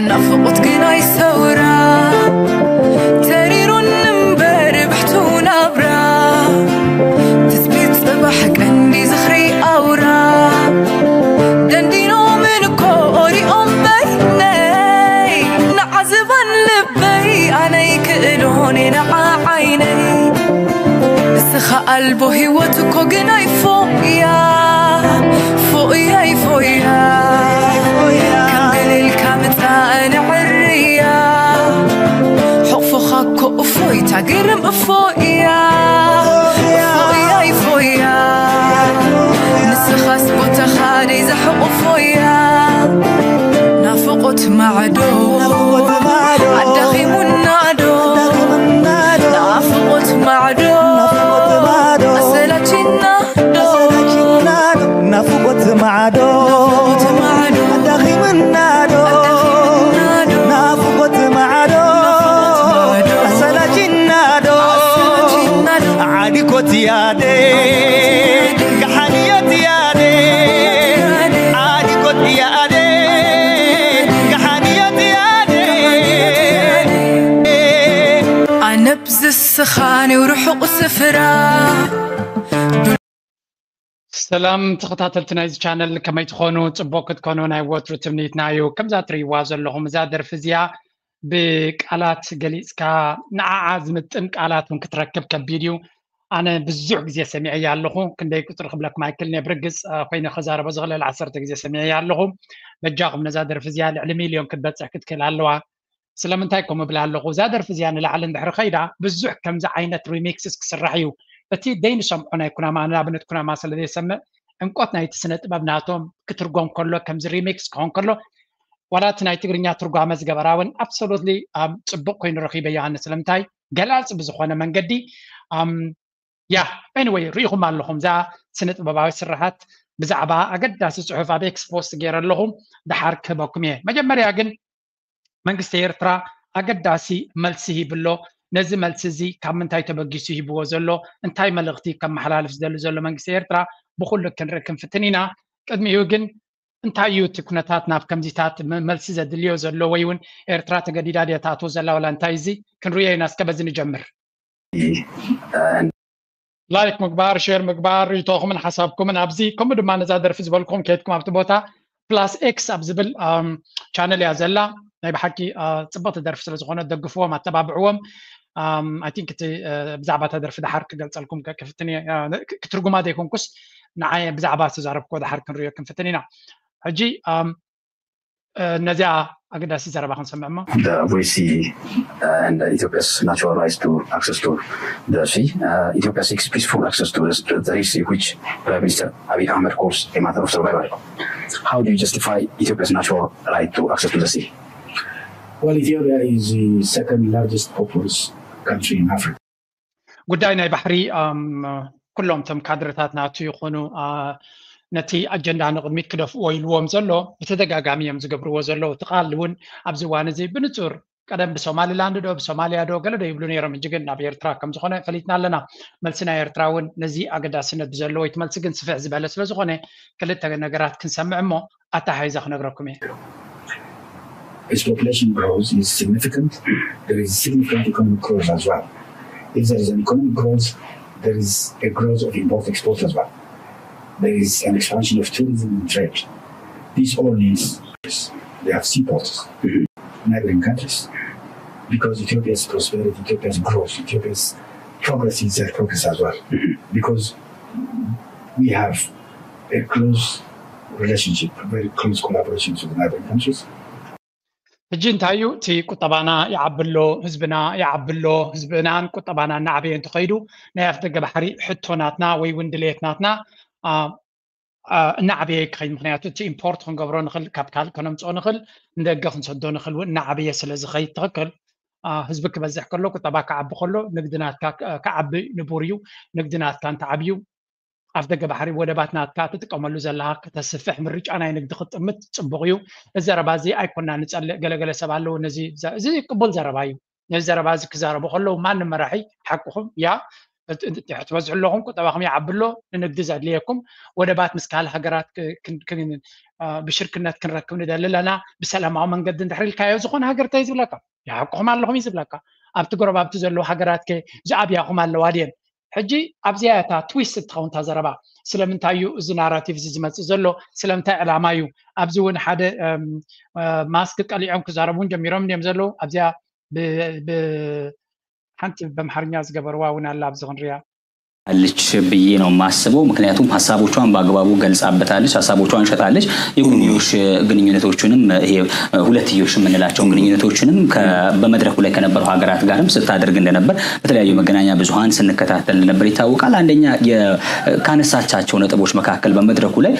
ናፍቆት ግናይ ሰውራ ተሪሩን እምበር ብሕቱ ናብራ ትጽቢት ጽባሕ ቀንዲ ዝኽሪ ኣውራ ደንዲኖምን እኮ ኦሪኦም በይነይ ንዓዝባን ልበይ ኣነይ ክእሎን የነዓ ዓይነይ ንስኻ ኣልቦ ህይወት እኮ ግናይ ፎያ ፎያይ ፎያ ከም ገሊልካ ምጻእ ንዕርያ ሕቕፎኻ እኮ እፎይታ ግርም እፎያ ፎያይ ፎያ ንስኻስ ቦታኻ ደይ ዘሕቑፎያ ናፍቆት ማዕዶ ኣዳኺሙና ዶ ናፍቆት ማዕዶ ኣሰላችና ዶ ናፍቆት ማዕዶ ኣዳኺምና ዶ ናፍቆት ማዕዶ ኣሰላችና ዶ ዓዲኮት ያደ ካሓንየት ያደ ዓዲኮት ያደ ካሓንየት ያደ ኣነብ ዝስኻን ርሑቕ ስፍራ ሰላም ተኸታተልቲ ናይዚ ቻነል ከመይ ትኾኑ? ፅቡቅ ክትኮኑ ናይ ወትሩ ትምኒትና እዩ። ከምዛ ትርእይዋ ዘለኹም እዛ ደርፊ እዚኣ ብቃላት ገሊፅካ ንዓዓ ዝምጥን ቃላት እውን ክትረክብ ከቢድ እዩ። ኣነ ብዙሕ ግዜ ሰሚዐያ ኣለኹ፣ ክንደይ ቁፅሪ ክብለኩም ኣይክልን እየ። ብርግፅ ኮይነ ከዛረቦ ዝኽእል ዓሰርተ ግዜ ሰሚዐያ ኣለኹ። በጃኹም ነዛ ደርፊ እዚኣ ልዕሊ ሚልዮን ክትበፅሕ ክትክእል ኣለዋ። ስለምንታይ ከምኡ እብላ ኣለኹ? እዛ ደርፊ እዚኣ ንላዕሊ እንድሕሪ ከይዳ ብዙሕ ከምዚ ዓይነት ሪሚክስስ ክስራሕ እዩ። እቲ ደይ ንሰምዖ ናይ ኩናማ ንኣብነት ኩናማ ስለ ዘይሰምዕ ዕምቆት ናይቲ ስነ ጥበብ ናቶም ክትርጎም ከሎ ከምዚ ሪሚክስ ክኾን ከሎ ዋላ እቲ ናይ ትግርኛ ትርጓመ ዝገበራ እውን ኣብሶሉትሊ ፅቡቅ ኮይኑ ረኺበዮ ኣነ ስለምንታይ ገላፂ ብዝኾነ መንገዲ ያ ኤኒወይ ርኢኹም ኣለኹም እዛ ስነ ጥበባዊ ስርሓት ብዛዕባ ኣገዳሲ ፅሑፍ ኣብ ኤክስ ፖስት ገይረ ኣለኹ። ድሓር ክህበኩም እየ። መጀመርያ ግን መንግስቲ ኤርትራ ኣገዳሲ መልሲ ሂብሎ። ነዚ መልሲ እዚ ካብ ምንታይ ተበጊሱ ሂብዎ ዘሎ እንታይ መልእኽቲ ከመሓላልፍ ዝደሊ ዘሎ መንግስቲ ኤርትራ ብኩሉ ክንርኢ ክንፍትን ኢና። ቅድሚኡ ግን እንታይ እዩ እቲ ኩነታት ናብ ከምዚታት መልሲ ዘድልዮ ዘሎ ወይ እውን ኤርትራ ተገዲዳ ድያ ትኣትዎ ዘላ ዋላ እንታይ እዚ ክንርእዮ ኢና። እስከ በዚ ንጀምር። ላይክ ምግባር፣ ሼር ምግባር፣ ርእይቶኹምን ሓሳብኩምን ኣብዚ ከምኡ ድማ ነዛ ደርፊ ዝበልኩም ከይድኩም ኣብቲ ቦታ ፕላስ ኤክስ ኣብ ዝብል ቻነል እያ ዘላ። ናይ ብሓቂ ፅብቕቲ ደርፊ ስለ ዝኾነ ደግፍዎም፣ ኣተባብዕዎም። ኣይ ቲንክ እቲ ብዛዕባ እታ ደርፊ ድሓር ክገልፀልኩም ክፍትን ክትርጉማ ዘይኮንኩስ ንዓይ ብዛዕባ ዝተዛረብክዎ ድሓር ክንሪኦ ክንፍትን ኢና። ሕጂ ነዚኣ ኣገዳሲ ዘረባ ክንሰምዕ እሞ The Red Sea and Ethiopia's natural right to access to the sea. Uh, Ethiopia seeks peaceful access to the, the Red Sea, which Prime Minister Abiy Ahmed calls a matter of survival. How do you justify Ethiopia's natural right to access to the sea? Well, Ethiopia is the second largest populous country in Africa. ጉዳይ ናይ ባሕሪ ኩሎም እቶም ካድረታት ናቱ ይኾኑ ነቲ ኣጀንዳ ንቕድሚት ክደፍእዎ ኢልዎም ዘሎ ብተደጋጋሚ እዮም ዝገብርዎ ዘለዉ። እቲ ቃል እውን ኣብዚ እዋን እዚ ብንጹር ቀደም ብሶማሊላንድ ዶ ብሶማሊያ ዶ ገለ ዶ ይብሉ ነይሮም፣ ሕጂ ግን ናብ ኤርትራ ከም ዝኾነ ፈሊጥና ኣለና። መልሲ ናይ ኤርትራ እውን ነዚ ኣገዳስነት ብዘለዎ እቲ መልሲ ግን ስፍሕ ዝበለ ስለ ዝኾነ ክልተ ነገራት ክንሰምዕ እሞ ኣተሓሒዘ ክነግረኩም እየ። Its population growth is significant. There is significant economic growth as well. If there is an economic growth, there is a growth of import export as well. There is an expansion of tourism and trade. This all needs they have seaports, neighboring countries, because Ethiopia's prosperity, Ethiopia's growth, Ethiopia's progress is their progress as well. Because we have a close relationship, a very close collaboration with the neighboring countries. ሕጂ እንታይ እዩ እቲ ቁጠባና ይዓብሎ፣ ህዝብና ይዓብሎ፣ ህዝብናን ቁጠባና እናዓበየ እንተኸይዱ ናይ ኣፍ ደገ ባሕሪ ሕቶ ናትና ወይ እውን ድሌት ናትና እናዓበየ ክኸይድ። ምክንያቱ እቲ ኢምፖርት ክንገብሮ ንኽእል፣ ካብ ካልእ ከነምፅኦ ንኽእል፣ ንደገ ክንሰዶ ንኽእል እውን እናዓበየ ስለ ዝኸይድ ትኽክል። ህዝቢ ክበዝሕ ከሎ ቁጠባ ክዓቢ ከሎ ንግዲ ናትካ ክዓቢ ንቡር እዩ። ንግዲ ናትካ እንተዓብዩ ኣፍ ደገ ባሕሪ ወደባት ናትካ ትጥቀመሉ ዘለኻ ከተስፍሕ ምርጫ ናይ ንግዲ ክትጥምት ጽቡቕ እዩ። እዚ ዘረባ እዚ ኣይኮና ንጸልእ። ገለገለ ሰብ ኣለዉ ነዚ እዚ ቅቡል ዘረባ እዩ። ነዚ ዘረባ እዚ ክዛረቡ ከለዉ ማንም መራሒ ሓቅኹም እያ ትበዝሑ ኣለኹም፣ ቁጠባኹም ይዓቢ ኣሎ፣ ንንግዲ ዘድልየኩም ወደባት ምስ ካልእ ሃገራት ብሽርክነት ክንረክብ ንደሊ ኣለና። ብሰላማዊ መንገዲ እንድሕር ኢልካዮ ዝኾነ ሃገር እንታይ ዝብለካ? ይሓቅኹም ኣለኹም እዩ ዝብለካ። ኣብቲ ጎረባብቲ ዘለዉ ሃገራት ከ ዝኣብያኹም ኣለዋ ድየን? ሕጂ ኣብዚኣ እታ ትዊስት እትኸውን እታ ዘረባ። ስለምንታይ እዩ እዚ ናራቲቭ እዚ ዝመፅእ ዘሎ? ስለምንታይ ዕላማ እዩ? ኣብዚ እውን ሓደ ማስክ ቀሊዖም ክዛረቡ እውን ጀሚሮም እዮም ዘለዉ። ኣብዚኣ ሓንቲ በምሓርኛ ዝገበርዋ እውን ኣላ ኣብዚ ክንሪያ። አለች ብዬ ነው የማስበው። ምክንያቱም ሀሳቦቿን በአግባቡ ገልጻበታለች፣ ሀሳቦቿን ሸጣለች። የጎንዮሽ ግንኙነቶችንም ይሄ ሁለትዮሽ የምንላቸው ግንኙነቶችንም በመድረኩ ላይ ከነበሩ ሀገራት ጋርም ስታደርግ እንደነበር በተለያዩ መገናኛ ብዙኃን ስንከታተል እንደነበር ይታወቃል። አንደኛ ካነሳቻቸው ነጥቦች መካከል በመድረኩ ላይ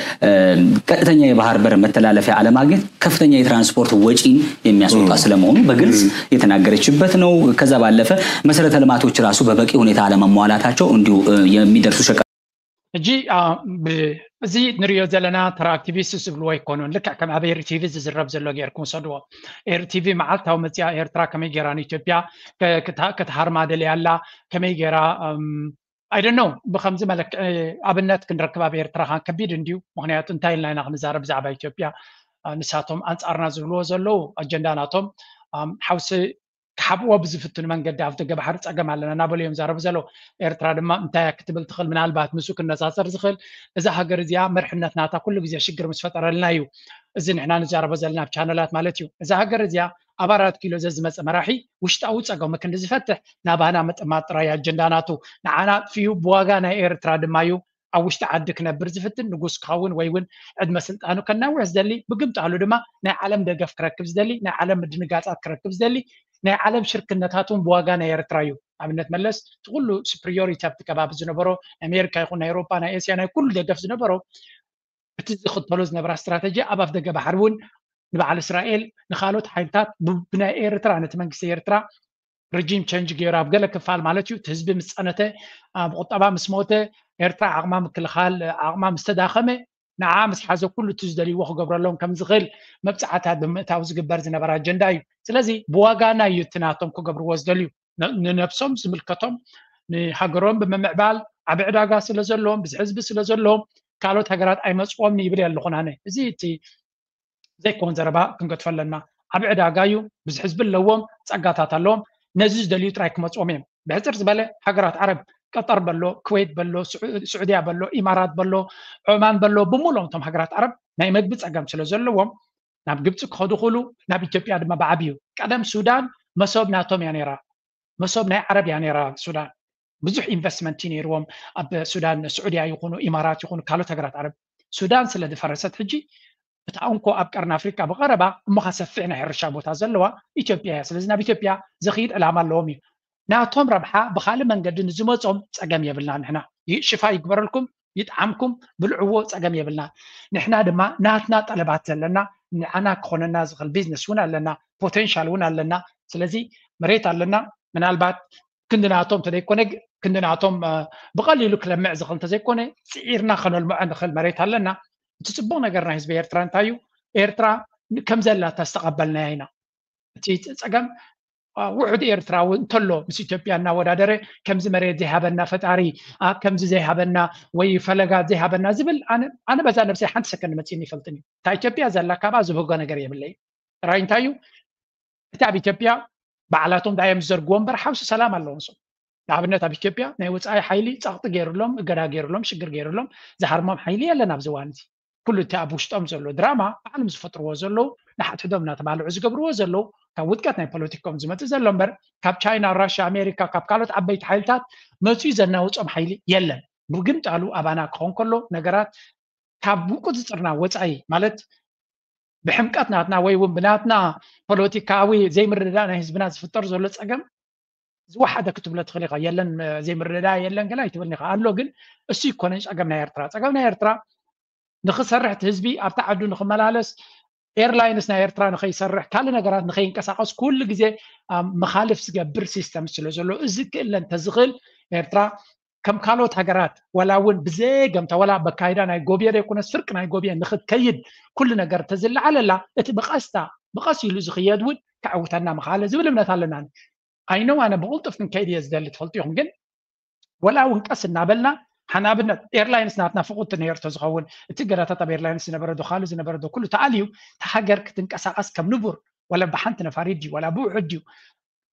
ቀጥተኛ የባህር በር መተላለፊያ አለማግኘት ከፍተኛ የትራንስፖርት ወጪን የሚያስወጣ ስለመሆኑ በግልጽ የተናገረችበት ነው። ከዛ ባለፈ መሰረተ ልማቶች ራሱ በበቂ ሁኔታ አለመሟላታቸው እንዲሁ የሚደርሱ ሸቀ ሕጂ እዚ ንሪኦ ዘለና ተራ ኣክቲቪስት ዝብልዎ ኣይኮኑን። ልክዕ ከም ኣብ ኤሪ ቲቪ ዝዝረብ ዘሎ ጌርኩም ውሰድዎ። ኤሪ ቲቪ መዓልታዊ መፅያ ኤርትራ ከመይ ጌራ ንኢትዮጵያ ክትሃርማ ደልያ ኣላ፣ ከመይ ጌራ ኣይደኖ ብከምዚ መለክዒ ኣብነት ክንረክብ ኣብ ኤርትራ ከቢድ እንድዩ። ምክንያቱ እንታይ ኢልና ኢና ክንዛረብ ብዛዕባ ኢትዮጵያ? ንሳቶም ኣንፃርና ዝብልዎ ዘለዉ ኣጀንዳ ናቶም ሓውሲ ክሓብዎ ብዝፍትኑ መንገዲ ኣብ ደገ ባሕሪ ፀገም ኣለና እናበሉ እዮም ዛረቡ ዘለዉ። ኤርትራ ድማ እንታይ ክትብል ትኽእል? ምናልባት ምስኡ ክነፃፀር ዝኽእል እዛ ሃገር እዚኣ መርሕነት ናታ ኩሉ ግዜ ሽግር ምስ ፈጠረልና እዩ። እዚ ንሕና ንዛረቦ ዘለና ኣብ ቻነላት ማለት እዩ። እዛ ሃገር እዚኣ ኣብ ኣራት ኪሎ ዘዝመፀ መራሒ ውሽጣዊ ፀገሙ ክንዲ ዝፈትሕ ናባና ምጥማት ጥራይ ኣጀንዳ ናቱ። ንዓና ኣጥፍዩ ብዋጋ ናይ ኤርትራ ድማ እዩ ኣብ ውሽጢ ዓዲ ክነብር ዝፍትን ንጉስ ክኸውን ወይ እውን ዕድመ ስልጣኑ ከናውሕ ዝደሊ፣ ብግምጣሉ ድማ ናይ ዓለም ደገፍ ክረክብ ዝደሊ፣ ናይ ዓለም ምድንጋጻት ክረክብ ዝደሊ፣ ናይ ዓለም ሽርክነታት እውን ብዋጋ ናይ ኤርትራ እዩ። ኣብነት መለስ እቲ ኩሉ superiority ኣብቲ ከባቢ ዝነበሮ ናይ ኣሜሪካ ይኹን ናይ ኤውሮጳ ናይ ኤስያ ናይ ኩሉ ደገፍ ዝነበሮ እቲ ዝኽተሎ ዝነበራ ስትራተጂ ኣብ ኣፍ ደገ ባሕሪ እውን ንበዓል እስራኤል ንካልኦት ሓይልታት ብናይ ኤርትራ ነቲ መንግስቲ ኤርትራ regime change ገይሩ ኣብ ገለ ክፋል ማለት እዩ እቲ ህዝቢ ምስ ፀነተ ብቁጠባ ምስ ሞተ ኤርትራ ዓቕማ ምክልኻል ዓቕማ ምስ ተዳኸመ ንዓ ምስ ሓዘ ኩሉ እቲ ዝደልይዎ ክገብረሎም ከም ዝኽእል መብፃዕታት ብምእታው ዝግበር ዝነበረ ኣጀንዳ እዩ። ስለዚ ብዋጋና እዩ እቲ ናቶም ክገብርዎ ዝደልዩ ንነብሶም ዝምልከቶም ንሃገሮም ብምምዕባል ዓቢ ዕዳጋ ስለ ዘለዎም ብዚ ህዝቢ ስለ ዘለዎም ካልኦት ሃገራት ኣይመፅዎም ይብል ኣለኹን ኣነ እዚ እቲ ዘይኮን ዘረባ ክንገድፎ ኣለና። ዓቢ ዕዳጋ እዩ፣ ብዙሕ ህዝቢ ኣለዎም፣ ጸጋታት ኣለዎም። ነዚ ዝደልዩ ጥራይ ክመጽዎም እዮም። ብሕጽር ዝበለ ሃገራት ዓረብ ቀጠር በሎ፣ ኩዌት በሎ፣ ስዑድያ በሎ፣ ኢማራት በሎ፣ ዖማን በሎ፣ ብምሉኦም እቶም ሃገራት ዓረብ ናይ መግቢ ጸገም ስለ ዘለዎም ናብ ግብጺ ክኸዱ ክእሉ፣ ናብ ኢትዮጵያ ድማ ብዓብዩ። ቀደም ሱዳን መሶብ ናቶም እያ ነይራ። መሶብ ናይ ዓረብ እያ ነይራ ሱዳን። ብዙሕ ኢንቨስትመንት እዩ ነይርዎም ኣብ ሱዳን፣ ስዑድያ ይኹኑ ኢማራት ይኹኑ ካልኦት ሃገራት ዓረብ። ሱዳን ስለ ዝፈረሰት ሕጂ እታ እንኮ ኣብ ቀርኒ ኣፍሪካ ብቐረባ እሞ ከሰፍሕ ናይ ሕርሻ ቦታ ዘለዋ ኢትዮጵያ እያ። ስለዚ ናብ ኢትዮጵያ ዝኽይድ ዕላማ ኣለዎም እዩ። ናቶም ረብሓ ብካልእ መንገዲ ንዝመፆም ፀገም የብልና ንሕና። ሽፋ ይግበረልኩም፣ ይጥዓምኩም፣ ብልዕዎ፣ ፀገም የብልና። ንሕና ድማ ናትና ጠለባት ዘለና ንዓና ክኾነና ዝኽእል ቢዝነስ እውን ኣለና፣ ፖቴንሻል እውን ኣለና። ስለዚ መሬት ኣለና። ምናልባት ክንዲ ናቶም ተዘይኮነ ክንዲ ናቶም ብቐሊሉ ክለምዕ ዝኽእል እንተዘይኮነ ፅዒርና ከነልምዖ ንኽእል መሬት ኣለና። እቲ ፅቡቕ ነገር ናይ ህዝቢ ኤርትራ እንታይ እዩ? ኤርትራ ከም ዘላታ ዝተቐበልናያ ኢና። እቲ ፀገም ውሑድ ኤርትራዊ እንተሎ ምስ ኢትዮጵያ እናወዳደረ ከምዚ መሬት ዘይሃበና ፈጣሪ፣ ከምዚ ዘይሃበና ወይ ፈለጋት ዘይሃበና ዝብል ኣነ በዛ ነብሰይ ሓንቲ ሰከንድ መፂእኒ ይፈልጥን እዩ። እታ ኢትዮጵያ ዘላ ካባ ዝብህጎ ነገር የብለይ። ጥራይ እንታይ እዩ እቲ ኣብ ኢትዮጵያ ባዕላቶም ዳዮም ዝዘርግዎ እምበር ሓውሲ ሰላም ኣለዎም። ንኣብነት ኣብ ኢትዮጵያ ናይ ወፃኢ ሓይሊ ፀቕጢ ገይሩሎም፣ እገዳ ገይሩሎም፣ ሽግር ገይሩሎም ዝሃርሞም ሓይሊ የለን ኣብዚ እዋን እዚ። ኩሉ እቲ ኣብ ውሽጦም ዘሎ ድራማ ባዕሎም ዝፈጥርዎ ዘለዉ ንሓድሕዶም እናተባልዑ ዝገብርዎ ዘለዉ ካብ ውድቀት ናይ ፖለቲካኦም ዝመፅእ ዘሎ እምበር ካብ ቻይና፣ ራሽያ፣ ኣሜሪካ ካብ ካልኦት ዓበይቲ ሓይልታት መፅኡ ዘናውፆም ሓይሊ የለን። ብግምጣሉ ኣባና ክኸውን ከሎ ነገራት ካብ ቁፅፅርና ወፃኢ ማለት ብሕምቀት ናትና ወይ እውን ብናትና ፖለቲካዊ ዘይምርድዳእ ናይ ህዝብና ዝፍጠር ዘሎ ፀገም ዝወሓደ ክትብሎ ትኽእል ኢኻ። የለን ዘይምርድዳእ የለን ገለ ኣይትብልን ኢኻ ኣሎ። ግን እሱ ይኮነን ፀገም ናይ ኤርትራ። ፀገም ናይ ኤርትራ ንኽሰርሕ እቲ ህዝቢ ኣብቲ ዓዱ ንኽመላለስ ኤርላይንስ ናይ ኤርትራ ንኸይሰርሕ ካልእ ነገራት ንኸይንቀሳቐስ ኩሉ ግዜ መኻልፍ ዝገብር ሲስተም ስለ ዘሎ እዚ ክእለ እንተዝኽእል ኤርትራ ከም ካልኦት ሃገራት ዋላ እውን ብዘየገምታ ዋላ በካይዳ ናይ ጎብየ ዘይኮነስ ፍርቂ ናይ ጎብየ ንክትከይድ ኩሉ ነገር ተዝለዓለላ እቲ ብቐስታ ብቐስ ኢሉ ዝኽየድ እውን ከዕውተና ምኽኣለ ዝብል እምነት ኣለና። ኣይነው ኣነ ብቕልጡፍ ክንከይድ እየ ዝደሊ ትፈልጡ ኢኹም ግን ወላ እውን ቀስ እናበልና ሓን ኣብነት ኤርላይንስ ናትና ፍቁድ ነይሩ ተዝኸውን እቲ ገዳታት ኣብ ኤርላይንስ ዝነበረ ዶ ካልእ ዝነበረ ዶ ኩሉ ተኣልዩ እታ ሃገር ክትንቀሳቀስ ከም ንቡር ወላ ብሓንቲ ነፋሪት ድዩ ወላ ብውሑድ ድዩ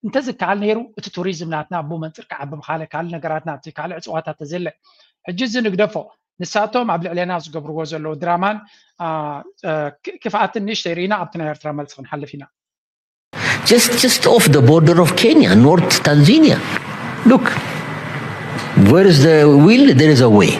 እንተዝከኣል ነይሩ እቲ ቱሪዝም ናትና ብኡ መንፅር ክዓቢ ምኻለ ካልእ ነገራትና እቲ ካልእ እፅዋታት ተዘለ ሕጂ እዚ ንግደፎ ንሳቶም ኣብ ልዕሌና ዝገብርዎ ዘለዉ ድራማን ክፍኣትን ንእሽተይ ርኢና ኣብቲ ናይ ኤርትራ መልሲ ክንሓልፍ ኢና just just off the border of Kenya, North Tanzania. Look, where is the will, there is a way.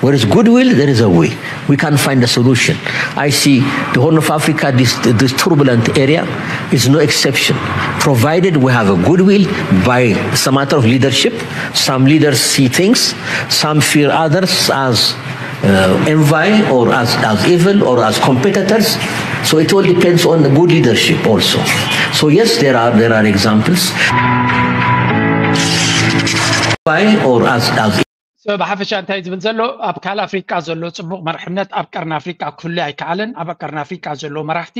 Where is goodwill, there is a way. We can find a solution. I see the Horn of Africa, this, this turbulent area, is no exception. Provided we have a goodwill by some matter of leadership, some leaders see things, some fear others as uh, envy or as, as evil or as competitors. So it all depends on good leadership also. So yes, there are there are examples. Or as, as ብሓፈሻ እንታይ ዝብል ዘሎ ኣብ ካል ኣፍሪቃ ዘሎ ፅቡቅ መርሕነት ኣብ ቀርኒ ኣፍሪቃ ክህሉ ኣይከኣልን ኣብ ቀርኒ ኣፍሪቃ ዘሎ መራሕቲ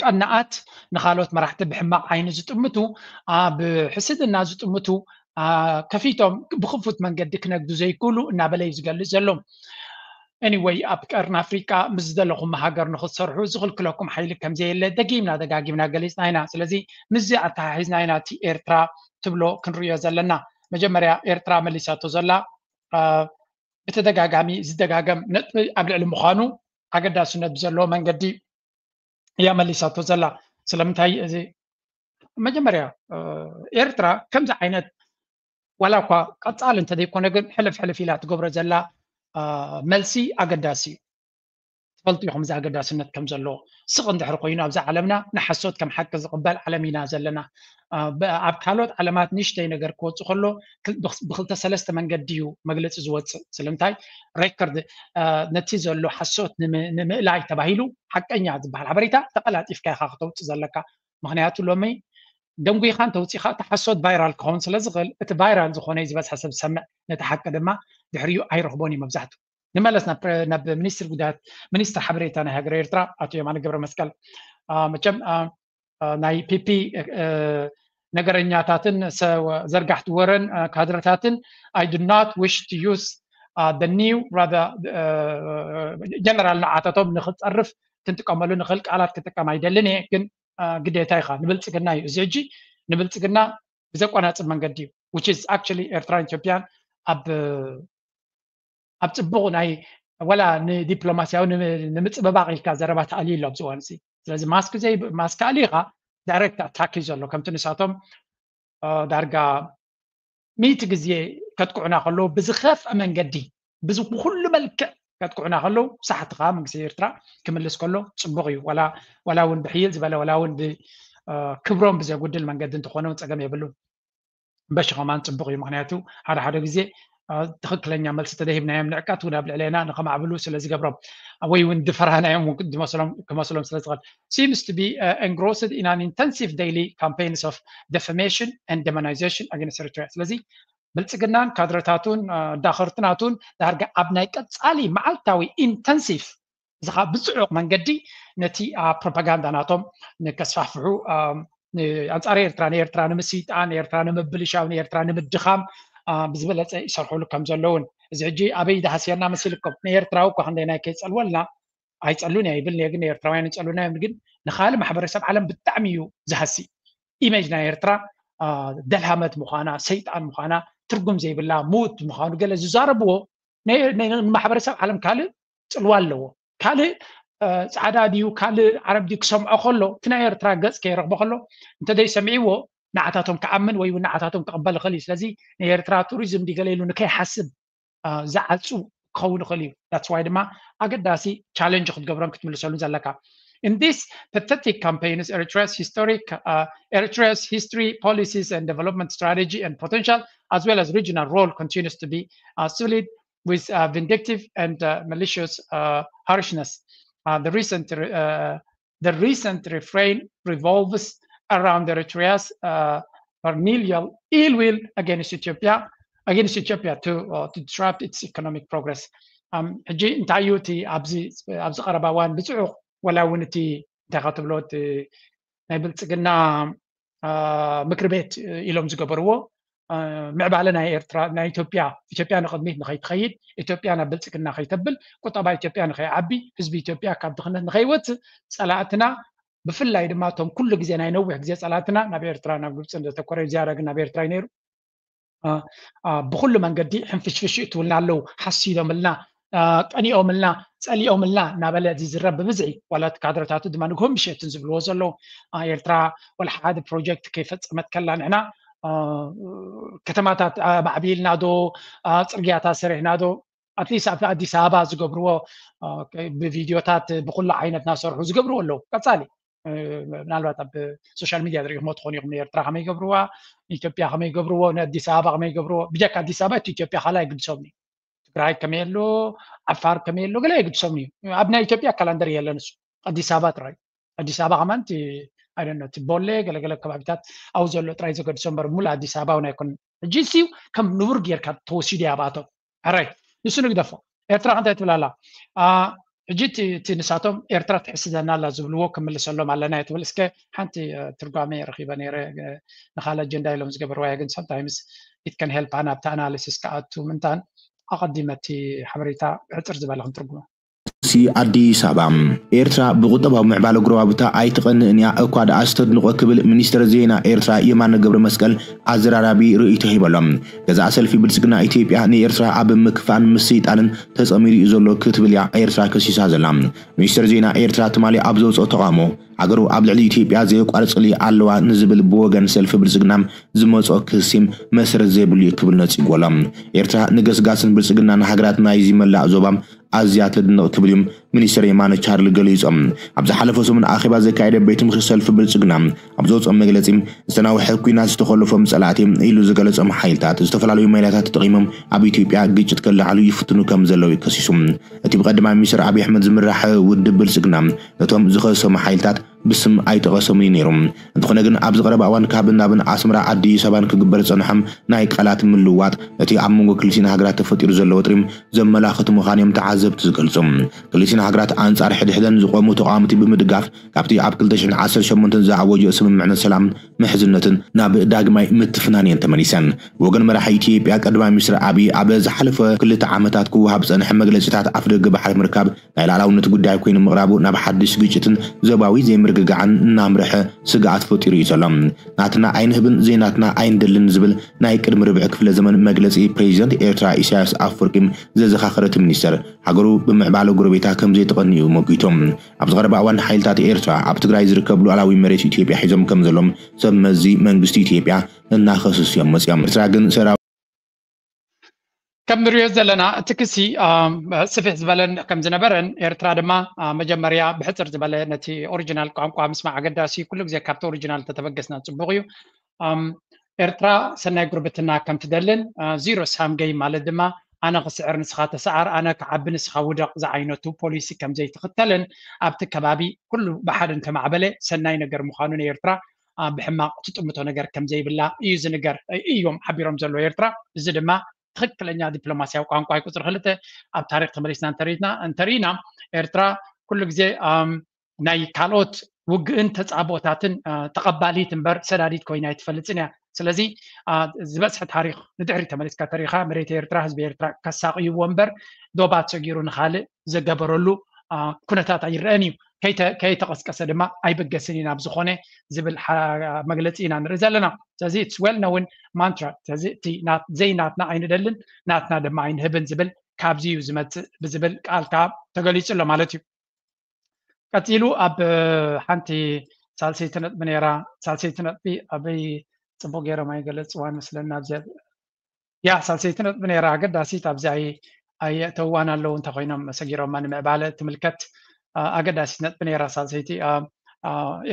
ቀናኣት ንካልኦት መራሕቲ ብሕማቅ ዓይኒ ዝጥምቱ ብሕስድና ዝጥምቱ ከፊቶም ብክፉት መንገዲ ክነግዱ ዘይክእሉ እናበለ እዩ ዝገልፅ ዘሎ anyway ኣብ ቀርኒ ኣፍሪቃ ምስ ዝደለኹም ሃገር ንክትሰርሑ ዝኽልክለኩም ሓይሊ ከምዘየለ ደጊምና ደጋጊምና ገሊፅና ኢና ስለዚ ምስዚ ኣተሓሒዝና ኢና እቲ ኤርትራ ትብሎ ክንርእዮ ዘለና መጀመርያ ኤርትራ መሊሳቶ ዘላ ብተደጋጋሚ ዝደጋገም ነጥቢ ኣብ ልዕሊ ምዃኑ ኣገዳስነት ብዘለዎ መንገዲ እያ መሊሳቶ ዘላ ስለምንታይ እዚ መጀመርያ ኤርትራ ከምዚ ዓይነት ዋላ እኳ ቀፃል እንተዘይኮነ ግን ሕልፍ ሕልፍ ኢላ ትገብሮ ዘላ መልሲ ኣገዳሲ እዩ ትፈልጡ ኢኹም እዚ ኣገዳስነት ከም ዘለዎ ስቕ እንድሕር ኮይኑ ኣብዛ ዓለምና ንሓሶት ከም ሓቂ ዝቕበል ዓለም ኢና ዘለና ኣብ ካልኦት ዓለማት ንሽተይ ነገር ክወፁ ከሎ ብክልተ ሰለስተ መንገዲ እዩ መግለፂ ዝወፅእ ስለምንታይ ሬከርድ ነቲ ዘሎ ሓሶት ንምእላይ ተባሂሉ ሓቀኛ ዝበሃል ሓበሬታ ተቀላጢፍካ ኢካ ክተውፅእ ዘለካ ምክንያቱ ሎሚ ደንጉኻ እንተውፂኻ እቲ ሓሶት ቫይራል ክኸውን ስለ ዝኽእል እቲ ቫይራል ዝኾነ ዝበዝሐ ሰብ ዝሰምዕ ነቲ ሓቂ ድማ ድሕሪኡ ኣይረኽቦን እዩ መብዛሕቱ ንመለስ ናብ ሚኒስትር ጉዳያት ሚኒስትር ሓበሬታ ናይ ሃገር ኤርትራ ኣቶ የማነ ገብረ መስቀል መቸም ናይ ፒፒ ነገረኛታትን ዘርጋሕቲ ወረን ካድረታትን I do not wish to use the new rather general ንዓታቶም ንክፀርፍ ክንጥቀመሉ ንክእል ቃላት ክጥቀም ኣይደልን እየ ግን ግዴታ ኢኻ ንብልፅግና እዩ እዚ ሕጂ ንብልፅግና ብዘቋናፅብ መንገዲ እዩ which is actually ኤርትራን ኢትዮጵያን ኣብ ኣብ ፅቡቅ ናይ ወላ ንዲፕሎማሲያዊ ንምፅብባቅ ኢልካ ዘረባ ተኣልዩ ኣሎ ኣብዚ እዋን እዚ ስለዚ ማስክ ዘይ ማስክ ኣልኢኻ ዳይሬክት ኣታክ እዩ ዘሎ ከምቲ ንሳቶም ዳርጋ ሚእቲ ግዜ ከጥቅዑና ከለዉ ብዝኸፍአ መንገዲ ብኩሉ መልክዕ ከጥቅዑና ከለዉ ሳሕቲ ከዓ መንግስቲ ኤርትራ ክምልስ ከሎ ፅቡቅ እዩ ዋላ እውን ብሕይል ዝበለ ዋላ እውን ክብሮም ብዘጉድል መንገዲ እንተኾነ እውን ፀገም የብሉን በሺ ከማን ፅቡቅ እዩ ምክንያቱ ሓደ ሓደ ግዜ ትክክለኛ መልሲ ተደሂብናዮም ንዕቀት እውን ኣብ ልዕለና ንከማዕብሉ ስለ ዝገብሮም ወይ እውን ድፈራህናዮም ክመስሎም ስለ ዝኽእል seems to be engrossed in an intensive daily campaigns of defamation and demonization against Eritrea ስለዚ ብልፅግናን ካድረታቱን ዳኸርትናቱን ዳርጋ ኣብ ናይ ቀፃሊ መዓልታዊ intensive እዚ ከዓ ብፅዑቅ መንገዲ ነቲ ፕሮፓጋንዳ ናቶም ንከስፋፍሑ ኣንፃር ኤርትራ ንኤርትራ ንምስይጣን ኤርትራ ንምብልሻው ንኤርትራ ንምድኻም ብዝበለፀ ይሰርሕሉ ከም ዘለውን እዚ ሕጂ ኣበይ ዳሃስየና መሲልኩም ንኤርትራዊ እኳ ክንደይ ናይ ከይፀልወልና ኣይፀሉን እያ ይብል ግን ኤርትራውያን ይፀሉና እዮም ግን ንካልእ ማሕበረሰብ ዓለም ብጣዕሚ እዩ ዝሃሲ ኢሜጅ ናይ ኤርትራ ደልሃመት ምኳና ሰይጣን ምኳና ትርጉም ዘይብላ ሙት ምኳኑ ገለ ዝዛረብዎ ንማሕበረሰብ ዓለም ካልእ ፅልዋ ኣለዎ ካልእ ፃዕዳ ድዩ ካልእ ዓረብ ድዩ ክሰምዖ ከሎ እቲ ናይ ኤርትራ ገፅ ከይረክቦ ከሎ እንተዘይሰሚዕዎ ንዓታቶም ክኣምን ወይ እውን ንዓታቶም ክቕበል ይኽእል እዩ ስለዚ ናይ ኤርትራ ቱሪዝም ድገለ ኢሉ ንከይሓስብ ዝዓፁ ክኸውን ይኽእል እዩ that's why ድማ ኣገዳሲ challenge ክትገብሮም ክትምልሰሉ ዘለካ In these pathetic campaigns, Eritrea's historic, uh, Eritrea's history, policies, and development strategy and potential, as well as regional role, continues to be uh, sullied with uh, vindictive and uh, malicious uh, harshness. Uh, the recent uh, the recent refrain revolves around Eritrea's uh, familial ill will against Ethiopia, against Ethiopia to uh, to disrupt its economic progress. ሕጂ እንታይ እዩ እቲ ኣብዚ ኣብዚ ቀረባ እዋን ብፅዑቅ ወላ እውን እቲ እንታይ ትብሎ ናይ ብልፅግና ምክሪ ቤት ኢሎም ዝገበርዎ ምዕባለ ናይ ኤርትራ ናይ ኢትዮጵያ ኢትዮጵያ ንቕድሚት ንኸይትኸይድ ኢትዮጵያ ናብ ብልፅግና ከይተብል ቁጠባ ኢትዮጵያ ንኸይዓቢ ህዝቢ ኢትዮጵያ ካብ ድኽነት ንኸይወፅእ ፀላእትና ብፍላይ ድማ እቶም ኩሉ ግዜ ናይ ነዊሕ ግዜ ፀላእትና ናብ ኤርትራ ናብ ግብፂ ዘተኮረ ዝያዳ ግን ናብ ኤርትራ እዩ ነይሩ። ብኩሉ መንገዲ ሕንፍሽፍሽ ይእትውልና ኣለዉ። ሓሲዶምልና፣ ቀኒኦምልና፣ ፀሊኦምልና እናበለ ዝዝረብ ብብዝሒ ዋላ እቲ ካድረታቱ ድማ ንግሆን ምሸትን ዝብልዎ ዘለዉ። ኤርትራ ዋላ ሓደ ፕሮጀክት ከይፈፀመት ከላ ንሕና ከተማታት ማዕቢልና ዶ፣ ፅርግያታት ሰሪሕና ዶ፣ ኣትሊስት ኣብቲ ኣዲስ ኣበባ ዝገብርዎ ብቪድዮታት ብኩሉ ዓይነት እናሰርሑ ዝገብርዎ ኣለዉ። ቀፃሊ ምናልባት ኣብ ሶሻል ሚድያ ዝሪኢኹሞ ትኾኑ ኢኹም። ንኤርትራ ከመይ ይገብርዋ፣ ንኢትዮጵያ ከመይ ይገብርዎ፣ ንኣዲስ ኣበባ ከመይ ይገብርዎ። ብጀካ ኣዲስ ኣበባ እቲ ኢትዮጵያ ካልኣይ ግድሶም እዩ። ትግራይ ከመይ ኣሎ፣ ዓፋር ከመይ ኣሎ፣ ገለ የግድሶም እዩ። ኣብ ናይ ኢትዮጵያ ካላንደር የለን እሱ። ኣዲስ ኣበባ ጥራይ። ኣዲስ ኣበባ ከማን እቲ ኣይደነ እቲ ቦሌ ገለገለ ከባቢታት ኣብኡ ዘሎ ጥራይ ዘገድሶ እምበር ሙሉ ኣዲስ ኣበባ እውን ኣይኮነን። ሕጂ እሱ ከም ንቡር ጌርካ ተወሲዱ እያ ኣብኣቶም። ሕራይ ንሱ ንግደፎ። ኤርትራ እንታይ ትብል ኣላ? ሕጂ እቲ ንሳቶም ኤርትራ ትሕስደና ኣላ ዝብልዎ ክምልሰሎም ኣለና እየ ትብል። እስከ ሓንቲ ትርጓሜ ረኺበ ነይረ ንኻል ኣጀንዳ ኢሎም ዝገበርዋ እያ። ግን sometimes it can help ኣና ኣብቲ ኣናሊሲስ ክኣቱ ምንታን ኣቐዲመ እቲ ሓበሬታ ብሕፅር ዝበለ ክንትርጉሞ። ሲ ኣዲስ ኣበባ። ኤርትራ ብቁጠባዊ ምዕባለ ጎረባብታ ኣይትቐንእን እያ እኳ ደኣ ዝተድንቖ ክብል ሚኒስትር ዜና ኤርትራ የማነ ገብረ መስቀል ኣዘራራቢ ርእይቶ ሂበሎም። ገዛእ ሰልፊ ብልጽግና ኢትዮጵያ ንኤርትራ ኣብ ምክፋን ምስይጣንን ተጸሚዱ እዩ ዘሎ ክትብል እያ ኤርትራ ከሲሳ ዘላ። ሚኒስትር ዜና ኤርትራ ትማሊ ኣብ ዘውፅኦ ተቓውሞ ሃገሩ ኣብ ልዕሊ ኢትዮጵያ ዘየቋርጽ ጽልኢ ኣለዋ ንዝብል ብወገን ሰልፊ ብልጽግና ዝመፅኦ ክሲም መሰረት ዘይብሉ እዩ ክብል ነፂጉ ኣሎ። ኤርትራ ንገስጋስን ብልጽግናን ሃገራት ናይዚ መላእ ዞባ ኣዝያ ተድንቕ ክብል እዩ ሚኒስትር የማነ ቻርሊ ገሊጾም። ኣብ ዝሓለፈ ሰሙን ኣኼባ ዘካየደ ቤት ምኽሪ ሰልፊ ብልጽግና ኣብ ዘውፅኦ መግለጺ ዝተናውሐ ኲናት ዝተኾለፎም ጸላእቲ ኢሉ ዝገለጾም ሓይልታት ዝተፈላለዩ ሜላታት ተጠቒሞም ኣብ ኢትዮጵያ ግጭት ከለዓሉ ይፍትኑ ከም ዘለዉ ከሲሱ። እቲ ብቐዳማይ ሚኒስትር ኣብይ ኣሕመድ ዝምራሕ ውድብ ብልጽግና ነቶም ዝኸሰሶም ሓይልታት ብስም ኣይጠቐሶምን እዩ ነይሩ። እንተኾነ ግን ኣብዚ ቀረባ እዋን ካብን ናብን ኣስመራ ኣዲስ ኣበባን ክግበር ዝጸንሐ ናይ ቃላት ምልውዋጥ እቲ ኣብ መንጎ ክልቲኤን ሃገራት ተፈጢሩ ዘሎ ወጥሪ ዘመላኽት ምዃኑ እዮም ተዓዘብቲ ዝገልጹ። ክልቲኤን ሃገራት ኣንጻር ሕድሕደን ዝቖሙ ተቓወምቲ ብምድጋፍ ካብቲ ኣብ ክልተ ሽሕን ዓሰርተ ሸሞንተን ዝኣወጀኦ ስምምዕነት ሰላም ምሕዝነትን ናብ ዳግማይ ምትፍናን እየን ተመሊሰን። ብወገን መራሒ ኢትዮጵያ ቀዳማይ ሚኒስትር ኣብይ ኣብ ዝሓለፈ ክልተ ዓመታት ክወሃብ ዝጸንሐ መግለጺታት ኣፍደገ ባሕሪ ምርካብ ናይ ሉዓላውነት ጉዳይ ኮይኑ ምቕራቡ ናብ ሓድሽ ግጭትን ዞባዊ ዘይምርግጋዕን እናምርሐ ስግኣት ፈጢሩ እዩ ዘሎ። ናትና ኣይንህብን ዘይናትና ኣይንደልን ዝብል ናይ ቅድሚ ርብዒ ክፍለ ዘመን መግለጺ ፕሬዚደንት ኤርትራ ኢሳያስ ኣፈወርቂ ዘዘኻኸረ እቲ ሚኒስተር ሃገሩ ብምዕባለ ጎረቤታ ከም ዘይትቐንእ እዩ ሞጊቱ። ኣብዚ ቀረባ እዋን ሓይልታት ኤርትራ ኣብ ትግራይ ዝርከብ ሉዓላዊ መሬት ኢትዮጵያ ሒዞም ከም ዘለዎም ሰብ መዚ መንግስቲ ኢትዮጵያ እናኸሰሱ እዮም መፂኦም። ኤርትራ ግን ሰራዊት ከም ንሪኦ ዘለና እቲ ክሲ ስፍሕ ዝበለን ከም ዝነበረን ኤርትራ ድማ መጀመርያ ብሕፅር ዝበለ ነቲ ኦሪጂናል ቋንቋ ምስማዕ ኣገዳሲ ኩሉ ግዜ ካብቲ ኦሪጂናል ተተበገስና ፅቡቕ እዩ። ኤርትራ ሰናይ ጉርብትና ከም ትደልን ዚሮ ሳም ገይም ማለት ድማ ኣነ ክስዕር ንስኻ ተሰዓር ኣነ ክዓቢ ንስኻ ውደቕ ዝዓይነቱ ፖሊሲ ከም ዘይትኽተልን ኣብቲ ከባቢ ኩሉ ብሓደ እንተማዕበለ ሰናይ ነገር ምዃኑ ንኤርትራ ብሕማቕ ትጥምቶ ነገር ከም ዘይብላ እዩ ዝንገር እዮም ሓቢሮም ዘሎ ኤርትራ። እዚ ድማ ትኽክለኛ ዲፕሎማስያዊ ቋንቋ እዩ። ቁፅሪ ክልተ ኣብ ታሪክ ተመሊስና እንተሪእና እንተሪእና ኤርትራ ኩሉ ግዜ ናይ ካልኦት ውግእን ተፃብኦታትን ተቐባሊት እምበር ሰዳዲት ኮይና ኣይትፈልፅን እያ። ስለዚ ዝበፅሐ ታሪክ ንድሕሪ ተመሊስካ ተሪካ መሬት ኤርትራ ህዝቢ ኤርትራ ከሳቅይዎ እምበር ዶባት ሰጊሩ ንካልእ ዘገበረሉ ኩነታት ኣይረአን እዩ። ከይተቐስቀሰ ድማ ኣይበገስን ኢና ብዝኾነ ዝብል መግለፂ ኢና ንርኢ ዘለና። ስለዚ it's well known mantra። ስለዚ እቲ ዘይናትና ኣይንደልን ናትና ድማ ኣይንህብን ዝብል ካብዚ እዩ ዝመፅእ ብዝብል ቃል ከዓ ተገሊፁ ኣሎ ማለት እዩ። ቀፂሉ ኣብ ሓንቲ ሳልሰይቲ ነጥቢ ነይራ። ሳልሰይቲ ነጥቢ ኣበይ ፅቡቅ ገይሮም ኣይገለፅዋን መስለና። ኣብዚኣ ያ ሳልሰይቲ ነጥቢ ነይራ ኣገዳሲት ኣብዚ ኣየእተውዋን ኣለዉ እንተኮይኖም ሰጊሮማ ንምዕባለ ትምልከት ኣገዳሲት ነጥቢ ነይራ ሳልሰይቲ።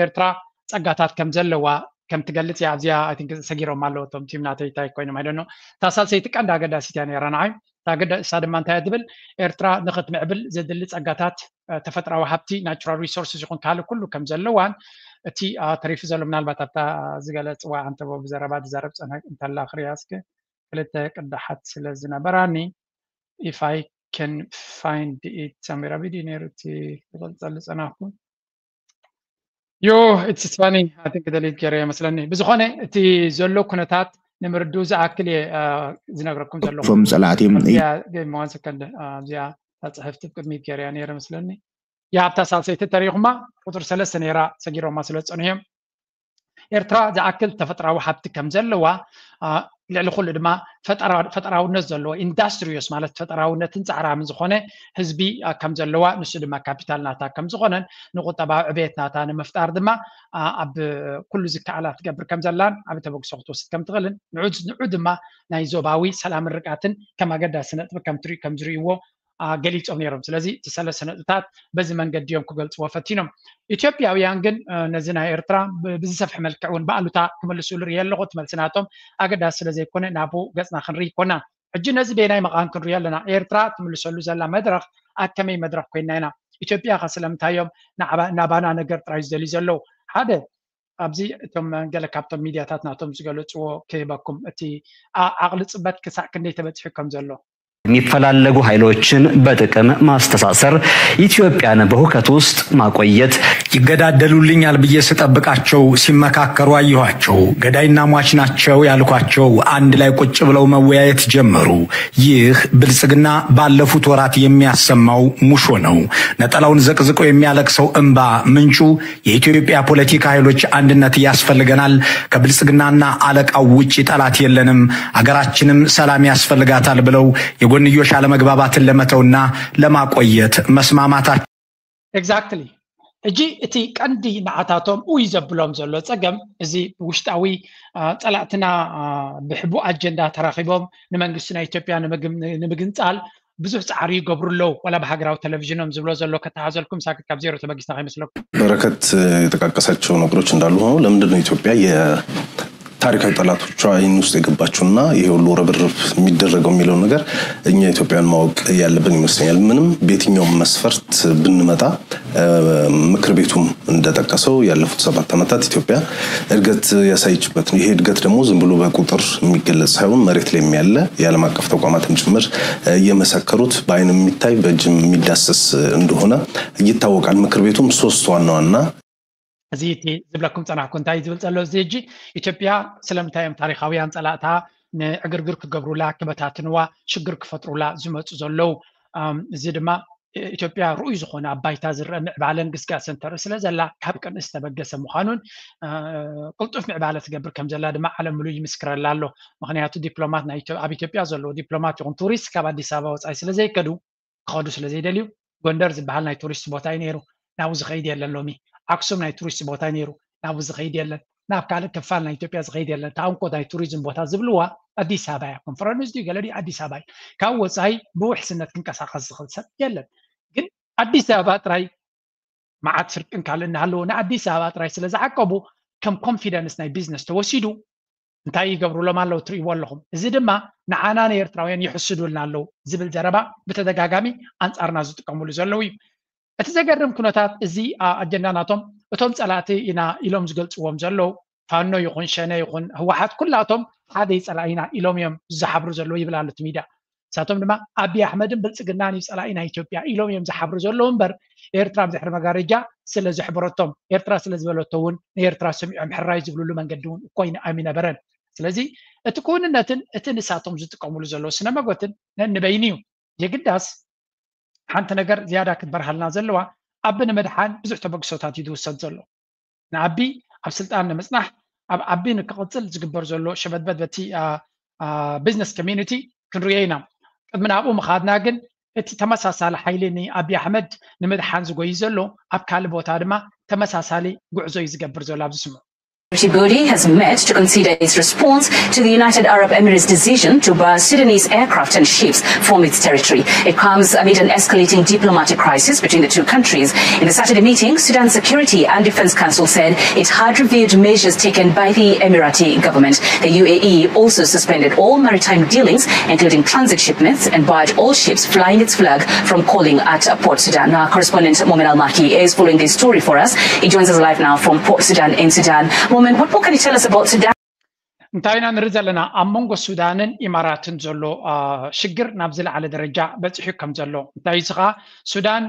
ኤርትራ ፀጋታት ከም ዘለዋ ከም ትገልፅ እያ ኣብዚኣ ሰጊሮም ኣለዉ እቶም ቲም ናተይ እንታይ ኮይኖም ኣይደኖ። እታ ሳልሰይቲ ቀንዲ ኣገዳሲት እያ ነይራ ንዓይ። እሳ ድማ እንታይ እያ ትብል ኤርትራ ንክትምዕብል ዘድሊ ፀጋታት ተፈጥራዊ ሃብቲ ናቹራል ሪሶርስስ ይኹን ካልእ ኩሉ ከም ዘለዋን እቲ ተሪፉ ዘሎ ምናልባት ኣብታ ዝገለፅዋ ኣንተቦ ብዘረባ ዝዛረብ ፀንሐ እንተላ ክሪያ እስከ ክልተ ቅዳሓት ስለ ዝነበራኒ if I can find it ሰሚራ ቪድዮ ነይሩ እቲ ክገልፀሉ ፀናኩ። ዮ it's funny I think ደሊት ገይረ መስለኒ። ብዝኾነ እቲ ዘሎ ኩነታት ንምርድኡ ዝኣክል እየ ዝነግረኩም ዘለኹ። ፎም ጸላእቲ ሞን ሰከንድ ኣብዚኣ እታ ጽሕፍቲ ቅድሚት ገይረያ ነይረ መስለኒ። የሃብታ ሳልሰይቲ ተሪኹማ ቁፅሪ ሰለስተ ነይራ ሰጊሮማ ስለ ዝፀንሑ እዮም። ኤርትራ ዝኣክል ተፈጥራዊ ሃብቲ ከም ዘለዋ ልዕሊ ኩሉ ድማ ፈጠራውነት ዘለዎ ኢንዳስትሪዮስ ማለት ፈጠራውነትን ፃዕራምን ዝኾነ ህዝቢ ከም ዘለዋ ንሱ ድማ ካፒታል ናታ ከም ዝኾነን ንቁጠባዊ ዕቤት ናታ ንምፍጣር ድማ ኣብ ኩሉ ዝከኣላ ትገብር ከም ዘላን ኣብ ተበግሶ ክትወስድ ከም ትኽእልን ንዑ ድማ ናይ ዞባዊ ሰላምን ርግኣትን ከም ኣገዳሲ ነጥቢ ከም ዝርእይዎ ገሊፆም ነይሮም። ስለዚ እቲ ሰለስተ ነጥብታት በዚ መንገዲ እዮም ክገልፅዎ ፈቲኖም። ኢትዮጵያውያን ግን ነዚ ናይ ኤርትራ ብዝሰፍሐ መልክዕ እውን ብኣሉታ ክምልስሉ ርኢ ኣለኹ። እቲ መልሲ ናቶም ኣገዳሲ ስለ ዘይኮነ ናብኡ ገፅና ክንርኢ ይኮና። ሕጂ ነዚ በየናይ መቓን ክንሪኦ ኣለና? ኤርትራ ትምልሰሉ ዘላ መድረኽ ኣብ ከመይ መድረኽ ኮይና ኢና? ኢትዮጵያ ከ ስለምንታይ እዮም ናባና ነገር ጥራይ ዝደልዩ ዘለዉ? ሓደ ኣብዚ እቶም ገለ ካብቶም ሚድያታት ናቶም ዝገለፅዎ ክህበኩም እቲ ዓቕሊ ፅበት ክሳዕ ክንደይ ተበፂሑ ከም ዘሎ የሚፈላለጉ ኃይሎችን በጥቅም ማስተሳሰር፣ ኢትዮጵያን በሁከት ውስጥ ማቆየት፣ ይገዳደሉልኛል ብዬ ስጠብቃቸው ሲመካከሩ አየኋቸው። ገዳይና ሟች ናቸው ያልኳቸው አንድ ላይ ቁጭ ብለው መወያየት ጀመሩ። ይህ ብልጽግና ባለፉት ወራት የሚያሰማው ሙሾ ነው። ነጠላውን ዘቅዝቆ የሚያለቅሰው እንባ ምንጩ የኢትዮጵያ ፖለቲካ ኃይሎች አንድነት ያስፈልገናል፣ ከብልጽግናና አለቃው ውጪ ጠላት የለንም፣ አገራችንም ሰላም ያስፈልጋታል ብለው የጎንዮሽ አለመግባባትን ለመተውና ለማቆየት መስማማታቸው። Exactly። እጂ እቲ ቀንዲ ንዓታቶም ኡይ ዘብሎም ዘሎ ጸገም እዚ ውሽጣዊ ጸላእትና ብሕቡ ኣጀንዳ ተራኺቦም ንመንግስቲ ናይ ኢትዮጵያ ንምግንጻል ብዙሕ ጻዕሪ ይገብሩ ኣለዉ። ዋላ ብሃገራዊ ቴሌቪዥኖም ዝብሎ ዘሎ ከተሓዘልኩም ሳክት ካብ ዜሮ ተበጊስና ከይመስለኩም። በረከት የጠቃቀሳቸው ነገሮች እንዳሉ ሆኖ ለምንድን ነው ኢትዮጵያ የታሪካዊ ጠላቶቿ ይህን ውስጥ የገባችውና ይሄ ሁሉ ርብርብ የሚደረገው የሚለው ነገር እኛ ኢትዮጵያን ማወቅ ያለብን ይመስለኛል። ምንም በየትኛውም መስፈርት ብንመጣ ምክር ቤቱም እንደጠቀሰው ያለፉት ሰባት ዓመታት ኢትዮጵያ እድገት ያሳየችበት ነው። ይሄ እድገት ደግሞ ዝም ብሎ በቁጥር የሚገለጽ ሳይሆን መሬት ላይ ያለ የዓለም አቀፍ ተቋማትም ጭምር እየመሰከሩት በአይን የሚታይ በእጅም የሚዳሰስ እንደሆነ ይታወቃል። ምክር ቤቱም ሶስት ዋና ዋና እዚ እቲ ዝብለኩም ጸናሕኩ እንታይ ዝብል ዘሎ እዚ ሕጂ ኢትዮጵያ ስለምንታይ እዮም ታሪኻውያን ጸላእታ ንዕግርግር ክገብሩላ ክበታትንዋ ሽግር ክፈጥሩላ ዝመፁ ዘለዉ እዚ ድማ ኢትዮጵያ ርኡይ ዝኾነ ኣብ ባይታ ዝረአ ምዕባለን ግስጋሰን ተርኢ ስለ ዘላ ካብ ቅንኢ ዝተበገሰ ምዃኑን ቅልጡፍ ምዕባለ ትገብር ከም ዘላ ድማ ዓለም ምሉእ ይምስክረላ ኣሎ። ምክንያቱ ዲፕሎማት ኣብ ኢትዮጵያ ዘለዉ ዲፕሎማት ይኹን ቱሪስት ካብ ኣዲስ ኣበባ ወፃኢ ስለ ዘይከዱ ክኸዱ ስለ ዘይደልዩ ጎንደር ዝበሃል ናይ ቱሪስት ቦታ እዩ ነይሩ። ናብኡ ዝኸይድ የለን። ሎሚ ኣክሱም ናይ ቱሪስት ቦታ እዩ ነይሩ። ናብኡ ዝኸይድ የለን። ናብ ካልእ ክፋል ናይ ኢትዮጵያ ዝኸይድ የለን። እታ እንኮ ናይ ቱሪዝም ቦታ ዝብልዋ ኣዲስ ኣበባ እያ። ኮንፈረንስ ድዩ ገለ ድዩ ኣዲስ ኣበባ እዩ። ካብ ወፃኢ ብውሕስነት ክንቀሳቐስ ዝኽእል ሰብ የለን። ግን ኣዲስ ኣበባ ጥራይ መዓት ስርቅን ካልእ እናሃለዎ ንኣዲስ ኣበባ ጥራይ ስለ ዝዓቀቡ ከም ኮንፊደንስ ናይ ቢዝነስ ተወሲዱ እንታይ ይገብሩሎም ኣለዉ ትርእይዎ ኣለኹም። እዚ ድማ ንዓና ንኤርትራውያን ይሕስዱልና ኣለዉ ዝብል ዘረባ ብተደጋጋሚ ኣንጻርና ዝጥቀሙሉ ዘለዉ እዩ። እቲ ዘገርም ኩነታት እዚ ኣጀንዳ ናቶም እቶም ጸላእቲ ኢና ኢሎም ዝገልጽዎም ዘለዉ ፋኖ ይኹን ሸነ ይኹን ህወሓት ኩላቶም ሓደ ጸላኢና ኢሎም እዮም ዝሓብሩ ዘለዉ ይብል ኣሎ እቲ ሚድያ። ንሳቶም ድማ ኣቢ ኣሕመድን ብልጽግናን እዩ ጸላኢ ናይ ኢትዮጵያ ኢሎም እዮም ዝሓብሩ ዘለዉ እምበር ኤርትራ ብድሕሪ መጋረጃ ስለ ዘሕበረቶም ኤርትራ ስለ ዝበለቶ እውን ንኤርትራ ሰሚዖም ሕራይ ዝብልሉ መንገዲ እውን እኮ ኣይነበረን። ስለዚ እቲ ክውንነትን እቲ ንሳቶም ዝጥቀምሉ ዘለዉ ስነ መጎትን ነንበይኑ እዩ። የግዳስ ሓንቲ ነገር ዝያዳ ክትበርሃልና ዘለዋ ኣቢ ንምድሓን ብዙሕ ተበግሶታት እዩ ዝውሰድ ዘሎ። ንኣቢ ኣብ ስልጣን ንምጽናሕ ኣብ ኣቢ ንክቕጽል ዝግበር ዘሎ ሸበድበድ በቲ ቢዝነስ ኮሚኒቲ ክንሪኦ ኢና። ቅድሚ ናብኡ ምኻድና ግን እቲ ተመሳሳሊ ሓይሊ ንኣቢ ኣሕመድ ንምድሓን ዝጎይ ዘሎ ኣብ ካልእ ቦታ ድማ ተመሳሳሊ ጉዕዞ እዩ ዝገብር ዘሎ። ኣብዚ ስምዑ። Security body has met to consider its response to the United Arab Emirates' decision to bar Sudanese aircraft and ships from its territory. It comes amid an escalating diplomatic crisis between the two countries. In the Saturday meeting, Sudan's Security and Defense Council said it had reviewed measures taken by the Emirati government. The U A E also suspended all maritime dealings, including transit shipments, and barred all ships flying its flag from calling at Port Sudan. Our correspondent Momin Al Maki is following this story for us. He joins us live now from Port Sudan in Sudan. Momin, what more can you tell us about Sudan? እንታይ ኢና ንርኢ ዘለና? ኣብ መንጎ ሱዳንን ኢማራትን ዘሎ ሽግር ናብ ዝለዓለ ደረጃ በፂሑ ከም ዘሎ እንታይ እዚ ከዓ ሱዳን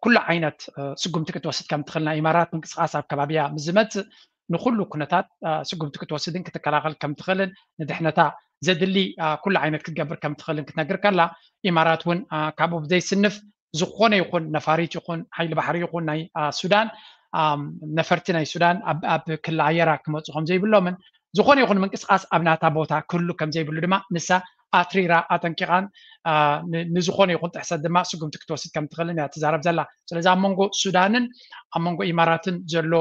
ኩሉ ዓይነት ስጉምቲ ክትወስድ ከም ትኽእል ናይ ኢማራት ምንቅስቃስ ኣብ ከባቢያ ምስ ዝመፅእ ንኩሉ ኩነታት ስጉምቲ ክትወስድን ክትከላኸል ከም ትኽእልን ንድሕነታ ዘድሊ ኩሉ ዓይነት ክትገብር ከም ትኽእልን ክትነግር ከላ፣ ኢማራት እውን ካብኡ ብዘይስንፍ ዝኾነ ይኹን ነፋሪት ይኹን ሓይሊ ባሕሪ ይኹን ናይ ሱዳን ነፈርቲ ናይ ሱዳን ኣብ ክሊ ኣየራ ክመፁ ከም ዘይብሎምን ዝኾነ ይኹን ምንቅስቃስ ኣብ ናታ ቦታ ክህሉ ከም ዘይብሉ ድማ ንሳ ኣትሪራ ኣጠንቂቓን ንዝኾነ ይኹን ጥሕሰት ድማ ስጉምቲ ክትወስድ ከም ትኽእልን እያ ትዛረብ ዘላ። ስለዚ ኣብ መንጎ ሱዳንን ኣብ መንጎ ኢማራትን ዘሎ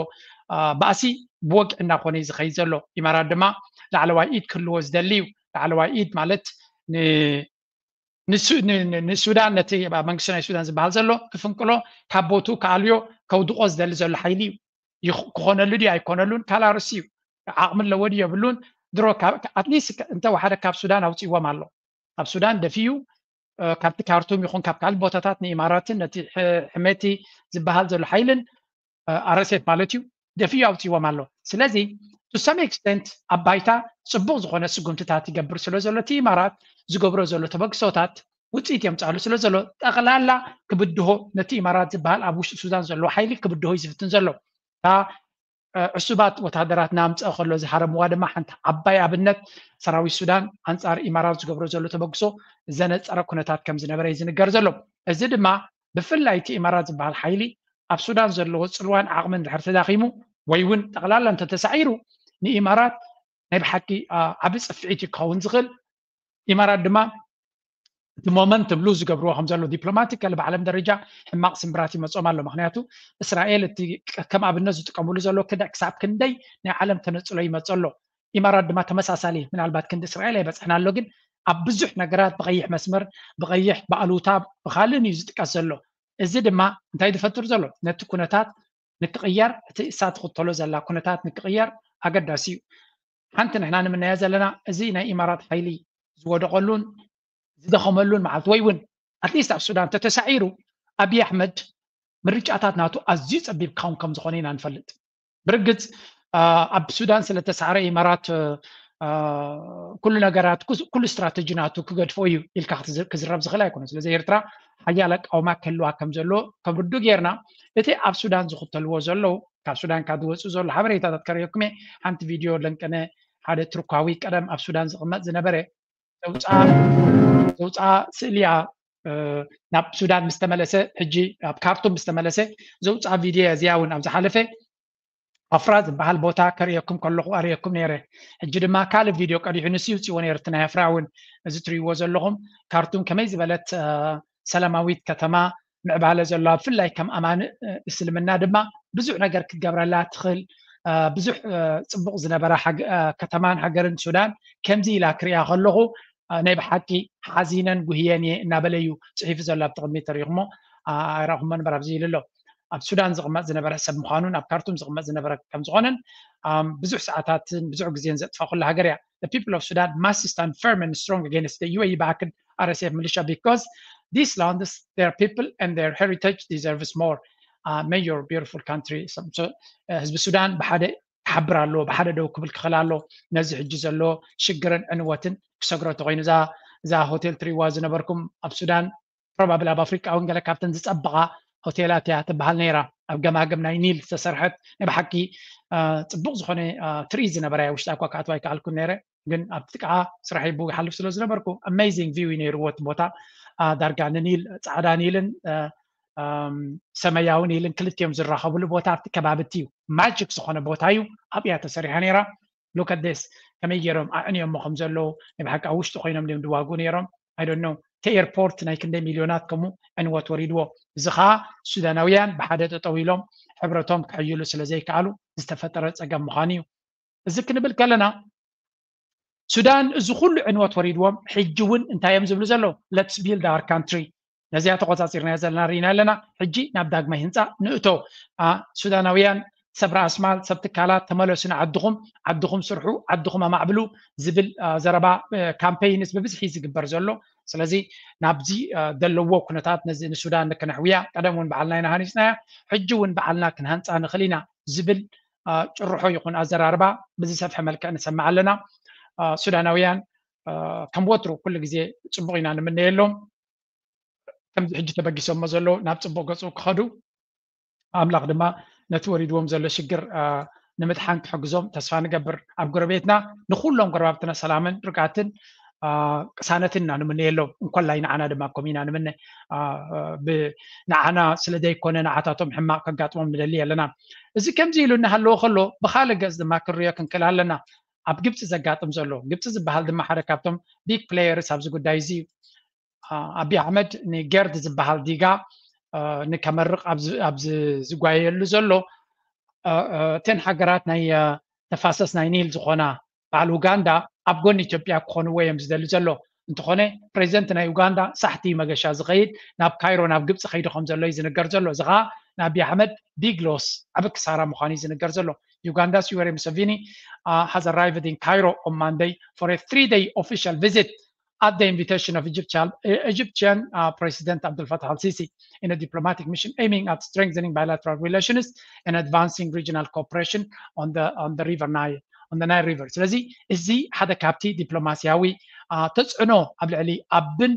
ባእሲ ብወግዒ እናኾነ እዩ ዝኸይድ ዘሎ። ኢማራት ድማ ላዕለዋይ ኢድ ክህልዎ ዝደሊ እዩ። ላዕለዋይ ኢድ ማለት ንሱዳን ነቲ መንግስቲ ናይ ሱዳን ዝበሃል ዘሎ ክፍንቅሎ ካብ ቦቱ ክኣልዮ ከውድቆ ዝደሊ ዘሎ ሓይሊ እዩ። ክኾነሉ ድዩ ኣይኮነሉን ካልእ ኣርእስቲ እዩ። ዓቕሚ ኣለዎ ድዩ የብሉን ድሮ ኣትሊስት እንተወሓደ ካብ ሱዳን ኣውፅዎም ኣሎ። ካብ ሱዳን ደፊኡ ካብቲ ካርቱም ይኹን ካብ ካልእ ቦታታት ንኢማራትን ነቲ ሕመቲ ዝበሃል ዘሎ ሓይልን ኣረሴት ማለት እዩ ደፊኡ ኣውፅዎም ኣሎ። ስለዚ to some extent ኣብ ባይታ ፅቡቕ ዝኾነ ስጉምትታት ይገብር ስለ ዘሎ እቲ ኢማራት ዝገብሮ ዘሎ ተበግሶታት ውፅኢት የምፃሉ ስለ ዘሎ ጠቕላላ ክብድሆ ነቲ ኢማራት ዝበሃል ኣብ ውሽጢ ሱዳን ዘለዎ ሓይሊ ክብድሆ እዩ ዝፍትን ዘሎ። እታ ዕሱባት ወታደራት ናምፀ ከሎ ዝሃረምዋ ድማ ሓንቲ ዓባይ ኣብነት ሰራዊት ሱዳን ኣንፃር ኢማራት ዝገብሮ ዘሎ ተበግሶ ዘነፀረ ኩነታት ከም ዝነበረ እዩ ዝንገር ዘሎ። እዚ ድማ ብፍላይ እቲ ኢማራት ዝበሃል ሓይሊ ኣብ ሱዳን ዘለዎ ፅልዋን ዓቕምን ድሕር ተዳኺሙ ወይ እውን ጠቕላላ እንተተሳዒሩ ንኢማራት ናይ ብሓቂ ዓቢ ፅፍዒት እዩ ክኸውን ዝኽእል። ኢማራት ድማ እቲ ሞመንት ብሉ ዝገብርዎ ከም ዘሎ ዲፕሎማቲካሊ ብዓለም ደረጃ ሕማቕ ስምብራት ይመፆም ኣሎ። ምክንያቱ እስራኤል እቲ ከም ኣብነት ዝጥቀምሉ ዘሎ ክሳብ ክንደይ ናይ ዓለም ተነፅሎ ይመፅ ኣሎ። ኢማራት ድማ ተመሳሳሊ ምናልባት ክንዲ እስራኤል ኣይበፅሕን ኣሎ፣ ግን ኣብ ብዙሕ ነገራት ብቐይሕ መስመር ብቐይሕ ብኣሉታ ብካልእን እዩ ዝጥቀስ ዘሎ። እዚ ድማ እንታይ ዝፈጥር ዘሎ ነቲ ኩነታት ንክቕየር እቲ እሳ ትኽተሎ ዘላ ኩነታት ንክቕየር ኣገዳሲ እዩ። ሓንቲ ንሕና ንምናያ ዘለና እዚ ናይ ኢማራት ሓይሊ ዝወደቐሉን ዝደኸመሉን መዓልቲ ወይ እውን ኣትሊስት ኣብ ሱዳን ተተሳዒሩ ኣብይ ኣሕመድ ምርጫታት ናቱ ኣዝዩ ፀቢብ ካውን ከም ዝኾነ ኢና ንፈልጥ። ብርግፅ ኣብ ሱዳን ስለተሳዕረ ኢማራት ኩሉ ነገራት ኩሉ ስትራተጂ ናቱ ክገድፎ እዩ ኢልካ ክዝረብ ዝኽእል ኣይኮነ። ስለዚ ኤርትራ ሓያል ኣቃውማ ክህልዋ ከም ዘሎ ከም ርዱ ጌርና እቲ ኣብ ሱዳን ዝኽተልዎ ዘለዉ ካብ ሱዳን ካብ ዝወፁ ዘሎ ሓበሬታታት ከርእየኩም እየ። ሓንቲ ቪድዮ ለንቀነ ሓደ ቱርካዊ ቀደም ኣብ ሱዳን ዝቕመጥ ዝነበረ ዘውፅኣ ስእሊ እያ። ናብ ሱዳን ምስ ተመለሰ ሕጂ ኣብ ካርቱም ምስ ተመለሰ ዘውፅኣ ቪድዮ እያ። እዚኣ እውን ኣብ ዝሓለፈ ኣፍራ ዝበሃል ቦታ ከርእየኩም ከለኹ ኣርእየኩም ነይረ። ሕጂ ድማ ካልእ ቪድዮ ቀዲሑ ንሱ ይውፅዎ ነይሩ እቲ ናይ ኣፍራ እውን። እዚ ትርእይዎ ዘለኹም ካርቱም ከመይ ዝበለት ሰላማዊት ከተማ ምዕባለ ዘለዋ ብፍላይ ከም ኣማኒ እስልምና ድማ ብዙሕ ነገር ክትገብረላ ትኽእል ብዙሕ ፅቡቕ ዝነበረ ከተማን ሃገርን ሱዳን ከምዚ ኢላ ክሪኣ ከለኹ ናይ ብሓቂ ሓዚነን ጉህየን እየ እናበለ እዩ ፅሒፉ ዘሎ ኣብቲ ቅድሚት ተሪኹሞ ኣይረኹሞ ንበር ኣብዚ ኢሉ ኣሎ። ኣብ ሱዳን ዝቕመጥ ዝነበረ ሰብ ምዃኑን ኣብ ካርቱም ዝቕመጥ ዝነበረ ከም ዝኾነን ብዙሕ ሰዓታትን ብዙሕ ግዜን ዘጥፋ ኩላ ሃገር እያ። The people of Sudan must stand firm and strong against the U A E backed R S F militia because these lands, their people and their heritage deserves more. Uh, may your beautiful country ህዝቢ ሱዳን ብሓደ ክሓብር ኣለዎ፣ ብሓደ ደው ክብል ክኽእል ኣለዎ። ነዚ ሕጂ ዘሎ ሽግርን ዕንወትን ክሰግሮ ተኮይኑ እዛ ሆቴል ትሪዋ ዝነበርኩም ኣብ ሱዳን ፕሮባብል ኣብ ኣፍሪቃ እውን ገለ ካብተን ዝፀበቓ ሆቴላት እያ ትበሃል ነይራ። ኣብ ገማግም ናይ ኒል ዝተሰርሐት ናይ ብሓቂ ፅቡቕ ዝኾነ ትርኢት ዝነበራ እያ። ውሽጣ እኳ ክኣትዋ ኣይከኣልኩን ነይረ፣ ግን ኣብቲ ከዓ ስራሕ ይቡ ይሓልፍ ስለ ዝነበርኩ ኣሜዚንግ ቪው እዩ ነይርዎ እቲ ቦታ። ዳርጋ ንኒል ፃዕዳ ኒልን ሰማያዊ ኒልን ክልቲኦም ዝራኸብሉ ቦታ ኣብቲ ከባቢ እቲ እዩ። ማጂክ ዝኾነ ቦታ እዩ። ኣብያ ተሰሪሓ ነይራ። ሉክ ኣት ዲስ ከመይ ገይሮም ኣዕንዮሞ ከም ዘለዉ ናይ ብሓቂ ኣብ ውሽጢ ኮይኖም ድዮም ድዋግኡ ነይሮም? I don't know። እቲ ኤርፖርት ናይ ክንደይ ሚልዮናት ከምኡ ዕንወት ወሪድዎ። እዚ ከዓ ሱዳናውያን ብሓደ ጠጠው ኢሎም ሕብረቶም ክሕይሉ ስለ ዘይከኣሉ ዝተፈጠረ ፀገም ምዃኑ እዩ። እዚ ክንብል ከለና ሱዳን እዚ ኩሉ ዕንወት ወሪድዎም ሕጂ እውን እንታይ እዮም ዝብሉ ዘለዉ? Let's build our country። ነዚኣ ተቆፃፂርናያ ዘለና ርኢና ኣለና። ሕጂ ናብ ዳግማይ ህንፃ ንእቶ። ሱዳናውያን ሰብ ራእስማል ሰብ ትካላት ተመለሱ ንዓድኹም፣ ዓድኹም ስርሑ፣ ዓድኹም ኣማዕብሉ ዝብል ዘረባ ካምፔይንስ ብብዝሒ ዝግበር ዘሎ። ስለዚ ናብዚ ዘለዎ ኩነታት ነዚ ንሱዳን ንክነሕውያ ቀደም እውን በዓልና ኢና ሃኒፅናያ፣ ሕጂ እውን በዓልና ክንሃንፃ ንኽእል ኢና ዝብል ጭርሖ ይኹን ኣዘራርባ ብዝሰፍሐ መልክዕ ንሰምዕ ኣለና። ሱዳናውያን ከም ወትሩ ኩሉ ግዜ ፅቡቕ ኢና ንምነየሎም። ከምዚ ሕጂ ተበጊሶሞ ዘለዉ ናብ ፅቡቕ ገፁ ክኸዱ ኣምላኽ ድማ ነቲ ወሪድዎም ዘሎ ሽግር ንምድሓን ክሕግዞም ተስፋ ንገብር። ኣብ ጎረቤትና ንኩሎም ጎረባብትና ሰላምን ርግኣትን ቅሳነትን ኢና ንምነየሎም። እንኮላይ ንዓና ድማ ከም ኢና ንምነ። ንዓና ስለ ዘይኮነ ንዓታቶም ሕማቕ ከጋጥሞም ንደሊ ኣለና። እዚ ከምዚ ኢሉ እናሃለዎ ከሎ ብካልእ ገፅ ድማ ክንሪኦ ክንክእል ኣለና። ኣብ ግብፂ ዘጋጥም ዘሎ፣ ግብፂ ዝበሃል ድማ ሓደ ካብቶም ቢግ ፕሌየርስ ኣብዚ ጉዳይ እዚ እዩ። ኣቢ ኣሕመድ ንጌርድ ዝበሃል ዲጋ ንከመርቕ ኣብ ዝጓየየሉ ዘሎ፣ እተን ሃገራት ናይ ተፋሰስ ናይ ኒል ዝኾና በዓል ኡጋንዳ ኣብ ጎኒ ኢትዮጵያ ክኾንዎ እዮም ዝደሊ ዘሎ። እንተኾነ ፕሬዚደንት ናይ ኡጋንዳ ሳሕቲ መገሻ ዝኸይድ ናብ ካይሮ ናብ ግብፂ ከይዱ ከም ዘሎ እዩ ዝንገር ዘሎ። እዚ ኸዓ ንኣቢ ኣሕመድ ቢግ ሎስ ዓብ ክሳራ ምዃኑ እዩ ዝንገር ዘሎ። Uganda's Yoweri Museveni has arrived in Cairo on Monday for a three-day official visit at the invitation of Egyptian, Egyptian uh, President Abdel Fattah al-Sisi in a diplomatic mission aiming at strengthening bilateral relations and advancing regional cooperation on the, on the River Nile, on the Nile River. ስለዚ እዚ ሓደ ካብቲ ዲፕሎማሲያዊ ተፅዕኖ ኣብ ልዕሊ ኣብን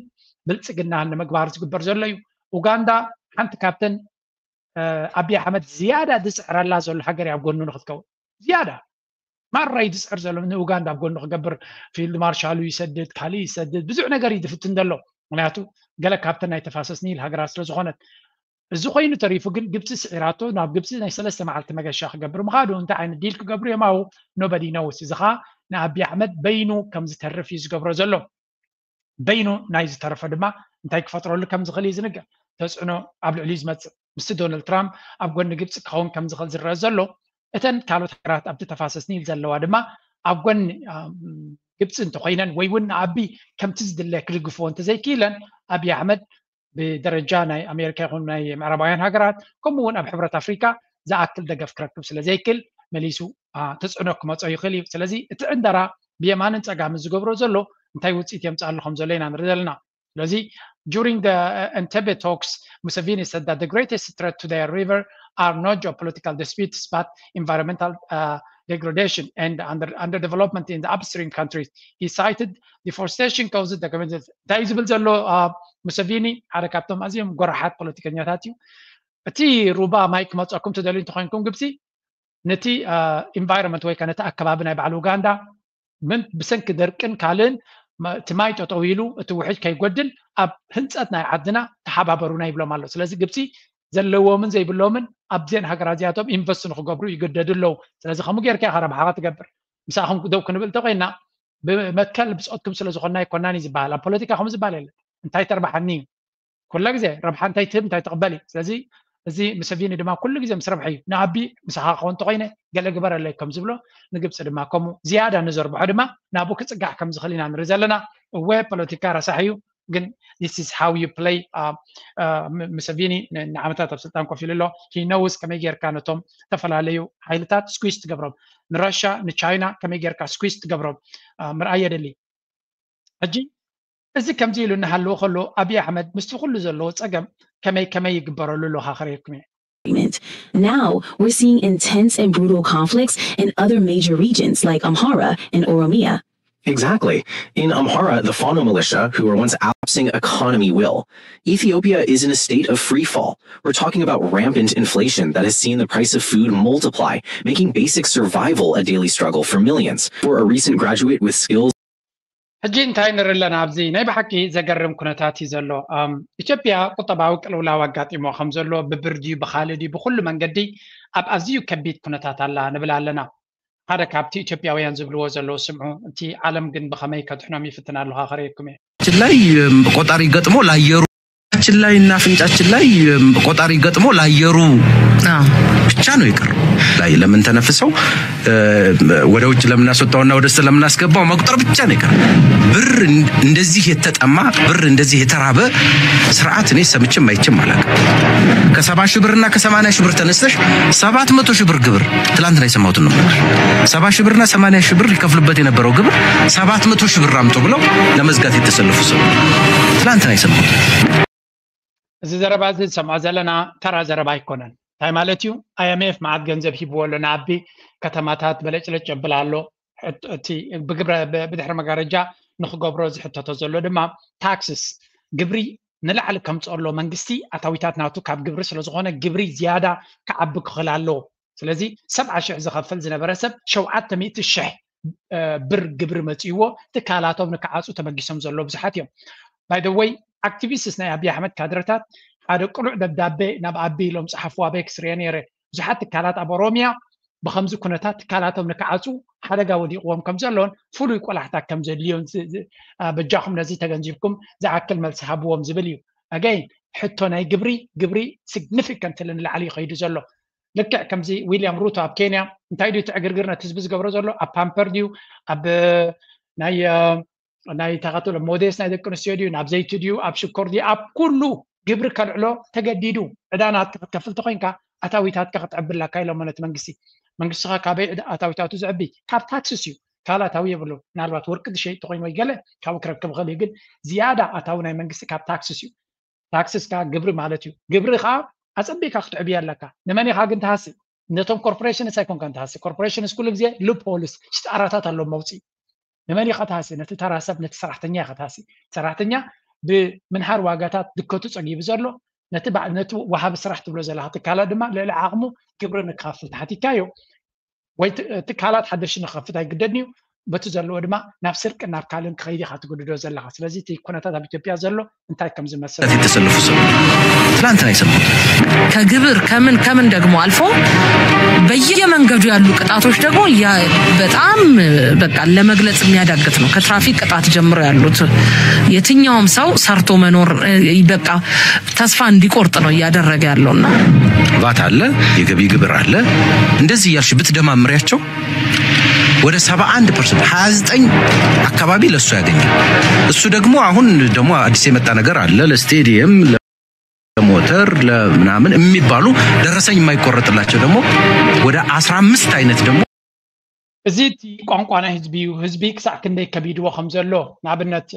ብልፅግናን ንምግባር ዝግበር ዘሎ እዩ። ኡጋንዳ ሓንቲ ካብተን ኣቢ ኣሕመድ ዝያዳ ዝፅዕረላ ዘሎ ሃገር ኣብ ጎኑ ንክትከውን ዝያዳ ማራ እዩ ዝፅዕር ዘሎ ንኡጋንዳ ኣብ ጎኑ ክገብር። ፊልድ ማርሻሉ ይሰድድ፣ ካልእ ይሰድድ፣ ብዙሕ ነገር እዩ ዝፍትን ዘሎ። ምክንያቱ ገለ ካብተን ናይ ተፋሰስ ኒል ሃገራት ስለ ዝኾነት። እዚ ኮይኑ ተሪፉ ግን ግብፂ ስዒራቶ ናብ ግብፂ ናይ ሰለስተ መዓልቲ መገሻ ክገብር ምኻዱ እንታይ ዓይነት ዲል ክገብሩ እዮም ኣብኡ? Nobody knows። እዚ ኸዓ ንኣቢ ኣሕመድ በይኑ ከም ዝተርፍ እዩ ዝገብሮ ዘሎ። በይኑ ናይ ዝተረፈ ድማ እንታይ ክፈጥረሉ ከም ዝኽእል እዩ ዝንገር። ተፅዕኖ ኣብ ልዕሊኡ ዝመፅእ ምስቲ ዶናልድ ትራምፕ ኣብ ጎኒ ግብፂ ክኸውን ከም ዝኽእል ዝረአ ዘሎ። እተን ካልኦት ሃገራት ኣብቲ ተፋሰስ ኒል ዘለዋ ድማ ኣብ ጎኒ ግብፂ እንተኮይነን ወይ እውን ንኣቢ ከምቲ ዝድለ ክድግፍዎ እንተዘይክኢለን ኣቢ ኣሕመድ ብደረጃ ናይ ኣሜሪካ ይኹን ናይ ምዕራባውያን ሃገራት ከምኡ እውን ኣብ ሕብረት ኣፍሪካ ዝኣክል ደገፍ ክረክብ ስለ ዘይክል መሊሱ ተፅዕኖ ክመፆ ይኽእል እዩ። ስለዚ እቲ ዕንደራ ብየማንን ፀጋምን ዝገብሮ ዘሎ እንታይ ውፅኢት የምፅኣሉ ከም ዘሎ ኢና ንርኢ ዘለና። ስለዚ during the uh, Entebbe talks, Museveni said that the greatest threat to their river are not geopolitical disputes but environmental uh, degradation and under, underdevelopment in the upstream countries. He cited deforestation causes the communities. እንታይ ዝብል ዘሎ ሙሰቪኒ ሓደ ካብቶም ኣዝዮም ጎራሓት ፖለቲከኛታት እዩ። እቲ ሩባ ማይ ክመፀኩም ትደልዩ እንተኮይንኩም ግብፂ ነቲ ኢንቫይሮንመንት ወይ ከዓ ነቲ ኣከባቢ ናይ በዓል ኡጋንዳ ምን ብሰንኪ ደርቅን ካልእን እቲ ማይ ጠጠው ኢሉ እቲ ውሕጅ ከይጎድል ኣብ ህንፀት ናይ ዓድና ተሓባበሩና ይብሎም ኣሎ። ስለዚ ግብፂ ዘለዎምን ዘይብሎምን ኣብዘን ሃገራት እዚኣቶም ኢንቨስት ንክገብሩ ይግደዱ ኣለዉ። ስለዚ ከምኡ ጌርካ ኢኻ ረብሓኻ ትገብር። ምሳኹም ደው ክንብል እንተኮይና ብመትከል ብፆትኩም ስለ ዝኾንና ኣይኮናን እዩ ዝበሃል። ኣብ ፖለቲካ ከምኡ ዝበሃል የለን። እንታይ ተርባሓኒ እዩ ኩላ ግዜ ረብሓ እንታይ ትህብ እንታይ ትቕበል እዩ። ስለዚ እዚ ሙሰቪኒ ድማ ኩሉ ግዜ ምስ ረብሐ እዩ ንኣቢ ምሳኻ ክኸውን እንተኮይነ ገለ ግበረለይ ከም ዝብሎ ንግብፂ ድማ ከምኡ ዝያዳ ንዘርብሖ ድማ ናብኡ ክፅጋዕ ከም ዝኽእል ኢና ንርኢ ዘለና። እወ ፖለቲካ ረሳሕ እዩ ግን this is how you play ሙሰቪኒ ንዓመታት ኣብ ስልጣን ኮፍ ኢሉ ኣሎ። He knows ከመይ ጌርካ ነቶም ዝተፈላለዩ ሓይልታት ስኩዝ ትገብሮም ንራሻ ንቻይና ከመይ ጌርካ ስኩዝ ትገብሮም ምርኣይ የድሊ። ሕጂ እዚ ከምዚ ኢሉ እናሃለወ ከሎ ኣብይ ኣሕመድ ምስቲ ኩሉ ዘለዎ ፀገም ከመይ ከመይ ይግበረሉ ኣሎ ካክረየኩም እየ። Now, we're seeing intense and brutal conflicts in other major regions like Amhara and Oromia. Exactly. In Amhara, the Fano militia, who were once absent economy will. Ethiopia is in a state of free fall. We're talking about rampant inflation that has seen the price of food multiply, making basic survival a daily struggle for millions. For a recent graduate with skills ሕጂ እንታይ ንርኢ ኣለና ኣብዚ ናይ ብሓቂ ዘገርም ኩነታት እዩ ዘሎ። ኢትዮጵያ ቁጠባዊ ቅልውላው ኣጋጢሞ ከም ዘሎ ብብር ድዩ ብካልእ ድዩ ብኩሉ መንገዲ ኣብ ኣዝዩ ከቢድ ኩነታት ኣላ ንብል ኣለና። ሓደ ካብቲ ኢትዮጵያውያን ዝብልዎ ዘለዉ ስምዑ፣ እቲ ዓለም ግን ብኸመይ ከድሕኖም ይፍትን ኣለኻ ከርእየኩም እየ። ችን ላይ ቆጣሪ ገጥሞ ላየሩ ችን ላይ እና አፍንጫችን ላይ ቆጣሪ ገጥሞ ላየሩ ብቻ ነው የቀረው። ላይ ለምን ተነፍሰው ወደ ውጭ ለምናስወጣውና ወደ ውስጥ ለምናስገባው መቁጠር ብቻ ነው የቀረው። ብር እንደዚህ የተጠማ ብር እንደዚህ የተራበ ስርዓት እኔ ሰምቼም አይቼም አላውቅም። ከሰባ ሺህ ብርና ከሰማንያ ሺህ ብር ተነስተሽ ሰባት መቶ ሺህ ብር ግብር ትላንትና የሰማሁትን ነው የምነግርሽ። ሰባ ሺህ ብርና ሰማንያ ሺህ ብር ይከፍሉበት የነበረው ግብር ሰባት መቶ ሺህ ብር አምጡ ብለው ለመዝጋት የተሰለፉ ሰው ትላንትና የሰማሁት። እዚ ዘረባ እዚ ዝሰምዖ ዘለና ተራ ዘረባ ኣይኮነን። እንታይ ማለት እዩ? ኣይኤምኤፍ መዓት ገንዘብ ሂብዎ ኣሎ ንኣቢ ከተማታት በለጭለጭ የብል ኣሎ። እቲ ብግብረ ብድሕሪ መጋረጃ ንክገብሮ ዝሕተቶ ዘሎ ድማ ታክስስ ግብሪ ንላዕሊ ከምፅኦ ኣሎ። መንግስቲ ኣታዊታት ናቱ ካብ ግብሪ ስለዝኾነ ግብሪ ዝያዳ ክዓቢ ክኽእል ኣለዎ። ስለዚ ሰብዓ ሽሕ ዝኸፍል ዝነበረ ሰብ ሸውዓተ ሚእቲ ሽሕ ብር ግብሪ መፅእዎ ትካላቶም ንክዓፁ ተበጊሶም ዘለዉ ብዙሓት እዮም። By the way, activists ናይ ኣብይ ኣሕመድ ካድረታት ሓደ ቅሉዕ ደብዳቤ ናብ ኣቢ ኢሎም ፀሓፍዋ ቤክስ ርየ ነይረ። ብዙሓት ትካላት ኣብ ኦሮሚያ ብከምዚ ኩነታት ትካላቶም ንክዓፁ ሓደጋ ወዲቕዎም ከም ዘሎን ፍሉይ ቆላሕታ ከም ዘድልዮን በጃኹም ነዚ ተገንዚብኩም ዝኣክል መልሲ ሃብዎም ዝብል እዩ። ኣገይን ሕቶ ናይ ግብሪ ግብሪ ሲግኒፊካንትሊ ንላዕሊ ይኸይዱ ዘሎ። ልክዕ ከምዚ ዊልያም ሩቶ ኣብ ኬንያ እንታይ ድዩ ትዕግርግር ነቲ ህዝቢ ዝገብሮ ዘሎ? ኣብ ፓምፐር ድዩ ኣብ ናይ ናይ ተኸትሎ ሞዴስ ናይ ደቂ ኣንስትዮ ድዩ ናብ ዘይቲ ድዩ ኣብ ሽኮር ድዩ ኣብ ኩሉ ግብሪ ከልዕሎ ተገዲዱ። ዕዳ ናትካ ክትከፍል ተኮይንካ ኣታዊታትካ ክትዕብላካ ኢሎሞ ነቲ መንግስቲ። መንግስትኻ ካበይ ኣታዊታቱ ዝዕቢ? ካብ ታክስስ እዩ። ካልእ ኣታዊ የብሉ። ምናልባት ወርቂ ዝሸይጥ ተኮይኑ ወይ ገለ ካብኡ ክረክብ ይኽእል እዩ፣ ግን ዝያዳ ኣታዊ ናይ መንግስቲ ካብ ታክስስ እዩ። ታክስስ ከዓ ግብሪ ማለት እዩ። ግብሪ ከዓ ኣፀቢካ ክትዕብዮ ኣለካ። ንመን ኢኻ ግን ትሃሲ? ነቶም ኮርፖሬሽንስ ኣይኮንካን ትሃሲ። ኮርፖሬሽንስ ኩሉ ግዜ ሉፖልስ ሽጣራታት ኣለዎም መውፅኢ። ንመን ኢኻ ትሃሲ? ነቲ ተራ ሰብ ነቲ ሰራሕተኛ ኢኻ ትሃሲ። ሰራሕተኛ ብምንሃር ዋጋታት ድከቱ ፀጊቡ ዘሎ ነቲ ወሃቢ ስራሕ ትብሎ ዘለካ ትካላት ድማ ልዕሊ ዓቕሙ ግብሪ ንክኸፍል ተሓቲትካዮ ወይ ትካላት ሓደሽ ንክኸፍት ኣይግደድን እዩ። በቲ ዘለዎ ድማ ናብ ስርቂ ናብ ካልእን ክኸይድ ኢኻ ትግድዶ ዘለካ። ስለዚ እቲ ኩነታት ኣብ ኢትዮጵያ ዘሎ እንታይ ከም ዝመስል የተሰለፉ ሰው ትላንትና የሰማሁት። ከግብር ከምን ከምን ደግሞ አልፎ በየመንገዱ ያሉ ቅጣቶች ደግሞ በጣም በቃ ለመግለጽ የሚያዳግት ነው። ከትራፊክ ቅጣት ጀምሮ ያሉት የትኛውም ሰው ሰርቶ መኖር በቃ ተስፋ እንዲቆርጥ ነው እያደረገ ያለውና ቫት አለ፣ የገቢ ግብር አለ። እንደዚህ እያልሽ ብትደማምሪያቸው ወደ ሰባ አንድ ፐርሰንት ሀያ ዘጠኝ አካባቢ ለሱ ያገኛል። እሱ ደግሞ አሁን ደግሞ አዲስ የመጣ ነገር አለ። ለስቴዲየም፣ ለሞተር፣ ለምናምን የሚባሉ ደረሰኝ የማይቆረጥላቸው ደግሞ ወደ አስራ አምስት አይነት ደግሞ እዚ እቲ ቋንቋ ናይ ህዝቢ እዩ። ህዝቢ ክሳዕ ክንደይ ከቢድዎ ከም ዘሎ ንኣብነት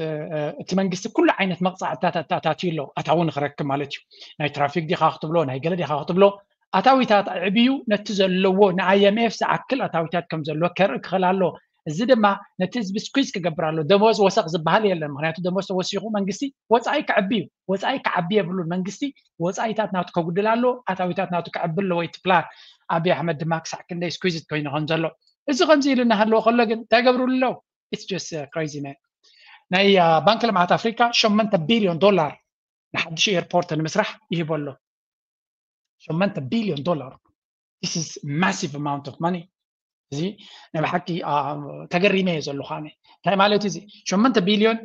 እቲ መንግስቲ ኩሉ ዓይነት መቕፃዕትታት ኣታታትዩ ኣሎ። ኣታዊ ንክረክብ ማለት እዩ። ናይ ትራፊክ ዲኻ ክትብሎ ናይ ገለ ዲኻ ክትብሎ ኣታዊታት ኣዕብዩ ነቲ ዘለዎ ንኣይኤምኤፍ ዝኣክል ኣታዊታት ከም ዘለዎ ከርኢ ክኽእል ኣሎ። እዚ ድማ ነቲ ህዝቢ ስኩዝ ክገብር ኣሎ። ደሞዝ ወሰኽ ዝበሃል የለን። ምክንያቱ ደሞዝ ተወሲኹ መንግስቲ ወፃኢ ክዕቢ እዩ። ወፃኢ ክዓቢ የብሉን። መንግስቲ ወፃኢታት ናቱ ከጉድል ኣሎ፣ ኣታዊታት ናቱ ክዕቢ ኣለዎ። እቲ ፕላን ኣብይ ኣሕመድ ድማ ክሳዕ ክንደይ ስኩዝ ኮይኑ ከም ዘሎ እዚ ከምዚ ኢሉ እናሃለዎ ከሎ ግን እንታይ ገብሩ ኣለዉ? It's just crazy man። ናይ ባንክ ልምዓት ኣፍሪካ ሸመንተ ቢልዮን ዶላር ንሓድሽ ኤርፖርት ንምስራሕ ይህቦ ኣሎ። ሸመንተ ቢልዮን ዶላር። This is massive amount of money። እዚ ናይ ብሓቂ ተገሪመ እየ ዘለኹ ኣነ። እንታይ ማለት እዚ ሸመንተ ቢልዮን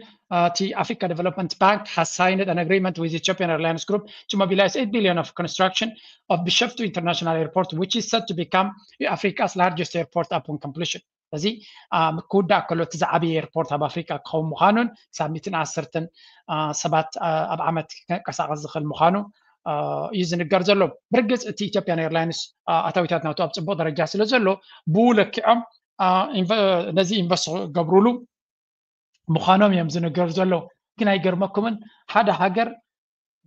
እቲ Africa Development Bank has signed an agreement with Ethiopian Airlines Group to mobilize eight billion of construction of Bishoftu International Airport, which is set to become Africa's largest airport upon completion። እዚ ክውዳእ ከሎ እቲ ዝዓበየ ኤርፖርት ኣብ ኣፍሪካ ክኸውን ምዃኑን ክሳብ ሚእትን ዓሰርተን ሰባት ኣብ ዓመት ከንቀሳቐስ ዝኽእል ምዃኑ እዩ ዝንገር ዘሎ። ብርግፅ እቲ ኢትዮጵያን ኤርላይንስ ኣታዊታት ናቱ ኣብ ፅቡቅ ደረጃ ስለ ዘሎ ብኡ ለኪዖም ነዚ ኢንቨስት ክገብሩሉ ምዃኖም እዮም ዝንገሩ ዘለዉ። ግን ኣይገርመኩምን ሓደ ሃገር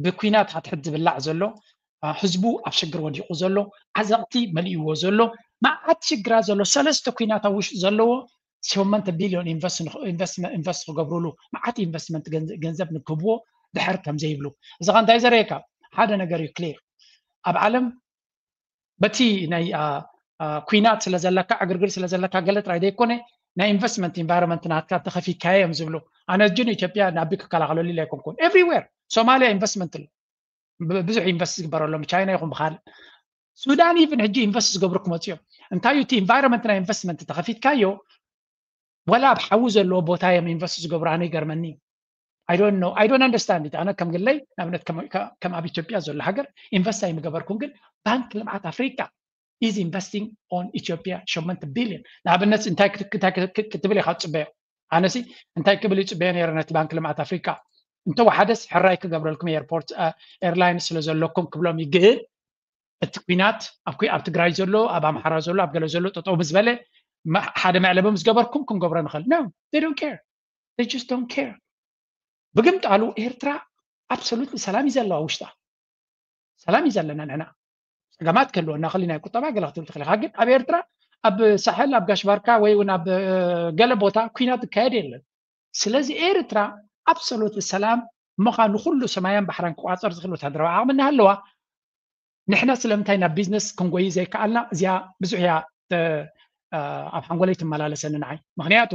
ብኩናት ሓትሕት ዝብላዕ ዘሎ ህዝቡ ኣብ ሽግር ወዲቑ ዘሎ ዓዘቕቲ መሊእዎ ዘሎ መዓት ሽግራት ዘሎ ሰለስተ ኩናት ኣብ ውሽጢ ዘለዎ ሸመንተ ቢልዮን ኢንቨስት ክገብሩሉ መዓት ኢንቨስትመንት ገንዘብ ንክህብዎ ድሕር ከም ዘይብሉ እዚ ከ እንታይ ዘርእየካ ሓደ ነገር እዩ ክሊር ኣብ ዓለም በቲ ናይ ኩናት ስለ ዘለካ ዕግርግር ስለ ዘለካ ገለ ጥራይ ዘይኮነ ናይ ኢንቨስትመንት ኢንቫይሮንመንት ናትካ ተኸፊካዮ እዮም ዝብሉ ኣነ እጅን ኢትዮጵያ ናቢ ክከላኸለሉ ኢለ ኣይኮንኩን ኤቭሪዌር ሶማሊያ ኢንቨስትመንት ኣሎ ብዙሕ ኢንቨስት ዝግበረሎም ቻይና ይኹን ብካልእ ሱዳን ኢቭን ሕጂ ኢንቨስት ዝገብሩ ክመፅኦም እንታይ እቲ ኢንቫይሮንመንት ናይ ኢንቨስትመንት ተኸፊትካዮ ወላ ኣብ ሓዊ ዘለዎ ቦታ እዮም ኢንቨስት ዝገብሩ ኣነ ይገርመኒ I don't know I don't understand it ኣነ ከም ግለይ ንኣብነት ከም ኣብ ኢትዮጵያ ዘሎ ሃገር ኢንቨስት ኣይምገበርኩን ግን ባንክ ልምዓት ኣፍሪካ is investing on ኢትዮጵያ ሸመንተ ቢልዮን ንኣብነት እንታይ ክትብል ኢካ ትፅበዮ ኣነሲ እንታይ ክብል ይፅበዮ ነረ ነቲ ባንክ ልምዓት ኣፍሪካ እንተወሓደስ ሕራይ ክገብረልኩም ኤርፖርት ኤርላይን ስለ ዘለኩም ክብሎም ይግእል እቲ ኩናት ኣብ ትግራይ ዘሎ ኣብ ኣምሓራ ዘሎ ኣብ ገለ ዘሎ ጠጠው ምስ በለ ሓደ መዕለቢ ምስ ገበርኩም ክንገብሮ ንኽእል no they don't care they just don't care ብግምጣሉ ኤርትራ absolutely ሰላም እዩ ዘለዋ ውሽጣ ሰላም እዩ ዘለና ንሕና ፀገማት ክህልወና ክሊ ናይ ቁጠባ ገለ ክትብል ትኽእል ኢኻ ግን ኣብ ኤርትራ ኣብ ሳሕል ኣብ ጋሽ ባርካ ወይ እውን ኣብ ገለ ቦታ ኩናት ዝካየድ የለን ስለዚ ኤርትራ absolutely ሰላም ምዃን ንኩሉ ሰማያን ባሕራን ክቋፀር ዝኽእል ወታደራዊ ዓቕሚ እናሃለዋ ንሕና ስለምንታይ ናብ ቢዝነስ ክንጎይ ዘይከኣልና? እዚኣ ብዙሕ እያ ኣብ ሓንጎለይ ትመላለሰኒ ንዓይ። ምክንያቱ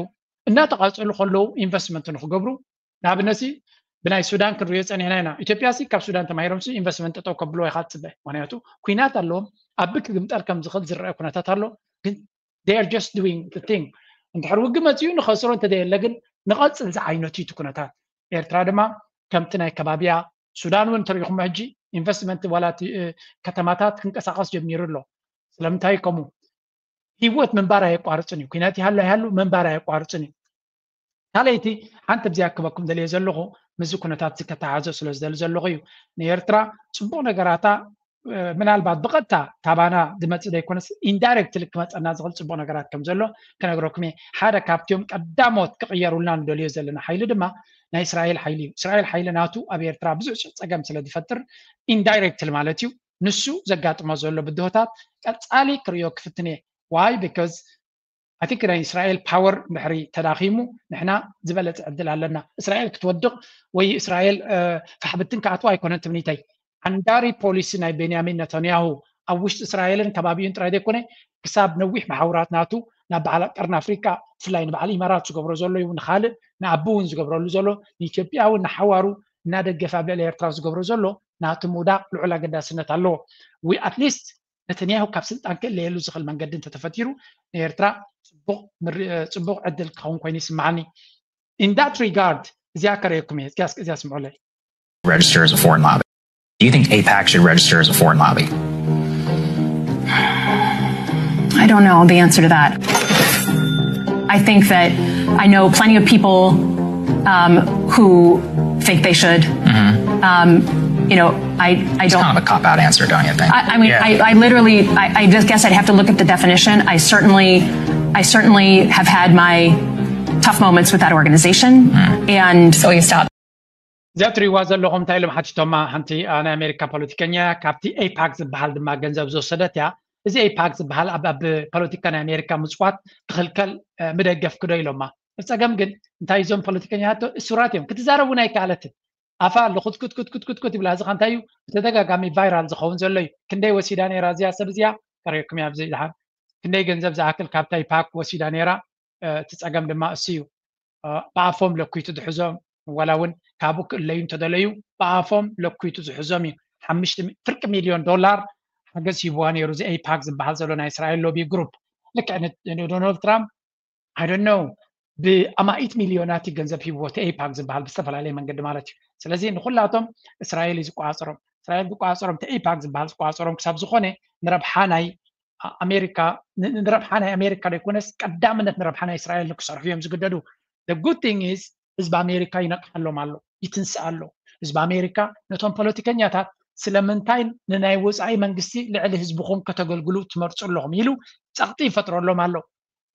እናተቃፀሉ ከለዉ ኢንቨስትመንት ንክገብሩ፣ ንኣብነት ብናይ ሱዳን ክንሪኦ ፀኒሕና ኢና። ኢትዮጵያ ሲ ካብ ሱዳን ተማሂሮም ኢንቨስትመንት ጠጠው ከብልዎ ኢካ ትፅበ። ምክንያቱ ኩናት ኣለዎም። ኣብ ክግምጠል ከም ዝኽእል ዝረአ ኩነታት ኣሎ። ግን they are just doing the thing። እንድሕር ውግእ መፅኡ ንኸስሮ እንተዘየለ ግን ንቐፅል ዝዓይነቱ እዩ እቲ ኩነታት። ኤርትራ ድማ ከምቲ ናይ ከባቢያ ሱዳን እውን እንተሪኢኹሞ ሕጂ ኢንቨስትመንት ዋላ ከተማታት ክንቀሳቐስ ጀሚሩ ኣሎ። ስለምንታይ ከምኡ? ህይወት ምንባር ኣየቋርፅን እዩ። ኩናት ይሃሉ ኣይሃሉ ምንባር ኣየቋርፅን እዩ። ካልኣይቲ ሓንቲ ብዚኣ ክበኩም ደልየ ዘለኹ፣ ምስዚ ኩነታት እዚ ከተሓዞ ስለ ዝደሊ ዘለኹ እዩ። ንኤርትራ ፅቡቕ ነገራታ ምናልባት ብቐጥታ ታባና ዝመፅእ ዘይኮነስ ኢንዳይሬክትሊ ክመፀና ዝኽእል ፅቡቕ ነገራት ከም ዘሎ ክነግረኩም እየ። ሓደ ካብቲኦም ቀዳሞት ክቕየሩልና ንደልዮ ዘለና ሓይሊ ድማ ናይ እስራኤል ሓይሊ እዩ። እስራኤል ሓይሊ ናቱ ኣብ ኤርትራ ብዙሕ ጸገም ስለ ዝፈጥር ኢንዳይሬክትሊ ማለት እዩ። ንሱ ዘጋጥሞ ዘሎ ብድሆታት ቀጻሊ ክርእዮ ክፍትን እየ። ዋይ ቢካዝ ኣይ ቲንክ ናይ እስራኤል ፓወር ድሕሪ ተዳኺሙ ንሕና ዝበለጸ ዕድል ኣለና። እስራኤል ክትወድቕ ወይ እስራኤል ፋሕብትን ክኣትዋ ኣይኮነን ትምኒተይ። ዓንዳሪ ፖሊሲ ናይ ቤንያሚን ነታንያሁ ኣብ ውሽጢ እስራኤልን ከባቢኡን ጥራይ ዘይኮነ ክሳብ ነዊሕ መሓውራት ናቱ ናብ በዓል ቀርኒ ኣፍሪቃ ብፍላይ ንበዓል ኢማራት ዝገብሮ ዘሎ እዩ ንካልእ ንኣቢ እውን ዝገብረሉ ዘሎ ንኢትዮጵያ እውን ንሓዋሩ እናደገፈ ኣብ ልዕሊ ኤርትራ ዝገብሮ ዘሎ ናቱ ምውዳቕ ልዑል ኣገዳስነት ኣለዎ። ኣትሊስት ነተንያሁ ካብ ስልጣን ክእለየሉ ዝኽእል መንገዲ እንተተፈጢሩ ንኤርትራ ፅቡቕ ዕድል ክኸውን ኮይኑ ይስምዓኒ። In that regard እዚኣ ከረየኩም እየ። እዚኣ ስምዑለይ። Register as a foreign lobby? Do you think AIPAC should register as a foreign lobby? I don't know the answer to that. I think that I know plenty of people um, who think they should. Um, you know, I, I It's don't. kind of a cop out answer, don't you think? I, I mean, Yeah. I, I literally, I, I just guess I'd have to look at the definition. I certainly, I certainly have had my tough moments with that organization, and So you stop. እዚኣ ትሪእዋ ዘለኹም እንታይ ኢሎም ሓቲቶማ? ሓንቲ ናይ ኣሜሪካ ፖለቲከኛ እያ። ካብቲ ኤይፓክ ዝበሃል ድማ ገንዘብ ዝወሰደት እያ። እዚ ኤይፓክ ዝበሃል ኣብ ኣብ ፖለቲካ ናይ ኣሜሪካ ምፅዋት ክኽልከል ምደገፍ ክዶ ኢሎማ። ብፀገም ግን እንታይ እዞም ፖለቲከኛቶ እሱራት እዮም። ክትዛረብ እውን ኣይከኣለትን። ኣፋ ኣሎ ክትኩትኩትኩትኩት ይብላ። እዚ ከ እንታይ እዩ? ብተደጋጋሚ ቫይራል ዝኸውን ዘሎ እዩ። ክንደይ ወሲዳ ነይራ እዚኣ ሰብ እዚኣ? ቀሪብኩም እያ ኣብዚ ድሓን ክንደይ ገንዘብ ዝኣክል ካብታ ኤይፓክ ወሲዳ ነይራ። እቲ ፀገም ድማ እሱ እዩ። ብኣፎም ለኩይቱ ዝሕዞም ዋላ እውን ካብኡ ክእለዩ እንተደለዩ ብኣፎም ለኩይቱ ዝሕዞም እዩ። ሓሙሽተ ፍርቂ ሚልዮን ዶላር ሓገዝ ሂብዋ ነይሩ እዚ ኤይፓክ ዝበሃል ዘሎ ናይ እስራኤል ሎቢ ግሩፕ። ልክዕ ንዶናልድ ትራምፕ I don't know ብኣማኢት ሚልዮናት እዩ ገንዘብ ሂብዎ እቲ ኤይፓክ ዝበሃል ብዝተፈላለየ መንገዲ ማለት እዩ። ስለዚ ንኩላቶም እስራኤል እዩ ዝቆፃፀሮም። እስራኤል ዝቆፃፀሮም እቲ ኤይፓክ ዝበሃል ዝቆፃፀሮም ክሳብ ዝኾነ ንረብሓ ናይ ኣሜሪካ ንረብሓ ናይ ኣሜሪካ ዘይኮነስ ቀዳምነት ንረብሓ ናይ እስራኤል ንክሰርሑ እዮም ዝግደዱ። The good thing is ህዝቢ ኣሜሪካ ይነቅሓሎም ኣሎ፣ ይትንስእ ኣሎ። ህዝቢ ኣሜሪካ ነቶም ፖለቲከኛታት ስለምንታይ ንናይ ወፃኢ መንግስቲ ልዕሊ ህዝብኹም ከተገልግሉ ትመርፁ ኣለኹም ኢሉ ፀቕጢ ይፈጥረሎም ኣሎ።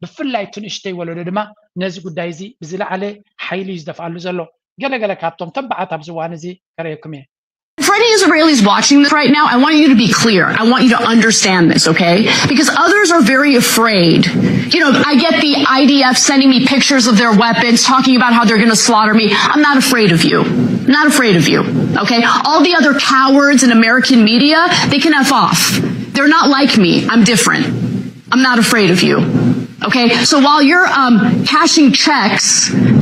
ብፍላይ እቲ ንእሽተይ ወለዶ ድማ ነዚ ጉዳይ እዚ ብዝለዓለ ሓይሊ እዩ ዝደፍኣሉ ዘሎ። ገለገለ ካብቶም ተባዓት ኣብዚ እዋን እዚ ከርእየኩም እየ። For any Israelis watching this right now, I want you to be clear. I want you to understand this, okay? Because others are very afraid. You know, I get the I D F sending me pictures of their weapons, talking about how they're going to slaughter me. I'm not afraid of you. I'm not afraid of you, okay? All the other cowards in American media, they can F off. They're not like me. I'm different. I'm not afraid of you. Okay, so while you're um, cashing checks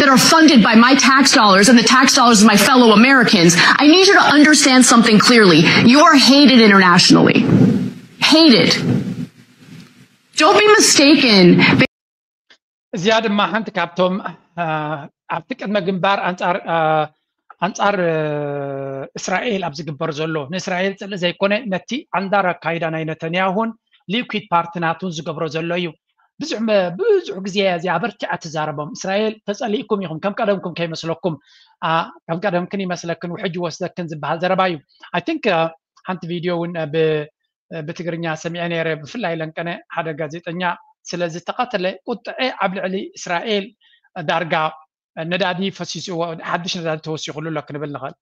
that are funded by my tax dollars and the tax dollars of my fellow Americans, I need you to understand something clearly. You are hated internationally. Hated. Don't be mistaken. እዚኣ ድማ ሓንቲ ካብቶም ኣብቲ ቅድመ ግንባር ኣንፃር ኣንፃር እስራኤል ኣብ ዝግበር ዘሎ ንእስራኤል ፅልኢ ዘይኮነ ነቲ ዓንዳር ኣካይዳ ናይ ነተንያሁን ሊኩድ ፓርቲ ናቱን ዝገብሮ ዘሎ እዩ። ብዙሕ ብዙሕ ግዜ እያ እዚኣ ኣበርቲዓ ትዛረቦም። እስራኤል ተፀሊእኩም ኢኹም ከም ቀደምኩም ከይመስለኩም ከም ቀደምክን ይመስለክን ውሕጅ ወስደክን ዝበሃል ዘረባ እዩ። I think ሓንቲ ቪድዮ እውን ብትግርኛ ሰሚዐ ነይረ ብፍላይ ለንቀነ ሓደ ጋዜጠኛ ስለዝተቐተለ ቁጥዐ ኣብ ልዕሊ እስራኤል ዳርጋ ነዳዲ ፈሲስዎ ሓድሽ ነዳዲ ተወሲኹሉ ኣሎ ክንብል ንኽእል።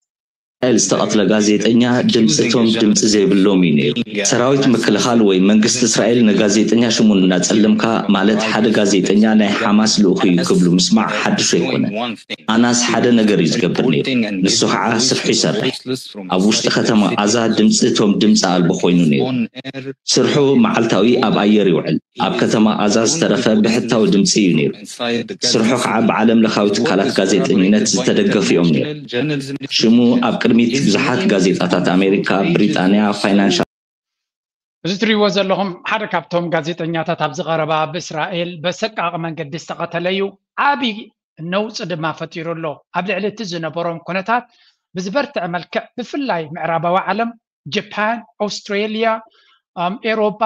እስራኤል ዝተቐትለ ጋዜጠኛ ድምፂ እቶም ድምፂ ዘይብሎም እዩ ነይሩ። ሰራዊት ምክልኻል ወይ መንግስቲ እስራኤል ንጋዜጠኛ ሽሙ እናፀለምካ፣ ማለት ሓደ ጋዜጠኛ ናይ ሓማስ ልኡኹ እዩ ክብሉ ምስማዕ ሓድሽ ኣይኮነን። ኣናስ ሓደ ነገር እዩ ዝገብር ነይሩ። ንሱ ከዓ ስርሑ ይሰርሕ። ኣብ ውሽጢ ከተማ ቓዛ ድምፂ እቶም ድምፂ ኣልቦ ኮይኑ ነይሩ። ስርሑ መዓልታዊ ኣብ ኣየር ይውዕል። ኣብ ከተማ ቓዛ ዝተረፈ ብሕታዊ ድምፂ እዩ ነይሩ። ስርሑ ከዓ ብዓለም ለኻዊ ትካላት ጋዜጠኝነት ዝተደገፉ እዮም ነይሩ። ሽሙ ኣብ ቅድሚት ብዙሓት ጋዜጣታት ኣሜሪካ፣ ብሪጣንያ፣ ፋይናንሻል እዚ ትሪእዎ ዘለኹም ሓደ ካብቶም ጋዜጠኛታት ኣብዚ ቀረባ ብእስራኤል በሰቃቂ መንገዲ ዝተቐተለ እዩ። ዓቢ ነውፂ ድማ ፈጢሩ ኣሎ። ኣብ ልዕሊ እቲ ዝነበሮም ኩነታት ብዝበርትዐ መልክዕ ብፍላይ ምዕራባዊ ዓለም፣ ጃፓን፣ ኣውስትሬልያ፣ ኤሮፓ፣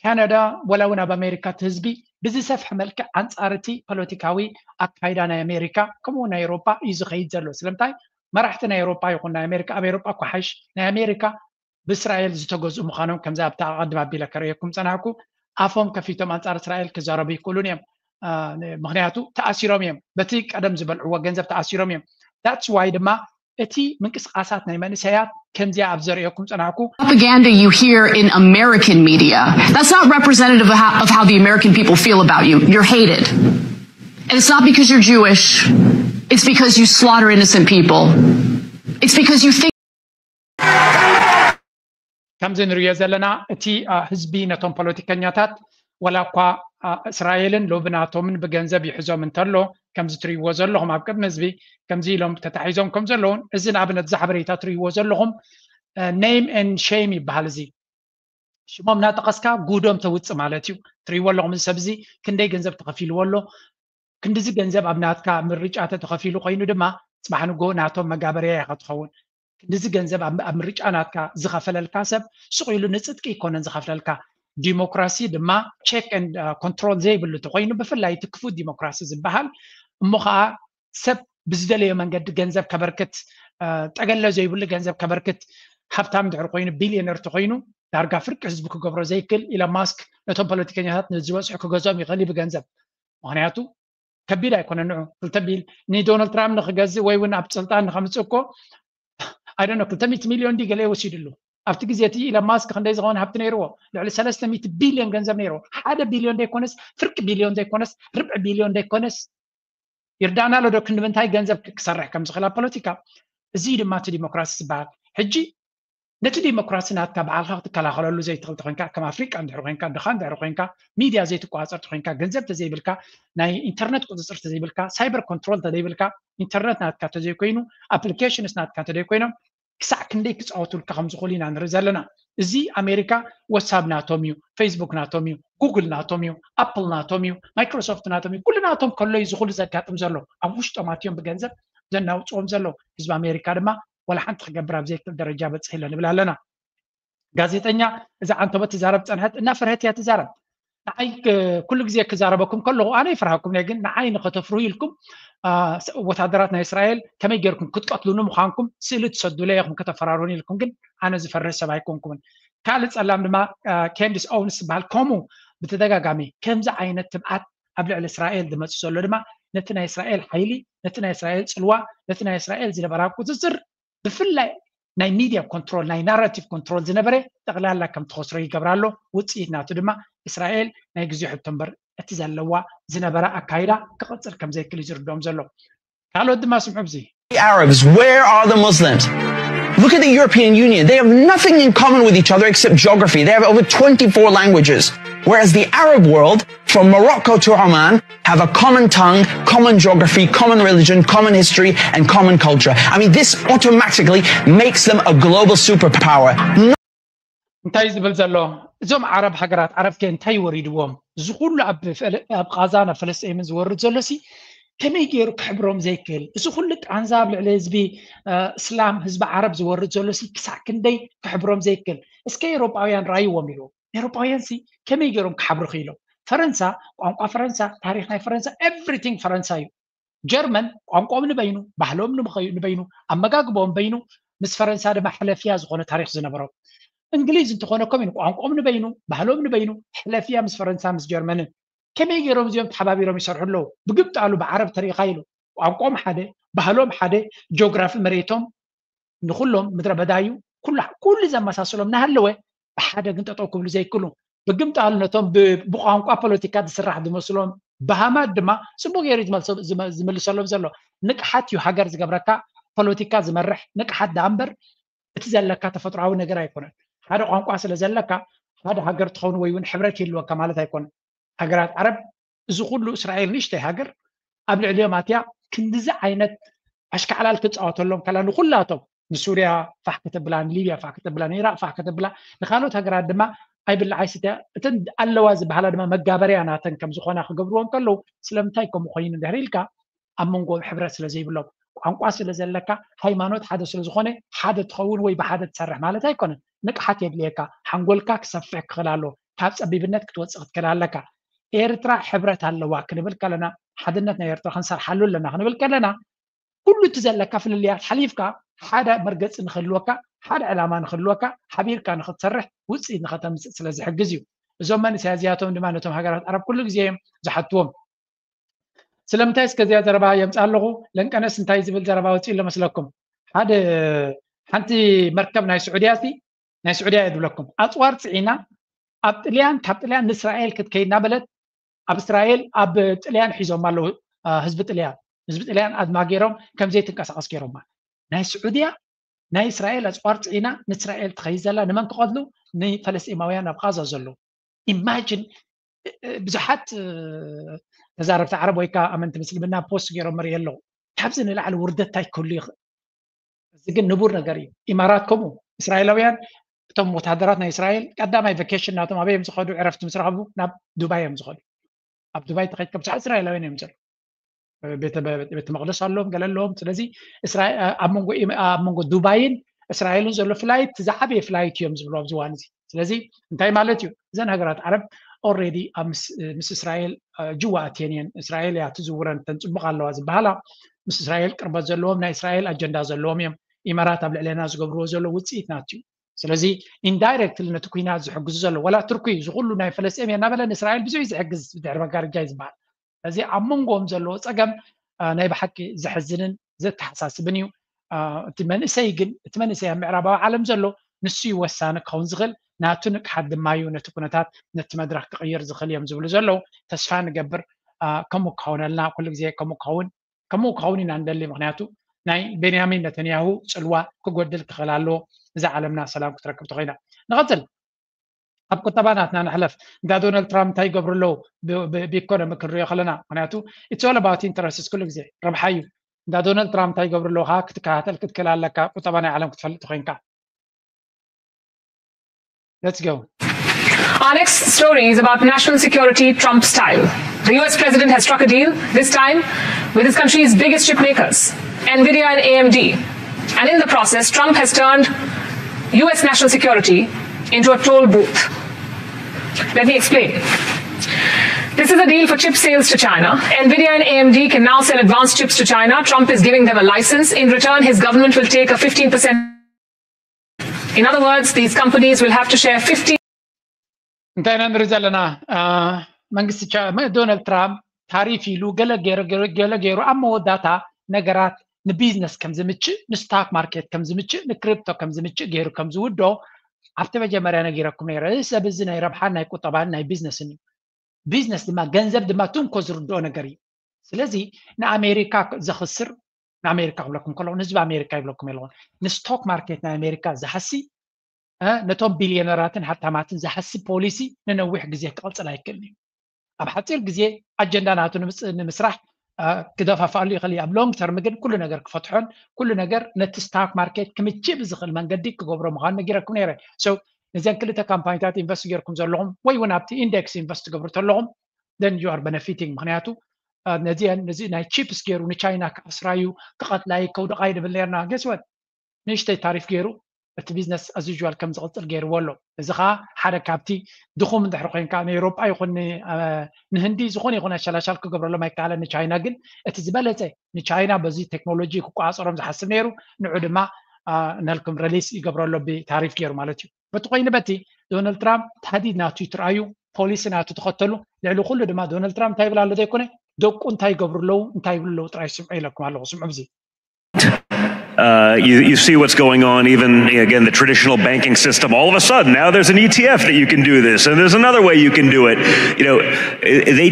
ካናዳ፣ ወላ እውን ኣብ ኣሜሪካ እቲ ህዝቢ ብዝሰፍሐ መልክዕ ኣንፃር እቲ ፖለቲካዊ ኣካይዳ ናይ ኣሜሪካ ከምኡ ናይ ኤሮፓ እዩ ዝኸይድ ዘሎ። ስለምንታይ መራሕቲ ናይ ኤሮፓ ይኹን ናይ ኣሜሪካ፣ ኣብ ኤሮፓ እኳ ሓይሽ ናይ ኣሜሪካ ብእስራኤል ዝተገዝኡ ምዃኖም ከምዚ ኣብቲ ኣቐድም ኣቢለ ከርእየኩም ፀናሕኩ ኣፎም ከፊቶም ኣንፃር እስራኤል ክዛረቡ ይክእሉን እዮም። ምክንያቱ ተኣሲሮም እዮም፣ በቲ ቀደም ዝበልዕዎ ገንዘብ ተኣሲሮም እዮም። That's why ድማ እቲ ምንቅስቃሳት ናይ መንእሰያት ከምዚኣ ኣብ ዘርእየኩም ፀናሕኩ Propaganda you hear in American media, that's not representative of how, of how the American people feel about you. You're hated. And it's not because you're Jewish, it's because you slaughter innocent people. It's because you think ከምዚ ንሪኦ ዘለና እቲ ህዝቢ ነቶም ፖለቲከኛታት ዋላ እኳ እስራኤልን ሎብናቶምን ብገንዘብ ይሕዞም እንተሎ ከምዚ ትሪእዎ ዘለኹም ኣብ ቅድሚ ህዝቢ ከምዚ ኢሎም ተታሒዞም ከም ዘለውን እዚ ንኣብነት እዚ ሓበሬታ ትሪእዎ ዘለኹም name and shame ይበሃል። እዚ ሽሞም እናጠቐስካ ጉዶም ተውፅእ ማለት እዩ። ትሪእዎ ኣለኹም እዚ ሰብ እዚ ክንደይ ገንዘብ ተኸፊልዎ ኣሎ። ክንድዚ ገንዘብ ኣብ ናትካ ምርጫ ተተኸፊሉ ኮይኑ ድማ ፅባሕ ንጎ ናቶም መጋበርያ ኢኻ ትኸውን። ክንድዚ ገንዘብ ኣብ ምርጫ ናትካ ዝኸፈለልካ ሰብ ስቕ ኢሉ ንፅድቂ ኣይኮነን ዝኸፍለልካ። ዲሞክራሲ ድማ check and control ዘይብሉ ተኮይኑ ብፍላይ እቲ ክፉት ዲሞክራሲ ዝበሃል እሞ ከዓ ሰብ ብዝደለዮ መንገዲ ገንዘብ ከበርክት ጠገለ ዘይብሉ ገንዘብ ከበርክት ሃብታም ድሕር ኮይኑ ቢልዮነር ተኮይኑ ዳርጋ ፍርቂ ህዝቢ ክገብሮ ዘይክእል ኢሎን ማስክ ነቶም ፖለቲከኛታት ንዝበፅሑ ክገዝኦም ይኽእል እዩ ብገንዘብ። ምክንያቱ ከቢድ ኣይኮነ ንዑ ክልተ ቢል ንዶናልድ ትራምፕ ንክገዝእ ወይ እውን ኣብ ስልጣን ንከምፅእ እኮ ኣይደኖ ክልተ ሚእቲ ሚልዮን ዲ ገለ ወሲድሉ ኣብቲ ግዜ እቲ ኢሎን ማስክ ክንደይ ዝኸውን ሃብቲ ነይርዎ ልዕሊ ሰለስተ ሚእቲ ቢልዮን ገንዘብ ነይርዎ ሓደ ቢልዮን ዘይኮነስ ፍርቂ ቢልዮን ዘይኮነስ ርብዒ ቢልዮን ዘይኮነስ ይርዳና ኣሎ ዶ ክንዲ ምንታይ ገንዘብ ክሰርሕ ከም ዝኽእል ኣብ ፖለቲካ እዚ ድማ እቲ ዲሞክራሲ ዝበሃል ሕጂ ነቲ ዲሞክራሲ ናትካ ባዕልካ ክትከላኸለሉ ዘይትኽእል ተኮይንካ ከም ኣፍሪቃ እንድሕር ኮይንካ ድኻ እንድሕር ኮይንካ ሚድያ ዘይትቆፃፀር ተኮይንካ ገንዘብ ተዘይብልካ ናይ ኢንተርነት ቁፅፅር ተዘይብልካ ሳይበር ኮንትሮል ተዘይብልካ ኢንተርነት ናትካ ተዘይኮይኑ ኣፕሊኬሽንስ ናትካ እንተዘይኮይኖም ክሳዕ ክንደይ ክፃወቱልካ ከም ዝኽእሉ ኢና ንርኢ ዘለና። እዚ ኣሜሪካ ዋትሳፕ ናቶም እዩ፣ ፌስቡክ ናቶም እዩ፣ ጉግል ናቶም እዩ፣ ኣፕል ናቶም እዩ፣ ማይክሮሶፍት ናቶም እዩ፣ ኩሉ ናቶም ከሎ እዩ ዝኽሉ ዘጋጥም ዘሎ። ኣብ ውሽጦም ኣትዮም ብገንዘብ ዘናውፅዎም ዘለዉ። ህዝቢ ኣሜሪካ ድማ ዋላ ሓንቲ ክገብር ኣብ ዘይክእል ደረጃ በፂሑ ኣሎ ንብል ኣለና። ጋዜጠኛ እዛ ዓንተቦ ትዛረብ ፀንሐት እናፈርሀት እያ ትዛረብ። ንዓይ ኩሉ ግዜ ክዛረበኩም ከለኹ ኣነ ይፈርሃኩም እየ ግን ንዓይ ንኸተፍርሁ ኢልኩም ወታደራት ናይ እስራኤል ከመይ ጌርኩም ክትቀትሉኒ ምዃንኩም ስእሊ ትሰዱለ ኢኹም ከተፈራሩኒ ኢልኩም ግን ኣነ ዝፈርህ ሰብ ኣይኮንኩምን። ካልእ ፀላም ድማ ኬንዲስ ኦውንስ ዝበሃል ከምኡ ብተደጋጋሚ ከምዚ ዓይነት ትብዓት ኣብ ልዕሊ እስራኤል ዝመፅእ ዘሎ ድማ ነቲ ናይ እስራኤል ሓይሊ ነቲ ናይ እስራኤል ፅልዋ ነቲ ናይ እስራኤል ዝነበራ ቁፅፅር ብፍላይ ናይ ሚድያ ኮንትሮል ናይ ናራቲቭ ኮንትሮል ዝነበረ ጠቕላላ ከም ትኸስሮ ይገብራ ኣሎ። ውፅኢት ናቱ ድማ እስራኤል ናይ ግዜ ሕቶ እምበር እቲ ዘለዋ ዝነበረ ኣካይዳ ክቐፅል ከም ዘይክእል እዩ ዝርድኦም ዘሎ። ካልኦት ድማ ስምዑ ብዚ Arabs, where are the Muslims? Look at the European Union. They have nothing in common with each other except geography. They have over twenty-four languages. Whereas the Arab world, from Morocco to Oman, have a common tongue, common geography, common religion, common history, and common culture. I mean, this automatically makes them a global superpower. እንታይ ዝብል ዘሎ እዞም ዓረብ ሃገራት ዓረብ ከ እንታይ ወሪድዎም እዚ ኩሉ ኣብ ቃዛ ናብ ፈለስጢምን ዝወርድ ዘሎ ሲ ከመይ ገይሩ ክሕብሮም ዘይክእል እዚ ኩሉ ቃንዛ ኣብ ልዕሊ ህዝቢ እስላም ህዝቢ ዓረብ ዝወርድ ዘሎ ሲ ክሳዕ ክንደይ ክሕብሮም ዘይክእል እስከ ኤሮጳውያን ራይዎም ኢሉ ኤሮጳውያን ሲ ከመይ ገይሮም ክሓብሩ ክኢሎም ፈረንሳ ቋንቋ ፈረንሳ ታሪክ ናይ ፈረንሳ everything ፈረንሳ እዩ ጀርመን ቋንቋኦም ንበይኑ ባህሎም ንበይኑ ኣመጋግቦኦም በይኑ ምስ ፈረንሳ ድማ ሕለፍያ ዝኾነ ታሪክ ዝነበሮም እንግሊዝ እንተኾነ ከም ቋንቋኦም ንበይኑ ባህሎም ንበይኑ ሕለፍያ ምስ ፈረንሳ ምስ ጀርመንን ከመይ ገይሮም እዚኦም ተሓባቢሮም ይሰርሑ ኣለዉ ብግብጣሉ ብዓረብ ተሪኢኻ ኢሉ ቋንቋኦም ሓደ ባህሎም ሓደ ጂኦግራፊ መሬቶም ንኩሎም ምድረ በዳ እዩ። ኩሉ ኩሉ ዘመሳስሎም እናሃለወ ብሓደ ግን ጠጠው ክብሉ ዘይክሉ፣ ብግምጣሉ ነቶም ብ- ብቋንቋ ፖለቲካ ዝስራሕ ዝመስሎም በሃማት ድማ ጽቡቅ ገይሩ ዝመልሶ- ዝመ- ዝምልሰሎም ዘሎ። ንቅሓት እዩ ሃገር ዝገብረካ፣ ፖለቲካ ዝመርሕ ንቅሓት ደኣ እምበር እቲ ዘለካ ተፈጥሯዊ ነገር ኣይኮነን። ሓደ ቋንቋ ስለ ዘለካ ሓደ ሃገር ትኸውን ወይ እውን ሕብረት ይህልወካ ማለት ኣይኮነን። ሃገራት ዓረብ፣ እዚ ኩሉ እስራኤል ንእሽተይ ሃገር ኣብ ልዕሊኦም ኣትያ ክንድዚ ዓይነት ኣሽካዕላል ትፃወተሎም ከላ፣ ንኩላቶም ንሱርያ ፋሕ ከተብላ፣ ንሊብያ ፋሕ ከተብላ፣ ንኢራቅ ፋሕ ከተብላ፣ ንካልኦት ሃገራት ድማ ኣይብልዓይ ስትያ እተን ኣለዋ ዝበሃላ ድማ መጋበርያ ናተን ከም ዝኾና ክገብርዎ እንከለዉ ስለምንታይ ከምኡ ኮይኑ እንድሕር ኢልካ ኣብ መንጎኦም ሕብረት ስለ ዘይብሎም፣ ቋንቋ ስለ ዘለካ፣ ሃይማኖት ሓደ ስለ ዝኾነ ሓደ ትኸውን ወይ ብሓደ ትሰርሕ ማለት ኣይኮነን። ንቅሓት የድልየካ፣ ሓንጎልካ ክሰፍሕ ክኽእል ኣለዎ። ካብ ጸቢብነት ክትወጽእ ክትክእል ኣለካ። ኤርትራ ሕብረት ኣለዋ ክንብል ከለና፣ ሓድነት ናይ ኤርትራ ክንሰርሓሉ ኣለና ክንብል ከለና፣ ኩሉ እቲ ዘለካ ፍልልያት ሓሊፍካ ሓደ መርገጺ ንክህልወካ፣ ሓደ ዕላማ ንክህልወካ፣ ሓቢርካ ንክትሰርሕ፣ ውጽኢት ንከተምጽእ ስለ ዝሕግዝ እዩ። እዞም መንእሰያት እዚኣቶም ድማ ነቶም ሃገራት ዓረብ ኩሉ ግዜ እዮም ዝሓትዎም። ስለምንታይ እስከ እዚኣ ዘረባ የምፅእ ኣለኹ? ለንቀነስ እንታይ ዝብል ዘረባ ወፂኡ ኣሎ መስለኩም? ሓደ ሓንቲ መርከብ ናይ ስዑድያ ሲ ናይ ስዑድያ እየ ዝብለኩም፣ ኣፅዋር ፅዒና ኣብ ጥልያን፣ ካብ ጥልያን ንእስራኤል ክትከይድ እናበለት ኣብ እስራኤል ኣብ ጥልያን ሒዞም ኣለዉ። ህዝቢ ጥልያን ህዝቢ ጥልያን ኣድማ ገይሮም ከምዘይትንቀሳቀስ ገይሮማ። ናይ ስዑድያ ናይ እስራኤል ኣፅዋር ፅዒና ንእስራኤል ትኸይድ ዘላ ንመን ክቐትሉ? ንፈለስጢማውያን ኣብ ቃዛ ዘለዉ። ኢማጂን ብዙሓት ተዛረብቲ ዓረብ ወይ ከዓ ኣመንቲ ምስልምና ፖስት ገይሮም ርኢ ኣለዉ። ካብዚ ንላዕሊ ውርደት እንታይ ክህሉ ይኽእል? እዚ ግን ንቡር ነገር እዩ። ኢማራት ከምኡ እስራኤላውያን እቶም ወታደራት ናይ እስራኤል ቀዳማይ ቨኬሽን ናቶም ኣበይ እዮም ዝኸዱ? ዕረፍቲ ምስ ረኸቡ ናብ ዱባይ እዮም ዝኸዱ። ኣብ ዱባይ ተኸይድካ ብዙሓት እስራኤላውያን እዮም ዘለዉ። ቤተ መቅደስ ኣለዎም፣ ገለ ኣለዎም። ስለዚ ኣብ መንጎ ዱባይን እስራኤልን ዘሎ ፍላይት ዝዓበየ ፍላይት እዮም ዝብሉ ኣብዚ እዋን እዚ። ስለዚ እንታይ ማለት እዩ? እዘን ሃገራት ዓረብ ኦልሬዲ ምስ እስራኤል ጅዋ ኣትየን እየን። እስራኤል እያ ትዝውረን፣ እተን ፅቡቅ ኣለዋ ዝበሃላ ምስ እስራኤል ቅርበት ዘለዎም፣ ናይ እስራኤል ኣጀንዳ ዘለዎም እዮም። ኢማራት ኣብ ልዕሌና ዝገብርዎ ዘሎ ውፅኢት ናት እዩ። ስለዚ ኢንዳይሬክትሊ ነቲ ኩናት ዝሕግዙ ዘሎ ዋላ ቱርኪ እዚ ኩሉ ናይ ፈለስጢን እየ እናበለ ንእስራኤል ብዙሕ ዝሕግዝ ድሕሪ መጋረጃ እዩ ዝበሃል። ስለዚ ኣብ መንጎኦም ዘለዎ ፀገም ናይ ብሓቂ ዘሕዝንን ዘተሓሳስብን እዩ። እቲ መንእሰይ ግን እቲ መንእሰይ ኣብ ምዕራባዊ ዓለም ዘሎ ንሱ እዩ ወሳኒ ክኸውን ዝኽእል፣ ናቱ ንቅሓት ድማ እዩ ነቲ ኩነታት ነቲ መድረክ ክቕይር ዝኽእል እዮም ዝብሉ ዘለዉ። ተስፋ ንገብር ከምኡ ክኸውነልና፣ ኩሉ ግዜ ከምኡ ክኸውን ከምኡ ክኸውን ኢና ንደሊ። ምክንያቱ ናይ ቤንያሚን ነተንያሁ ፅልዋ ክጎድል ክኽእል ኣለዎ እዛ ዓለምና ሰላም ክትረክብ ተኮይና። ንቐፅል። ኣብ ቁጠባ ናትና ንሕለፍ። እንዳ ዶናልድ ትራምፕ እንታይ ይገብሩ ኣለዉ ብኢኮኖሚ ክንሪኦ ከለና፣ ምክንያቱ it's all about interest ኩሉ ግዜ ረብሓ እዩ። እንዳ ዶናልድ ትራምፕ እንታይ ይገብሩ ኣለዉ ከዓ ክትከታተል ክትክእል ኣለካ። ቁጠባ ናይ ዓለም ክትፈልጥ ኮይንካ። Let's go. Our next story is about national security Trump style. The U S president has struck a deal, this time with his country's biggest chip makers, Nvidia and A M D. And in the process, Trump has turned U S national security into a toll booth. Let me explain. This is a deal for chip sales to China. Nvidia and A M D can now sell advanced chips to China. Trump is giving them a license. In return, his government will take a fifteen percent. In other words, these companies will have to share fifty. እንታይ ኢና ንርኢ ዘለና? መንግስቲ ዶናልድ ትራምፕ ታሪፍ ኢሉ ገለ ገይሩ ኣብ መወዳእታ ነገራት ንቢዝነስ ከም ዝምችእ፣ ንስታክ ማርኬት ከም ዝምችእ፣ ንክሪፕቶ ከም ዝምችእ ገይሩ ከም ዝውዶ ኣብቲ መጀመርያ ነጊረኩም ነይረ። እዚ ሰብ እዚ ናይ ረብሓን ናይ ቁጠባን ናይ ቢዝነስን እዩ። ቢዝነስ ድማ ገንዘብ ድማ ትንኮ ዝርድኦ ነገር እዩ። ስለዚ ንኣሜሪካ ዘኽስር ንኣሜሪካ ክብለኩም ከለኹ ንህዝቢ ኣሜሪካ ይብለኩም የለኹን፣ ንስቶክ ማርኬት ናይ ኣሜሪካ ዝሃሲ ነቶም ቢልዮነራትን ሃብታማትን ዝሃሲ ፖሊሲ ንነዊሕ ግዜ ክቕፅል ኣይክእልን እዩ። ኣብ ሓፂር ግዜ ኣጀንዳ ናቱ ንምስራሕ ክደፋፍኣሉ ይኽእል እዩ። ኣብ ሎንግ ተርም ግን ኩሉ ነገር ክፈትሖን ኩሉ ነገር ነቲ ስታክ ማርኬት ክምችእ ብዝኽእል መንገዲ ክገብሮ ምዃኑ ነጊረኩም ነይረ። ነዚን ክልተ ካምፓኒታት ኢንቨስት ጌርኩም ዘለኹም ወይ እውን ኣብቲ ኢንደክስ ኢንቨስት ትገብሩ ተለኹም then you are benefiting። ምክንያቱ ነዚን ነዚ ናይ ቺፕስ ገይሩ ንቻይና ክኣስራዩ ክቐትላዩ ከውድቓዩ ንብል ነርና። ገስወት ንእሽተይ ታሪፍ ገይሩ እቲ ቢዝነስ ኣዝዩዋል ከም ዝቕፅል ገይርዎ ኣሎ። እዚ ከዓ ሓደ ካብቲ ድኹም እንድሕር ኮይንካ ንኤውሮጳ ይኹን ንህንዲ ዝኾነ ይኹን ኣሻላሻል ክገብረሎም ኣይከኣለን። ንቻይና ግን እቲ ዝበለፀ ንቻይና በዚ ቴክኖሎጂ ክቆፃፀሮም ዝሓስብ ነይሩ ንዑ ድማ ነልኩም ረሊስ ይገብረሎ ብታሪፍ ገይሩ ማለት እዩ። በቲ ኮይኑ በቲ ዶናልድ ትራምፕ ታህዲድ ናቱ ይትርኣዩ፣ ፖሊሲ ናቱ ተኸተሉ። ልዕሊ ኩሉ ድማ ዶናልድ ትራምፕ እንታይ ይብል ኣሎ ዘይኮነ ደቁ እንታይ ይገብሩ ኣለዉ እንታይ ይብሉ ኣለዉ ጥራይ ስምዑ ኢለኩም ኣለኹ። ስምዑ ብዚ Uh, you, you see what's going on, even again, the traditional banking system. All of a sudden, now there's an E T F that you can do this, and there's another way you can do it. You know, they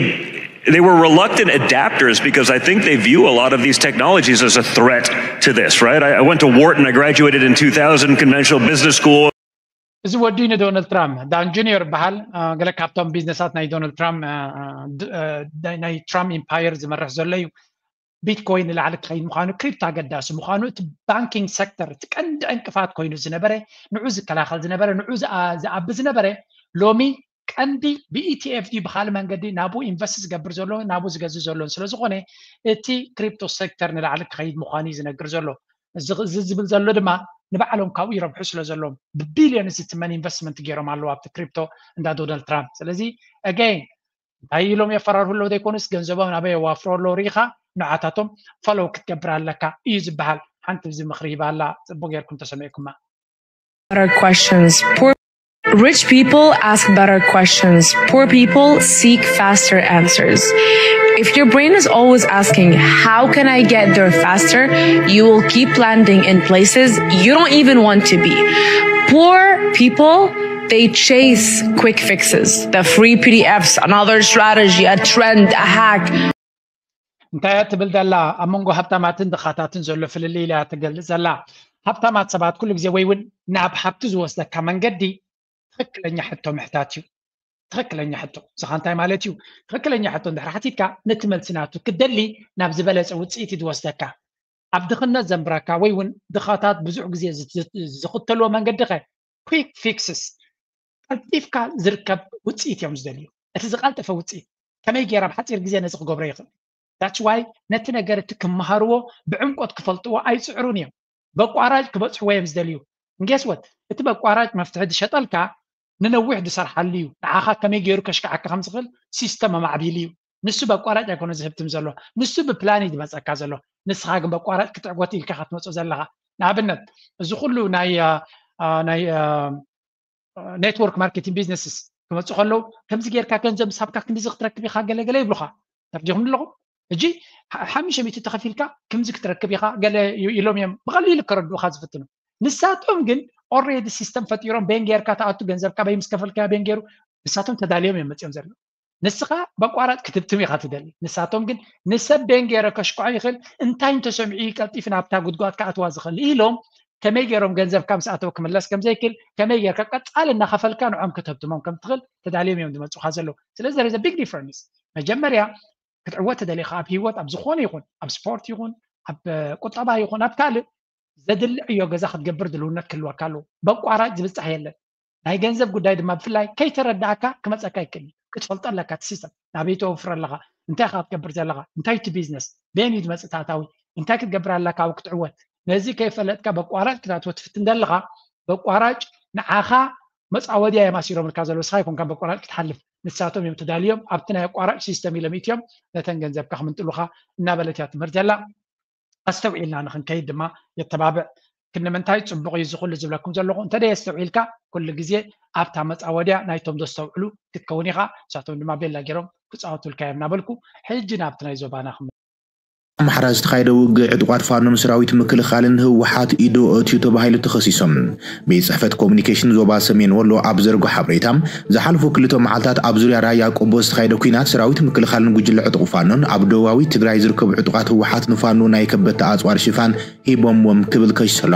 they were reluctant adapters because I think they view a lot of these technologies as a threat to this, right? I, I went to Wharton, I graduated in two thousand, conventional business school. እዚ ወዲ ንዶናልድ ትራምፕ ዳን ጁኒየር ይበሃል። ገለ ካብቶም ቢዝነሳት ናይ ዶናልድ ትራምፕ ናይ ትራምፕ ኢምፓየር ዝመርሕ ዘሎ እዩ። ቢትኮይን ንላዕሊ ክኸይድ ምዃኑ፣ ክሪፕቶ ኣገዳሲ ምዃኑ፣ እቲ ባንኪንግ ሴክተር እቲ ቀንዲ ዕንቅፋት ኮይኑ ዝነበረ፣ ንዑ ዝከላኸል ዝነበረ፣ ንዑ ዝኣቢ ዝነበረ ሎሚ ቀንዲ ብኢቲኤፍ ድዩ ብካልእ መንገዲ ናብኡ ኢንቨስት ዝገብር ዘሎ ናብኡ ዝገዝእ ዘሎን ስለ ዝኾነ እቲ ክሪፕቶ ሴክተር ንላዕሊ ክኸይድ ምዃኑ እዩ ዝነግር ዘሎ። እዚ ዝብል ዘሎ ድማ ንባዕሎም ካብኡ ይረብሑ ስለ ዘለዎም ብቢልዮን ዝትመን ኢንቨስትመንት ገይሮም ኣለዉ ኣብቲ ክሪፕቶ እንዳ ዶናልድ ትራምፕ። ስለዚ ኣገይን እንታይ ኢሎም የፈራርሁ ኣለዉ ዘይኮኑስ ገንዘቦም ናበይ የዋፍሩ ኣለዉ ርኢኻ ንዓታቶም ፈሎው ክትገብር ኣለካ እዩ ዝበሃል። ሓንቲ እዚ ምኽሪ ሂባ ኣላ። ጽቡቅ ጌርኩም ተሰሚዕኩማ። Better questions. Poor, rich people ask better questions. Poor people seek faster answers. If your brain is always asking, "How can I get there faster?" you will keep landing in places you don't even want to be. Poor people, they chase quick fixes, the free P D Fs, another strategy, a trend, a hack. እንታይ እያ ትብል ዘላ? ኣብ መንጎ ሃብታማትን ድኻታትን ዘሎ ፍልልይ ኢላ ትገልጽ ዘላ። ሃብታማት ሰባት ኩሉ ግዜ ወይ እውን ናብ ሃብቲ ዝወስደካ መንገዲ ትኽክለኛ ሕቶ ምሕታት እዩ። ትኽክለኛ ሕቶ እስኻ እንታይ ማለት እዩ? ትኽክለኛ ሕቶ እንድሕር ሓቲትካ ነቲ መልሲ ናቱ ክትደሊ ናብ ዝበለጸ ውፅኢት እዩ ዝወስደካ። ኣብ ድኽነት ዘንብረካ ወይ እውን ድኻታት ብዙሕ ግዜ ዝኽተልዎ መንገዲ ኸ quick fixes ቀልጢፍካ ዝርከብ ውፅኢት እዮም ዝደልዩ። እቲ ዝቐልጠፈ ውፅኢት ከመይ ገይረ ኣብ ሓፂር ግዜ ነዚ ክገብሮ ይኽእል? That's why ነቲ ነገር እቲ ክመሃርዎ ብዕምቆት ክፈልጥዎ ኣይፅዕሩን እዮም። በቋራጭ ክበፅሕዎ እዮም ዝደልዩ። Guess what? እቲ በቋራጭ መፍትሒ ዝሸጠልካ ንነዊሕ ዝሰርሓሉ እዩ። ንዓኻ ከመይ ገይሩ ከሽክዓካ ከም ዝኽእል ሲስተም ኣማዕቢሉ እዩ። ንሱ በቋራጭ ኣይኮነ ዝህብትም ዘሎ፣ ንሱ ብፕላን እዩ ዝመፀካ ዘሎ። ንስኻ ግን በቋራጭ ክትዕወት ኢልካ ክትመፁ ዘለኻ። ንኣብነት እዚ ኩሉ ናይ ናይ ኔትወርክ ማርኬቲንግ ቢዝነስስ ክመፁ ከለዉ ከምዚ ጌርካ ገንዘብ ምስ ሃብካ ክንዲዚ ክትረክብ ኢኻ ገለገለ ይብሉኻ። ተርዲኹም ኣለኹም። ሕጂ ሓሙሽተ ሚእቲ ተኸፊልካ ከምዚ ክትረክብ ኢኻ ገለ ኢሎም እዮም ብቐሊሉ ከረድኡኻ ዝፍትኑ። ንሳቶም ግን ኦሬዲ ሲስተም ፈጢሮም ቤን ጌርካ ትኣቱ ገንዘብካ በይ ምስ ከፈልካዮ ቤን ጌሩ ንሳቶም ተዳልዮም እዮም መፅኦም ዘለዉ። ንስኻ በቋራጭ ክትብትም ኢኻ ትደሊ። ንሳቶም ግን ንሰብ ቤን ገይረ ከሽክዖ ይኽእል፣ እንታይ እንተሰሚዑ እዩ ቀልጢፉ ናብታ ጉድጓድ ክኣትዋ ዝኽእል ኢሎም ከመይ ገይሮም ገንዘብካ ምስ ኣተወ ክምለስ ከም ዘይክእል፣ ከመይ ጌርካ ቀጻሊ እናኸፈልካ ንዖም ክትህብትሞም ከም ትኽእል ተዳልዮም እዮም ዝመጹኻ ዘለዉ። ስለዚ there is a big difference። መጀመርያ ክትዕወት ተደሊኻ ኣብ ህይወት ኣብ ዝኾነ ይኹን ኣብ ስፖርት ይኹን ኣብ ቁጠባ ይኹን ኣብ ካልእ ዘድሊ ዕዮ ገዛ ክትገብር ድልውነት ክህልወካ ኣለዎ። በቋራጭ ዝብጻሕ የለን። ናይ ገንዘብ ጉዳይ ድማ ብፍላይ ከይተረዳእካ ክመጸካ ይክእል እዩ። ክትፈልጦ ኣለካ እቲ ሲስተም ናበይ ተወፍር ኣለኻ፣ እንታይ ኢኻ ክትገብር ዘለኻ፣ እንታይ እቲ ቢዝነስ፣ በየን እዩ ዝመጽእ ታታዊ፣ እንታይ ክትገብር ኣለካ ኣብኡ ክትዕወት። ነዚ ከይፈለጥካ በቋራጭ ክትኣትዎ ትፍትን ዘለኻ በቋራጭ ንዓኻ መጻወድያ እዮም ኣሲሮምልካ ዘለዉ። ንስኻ ኣይኮንካ በቋራጭ ክትሓልፍ፣ ንሳቶም እዮም ተዳልዮም ኣብቲ ናይ ኣቋራጭ ሲስተም ኢሎም ኢትዮም ነተን ገንዘብካ ክምንጥሉኻ እናበለት እያ ትምህር ዘላ። ኣስተውዒልና ንኽንከይድ ድማ የተባብዕ። ክንዲ ምንታይ ጽቡቕ እዩ እዚ ኩሉ ዝብለኩም ዘለኹ እንተደይ ኣስተውዒልካ ኩሉ ግዜ ኣብታ መጻወድያ ናይቶም ዘስተውዕሉ ክትከውን ኢኻ። ንሳቶም ድማ ቤላ ገይሮም ክጻወቱልካ እዮም እናበልኩ ሕጂ ናብቲ ናይ ዞባና ክም ኣምሓራ ዝተኻየደ ውግእ ዕጡቓት ፋኖን ሰራዊት ምክልኻልን ህወሓት ኢዱ ኣእትዩ ተባሂሉ ተኸሲሶም። ቤት ጽሕፈት ኮሙኒኬሽን ዞባ ሰሜን ወሎ ኣብ ዘርጎ ሓበሬታ ዝሓለፉ ክልተ መዓልታት ኣብ ዙርያ ራያ ቆቦ ዝተኻየደ ኲናት ሰራዊት ምክልኻልን ጉጅለ ዕጡቕ ፋኖን ኣብ ደቡባዊ ትግራይ ዝርከቡ ዕጡቓት ህወሓት ንፋኖ ናይ ከበድቲ ኣጽዋር ሽፋን ሂቦምዎም ክብል ከሲሱ ኣሎ።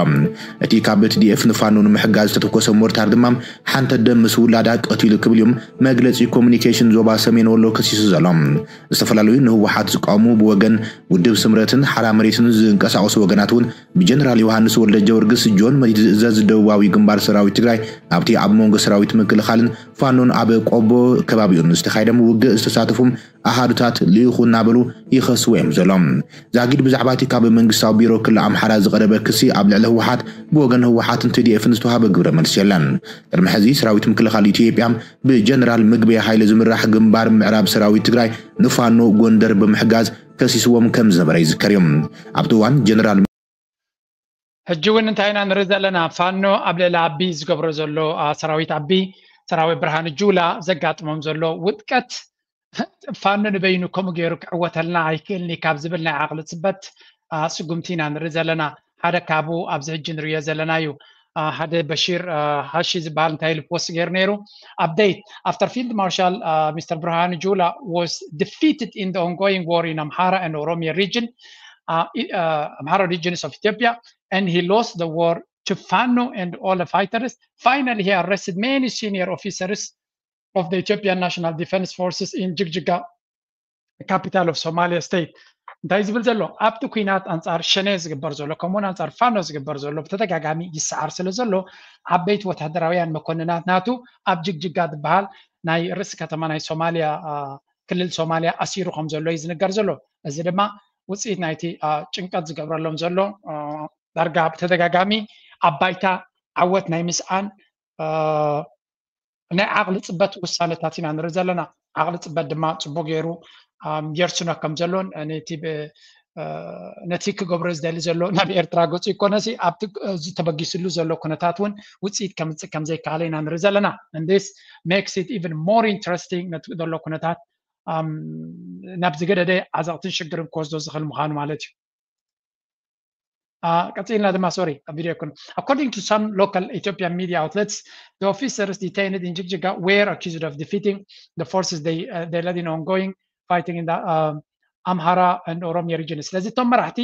እቲ ካብ ቲዲኤፍ ንፋኖ ንምሕጋዝ ዝተተኮሰ ሞርታር ድማ ሓንተ ደም ምስ ውላዳ ቀቲሉ ክብል እዩ መግለፂ ኮሙኒኬሽን ዞባ ሰሜን ወሎ ከሲሱ ዘሎ። ዝተፈላለዩ ንህወሓት ዝቃወሙ ብወገን ውድብ ስምረትን ሓራ መሬትን ዝንቀሳቐሱ ወገናት እውን ብጀነራል ዮሃንስ ወልደ ጀወርግስ ጆን መዲድ ዝእዘዝ ደቡባዊ ግንባር ሰራዊት ትግራይ ናብቲ ኣብ መንጎ ሰራዊት ምክልኻልን ፋኖን ኣብ ቆቦ ከባቢኡን ዝተኻየደ ውግእ ዝተሳተፉ ኣሃዱታት ልኢኹ እናበሉ ይኸስዎ እዮም ዘሎ። ዛጊድ ብዛዕባ እቲ ካብ መንግስታዊ ቢሮ ክልል ኣምሓራ ዝቐረበ ክሲ ኣብ ልዕሊ ህወሓት ብወገን ህወሓትን ቲዲኤፍን ዝተዋሃበ ግብረ መልሲ የለን። ቅድሚ ሕዚ ሰራዊት ምክልኻል ኢትዮጵያ ብጀነራል ምግበይ ሃይለ ዝምራሕ ግንባር ምዕራብ ሰራዊት ትግራይ ንፋኖ ጎንደር ብምሕጋዝ ከሲስዎም ከም ዝነበረ ይዝከር እዩ። ኣብቲ እዋን ጀነራል ሕጂ እውን እንታይ ኢና ንርኢ ዘለና? ፋኖ ኣብ ልዕሊ ኣቢ ዝገብሮ ዘሎ ሰራዊት ኣቢ ሰራዊት ብርሃኑ ጁላ ዘጋጥሞም ዘሎ ውጥቀት ፋኖ ንበይኑ ከምኡ ገይሩ ክዕወተልና ኣይክእልን ካብ ዝብል ናይ ዓቕሊ ፅበት ስጉምቲ ኢና ንርኢ ዘለና። ሓደ ካብኡ ኣብዚ ሕጂ ንሪኦ ዘለና እዩ። ሓደ በሺር ሃሺ ዝበሃል እንታይ ኢሉ ፖስት ገይሩ ነይሩ? Update: after Field Marshal Mister Burhanu Jula was defeated in the ongoing war in Amhara and Oromia region, Amhara regions of Ethiopia, and he lost the war to Fano and all the fighters. Finally, he arrested many senior officers of the Ethiopian National Defense Forces in Jigjiga, capital of Somalia state. እንታይ ዝብል ዘሎ? ኣብቲ ኩናት ኣንጻር ሸኔ ዝግበር ዘሎ ከምኡውን ኣንጻር ፋኖ ዝግበር ዘሎ ብተደጋጋሚ ይሰዓር ስለ ዘሎ ዓበይቲ ወታደራውያን መኮንናት ናቱ ኣብ ጅግጅጋ ዝበሃል ናይ ርእሲ ከተማ ናይ ሶማሊያ ክልል ሶማሊያ ኣሲሩ ከም ዘሎ እዩ ዝንገር ዘሎ። እዚ ድማ ውፅኢት ናይቲ ጭንቀት ዝገብረሎም ዘሎ ዳርጋ ብተደጋጋሚ ኣብ ባይታ ዓወት ናይ ምስኣን ናይ ዓቕሊ ፅበት ውሳነታት ኢና ንርኢ ዘለና። ዓቕሊ ፅበት ድማ ፅቡቅ ገይሩ የርስኖ ከም ዘሎን ነቲ ክገብሮ ዝደሊ ዘሎ ናብ ኤርትራ ገፁ ይኮነሲ ኣብቲ ተበጊስሉ ዘሎ ኩነታት እውን ውፅኢት ከምፅእ ከም ዘይከኣለ ኢና ንርኢ ዘለና። This makes it even more interesting ነቲ ዘሎ ኩነታት ናብ ዝገደደ ዓዘቕትን ሽግርን ክወስዶ ዝኽእል ምዃኑ ማለት እዩ። ቀፂልና ድማ ሶሪ ኣብ ቪድዮ ይኩን። According to some local Ethiopian media outlets, the officers detained in Jigjiga were accused of defeating the forces they, uh, they led in ongoing fighting in the um, Amhara and Oromia regions. ስለዚ እቶም መራሕቲ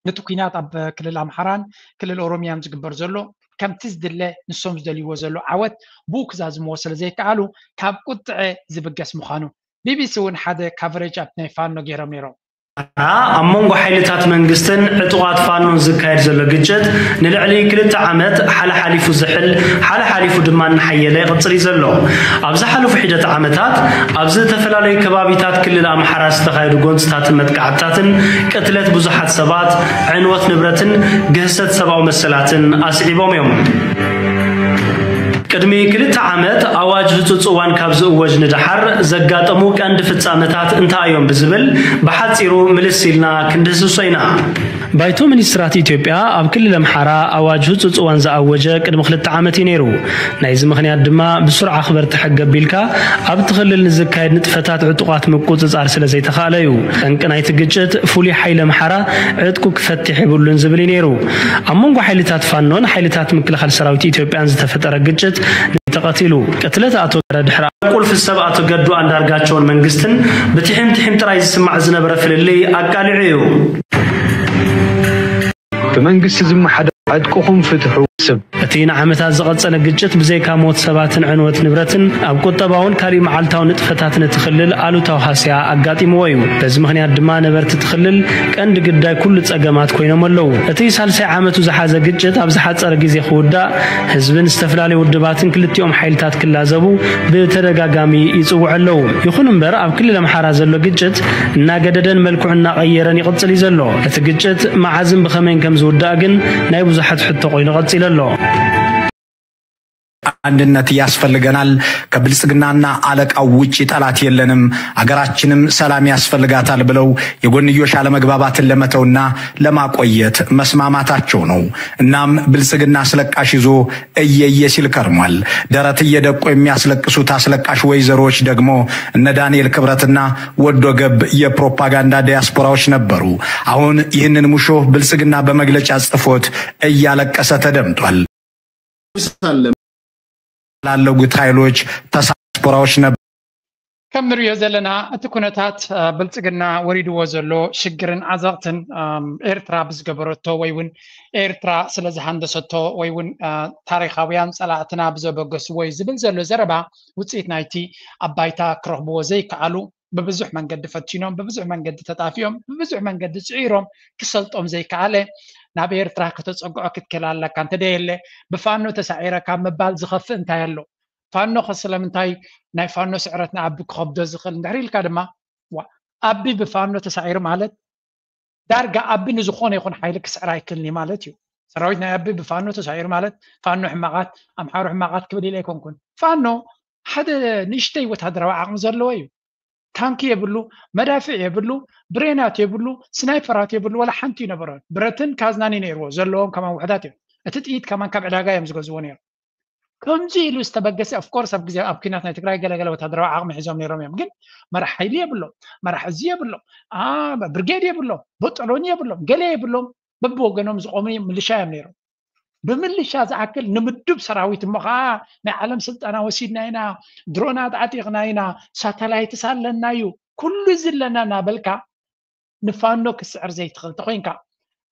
ነቲ ኩናት ኣብ ክልል ኣምሓራን ክልል ኦሮሚያን ዝግበር ዘሎ ከምቲ ዝድለ ንሶም ዝደልይዎ ዘሎ ዓወት ብኡ ክዛዝምዎ ስለ ዘይከኣሉ ካብ ቁጥዐ ዝብገስ ምዃኑ ቢቢሲ እውን ሓደ ካቨሬጅ ኣብ ናይ ፋኖ ገይሮም ነይሮም። ኣብ መንጎ ሓይልታት መንግስትን ዕጡቓት ፋኖን ዝካየድ ዘሎ ግጭት ንልዕሊ ክልተ ዓመት ሓለሓሊፉ ዝሕል ሓለሓሊፉ ድማ እናሓየለ ይቕፅል እዩ ዘሎ። ኣብ ዝሓለፉ ሒደት ዓመታት ኣብ ዝተፈላለዩ ከባቢታት ክልል ኣምሓራ ዝተኻየዱ ጎንፅታትን መጥቃዕትታትን ቅትለት ብዙሓት ሰባት፣ ዕንወት ንብረትን ግህሰት ሰብኣዊ መሰላትን ኣስዒቦም እዮም። ቅድሚ ክልተ ዓመት ኣዋጅ ህፁፅ እዋን ካብ ዝእወጅ ንደሓር ዘጋጠሙ ቀንዲ ፍፃመታት እንታይ እዮም ብዝብል ብሓፂሩ ምልስ ኢልና ክንድህስሶ ኢና። ባይቶ ሚኒስትራት ኢትዮጵያ ኣብ ክልል ኣምሓራ ኣዋጅ ህፁፅ እዋን ዝኣወጀ ቅድሚ ክልተ ዓመት እዩ ነይሩ። ናይዚ ምኽንያት ድማ ብሱር ኣኽበርቲ ሕጊ ኣቢልካ ኣብቲ ክልል ንዝካየድ ንጥፈታት ዕጡቓት ምቁፅፃር ስለ ዘይተኻእለ እዩ። ጠንቂ ናይቲ ግጭት ፍሉይ ሓይሊ ኣምሓራ ዕጥቁ ክፈትሕ የብሉን ዝብል እዩ ነይሩ። ኣብ መንጎ ሓይልታት ፋኖን ሓይልታት ምክልኻል ሰራዊት ኢትዮጵያን ዝተፈጠረ ግጭት ተቐቲሉ። ቅትለት ኣቶ ገረ ድሕሪ ቁልፊ ሰብ ኣቶ ገዱ ኣንዳርጋቸውን መንግስትን ብትሒም ትሒም ጥራይ ዝስማዕ ዝነበረ ፍልልይ ኣቃሊዑ እዩ። ብመንግስቲ ዝመሓደር ዕጥቅኹም ፍትሑ ስብ እቲ ንዓመታት ዝቐጸለ ግጭት ብዘይካ ሞት ሰባትን ዕንወት ንብረትን ኣብ ቁጠባውን ካሊእ መዓልታዊ ንጥፈታት ነቲ ክልል ኣሉታዊ ሃስያ ኣጋጢምዎ እዩ። በዚ ምኽንያት ድማ ነበርቲ እቲ ክልል ቀንዲ ግዳይ ኩሉ ጸገማት ኮይኖም ኣለዉ። እቲ ሳልሳይ ዓመቱ ዝሓዘ ግጭት ኣብ ዝሓጸረ ግዜ ክውዳእ ህዝብን ዝተፈላለዩ ውድባትን ክልቲኦም ሓይልታት ክላዘቡ ብተደጋጋሚ ይጽውዑ ኣለዉ። ይኹን እምበር ኣብ ክልል ኣምሓራ ዘሎ ግጭት እናገደደን መልክዑ እናቐየረን ይቕጽል እዩ ዘሎ። እቲ ግጭት መዓዝን ብኸመይን ከም ዝውዳእ ግን ናይ ብዙሓት ሕቶ ኮይኑ ቀጺሉ ኣሎ። አንድነት ያስፈልገናል፣ ከብልጽግናና አለቃው ውጪ ጠላት የለንም፣ አገራችንም ሰላም ያስፈልጋታል ብለው የጎንዮሽ አለመግባባትን ለመተውና ለማቆየት መስማማታቸው ነው። እናም ብልጽግና አስለቃሽ ይዞ እየየ ሲል ከርሟል። ደረት እየደቁ የሚያስለቅሱት አስለቃሽ ወይዘሮዎች ደግሞ እነ ዳንኤል ክብረትና ወዶ ገብ የፕሮፓጋንዳ ዲያስፖራዎች ነበሩ። አሁን ይህንን ሙሾ ብልጽግና በመግለጫ ጽፎት እያለቀሰ ተደምጧል። ላለጉት ኃይሎች ተሳስፖራዎች ነበር። ከም ንሪኦ ዘለና እቲ ኩነታት ብልጽግና ወሪድዎ ዘሎ ሽግርን ዓዘቕትን ኤርትራ ብዝገበረቶ ወይ እውን ኤርትራ ስለ ዝሃንደሰቶ ወይ እውን ታሪኻውያን ጸላእትና ብዘበገስዎ እዩ ዝብል ዘሎ ዘረባ ውፅኢት ናይቲ ኣብ ባይታ ክረኽብዎ ዘይከኣሉ ብብዙሕ መንገዲ ፈቲኖም ብብዙሕ መንገዲ ተጣፊኦም ብብዙሕ መንገዲ ፅዒሮም ክሰልጦም ዘይከኣለ ናብ ኤርትራ ከተፀግዖ ክትክእል ኣለካ እንተደየለ ብፋኖ ተሳዒረ ካብ ምባል ዝኸፍእ እንታይ ኣሎ? ፋኖ ከ ስለምንታይ ናይ ፋኖ ስዕረት ንኣቢ ክኸብዶ ዝኽእል እንድሕር ኢልካ ድማ ኣቢ ብፋኖ ተሳዒሩ ማለት ዳርጋ ኣቢ ንዝኾነ ይኹን ሓይሊ ክስዕር ኣይክልኒ ማለት እዩ። ሰራዊት ናይ ኣቢ ብፋኖ ተሳዒሩ ማለት ፋኖ ሕማቓት ኣምሓሩ ሕማቓት ክብል ኢለ ኣይኮንኩን። ፋኖ ሓደ ንእሽተይ ወታደራዊ ዓቕሚ ዘለዎ እዩ። ታንኪ የብሉ፣ መዳፍዕ የብሉ፣ ብሬናት የብሉ፣ ስናይፐራት የብሉ፣ ወላ ሓንቲ ይነበሮን። ብረትን ካዝናን እዩ ነይርዎ ዘለዎም ከማን ውሕዳት እዮም። እቲ ጥይት ከማን ካብ ዕዳጋ እዮም ዝገዝዎ ነይሮም። ከምዚ ኢሉ ዝተበገሰ of course ኣብ ግዜ ኣብ ኲናት ናይ ትግራይ ገለገለ ወታደራዊ ዓቕሚ ሒዞም ነይሮም እዮም። ግን መራሕ ሓይሊ የብሎም፣ መራሕ እዚ የብሎም፣ ብርጌድ የብሎም፣ ቦጠሎኒ የብሎም፣ ገለ የብሎም። በብወገኖም ዝቆሙ ምልሻ እዮም ነይሮም። ብምልሻ ዝኣክል ንምዱብ ሰራዊት እሞ ከዓ ናይ ዓለም ስልጠና ወሲድና ኢና፣ ድሮናት ዓጢቕና ኢና፣ ሳተላይትስ ኣለና እዩ፣ ኩሉ እዚ ኣለና እናበልካ ንፋኖ ክስዕር ዘይትኽእል ተኮይንካ፣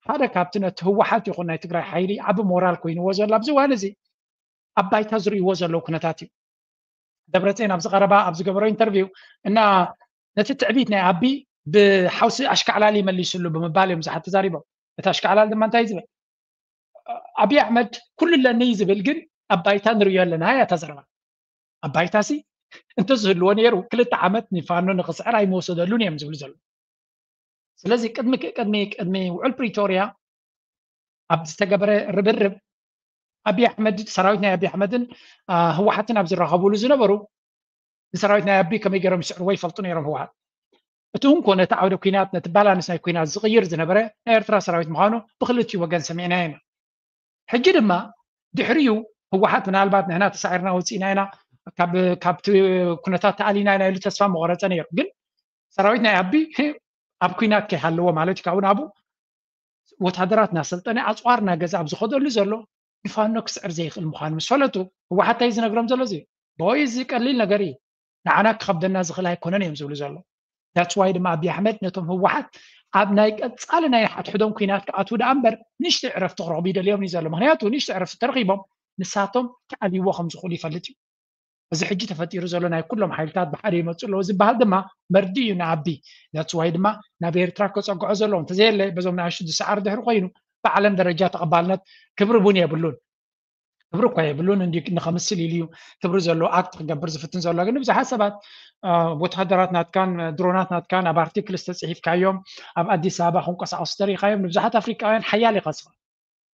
ሓደ ካብቲ ነቲ ህወሓት ይኹን ናይ ትግራይ ሓይሊ ዓቢ ሞራል ኮይንዎ ዘሎ ኣብዚ እዋን እዚ ኣብ ባይታ ዝርእይዎ ዘለዉ ኩነታት እዩ። ደብረፅዮን ኣብዚ ቀረባ ኣብ ዝገበሮ ኢንተርቪው እና ነቲ ትዕቢት ናይ ኣቢ ብሓውሲ ኣሽካዕላሊ መሊስሉ ብምባል እዮም ብዙሓት ተዛሪቦም። እቲ ኣሽካዕላል ድማ እንታይ እዩ ዝብል? ኣብይ ኣሕመድ ኩሉ ኣለኒ እዩ ዝብል፣ ግን ኣብ ባይታ ንርእዮ ኣለና እያ እታ ዘረባ። ኣብ ባይታ ሲ እንተዝህልዎ ነይሩ ክልተ ዓመት ንፋኖ ንክስዕር ኣይመወሰደሉን እዮም ዝብሉ ዘለዉ። ስለዚ ቅድሚ ቅድሚ ቅድሚ ውዕል ፕሪቶርያ ኣብ ዝተገበረ ርብርብ ኣብይ ኣሕመድ፣ ሰራዊት ናይ ኣብይ ኣሕመድን ህወሓትን ኣብ ዝራኸብሉ ዝነበሩ ንሰራዊት ናይ ኣቢ ከመይ ገይሮም ይስዕርዎ ይፈልጡ ነይሮም ህወሓት። እቲ እውን ኮነ እቲ ዓውደ ኩናት ነቲ ባላንስ ናይ ኩናት ዝቕይር ዝነበረ ናይ ኤርትራ ሰራዊት ምዃኑ ብክልቲኡ ወገን ሰሚዕና ኢና። ሕጂ ድማ ድሕሪኡ ህወሓት ምናልባት ንሕና ተሳዒርና ወፂእና ኢና፣ ካብቲ ኩነታት ተኣሊና ኢና ኢሉ ተስፋ መቆረፀ ነይሩ። ግን ሰራዊት ናይ ኣቢ ኣብ ኩናት ከይሃለዎ ማለት እዩ። ካብኡ ናብኡ ወታደራት እናሰልጠነ ኣፅዋር እናገዛ ኣብ ዝኸደሉ ዘሎ ንፋኖ ክስዕር ዘይኽእል ምዃኑ ምስ ፈለጡ ህወሓት እንታይ ዝነግሮም ዘሎ? እዚ ቦይ እዚ ቀሊል ነገር እዩ፣ ንዓና ክኸብደና ዝኽእል ኣይኮነን እዮም ዝብሉ ዘሎ። ዳትስ ዋይ ድማ ኣብይ ኣሕመድ ነቶም ህወሓት ኣብ ናይ ቀፃሊ ናይ ሓድሕዶም ኩናት ክኣትዉ ደኣ እምበር ንእሽተይ ዕረፍቲ ክረኽቡ ይደልዮም እዩ ዘሎ። ምክንያቱ ንእሽተይ ዕረፍቲ ተረኺቦም ንሳቶም ክኣልይዎ ከም ዝኽእሉ ይፈልጥ እዩ። እዚ ሕጂ ተፈጢሩ ዘሎ ናይ ኩሎም ሓይልታት ብሓደ ይመፁ ኣለዉ ዝበሃል ድማ መርዲ እዩ ንኣቢ። ዳትስ ዋይ ድማ ናብ ኤርትራ ከፀግዖ ዘለዎ እንተዘየለ በዞም ንኣሽቱ ዝሰዓር ድሕሪ ኮይኑ ብዓለም ደረጃ ተቐባልነት ክብሪ እውን የብሉን። ክብሪ እኳ የብሉን እንዲ ንኸምስል ኢሉ እዩ ክብሪ ዘለዎ ኣክት ክገብር ዝፍትን ዘሎ። ግን ብዙሓት ሰባት ወታደራት ናትካን ድሮናት ናትካን ኣብ ኣርቲክልስ ተፅሒፍካዮም ኣብ ኣዲስ ኣበባ ክንቀሳቀሱ ተሪኢኻዮም ንብዙሓት ኣፍሪቃውያን ሓያል ይኸስኻ።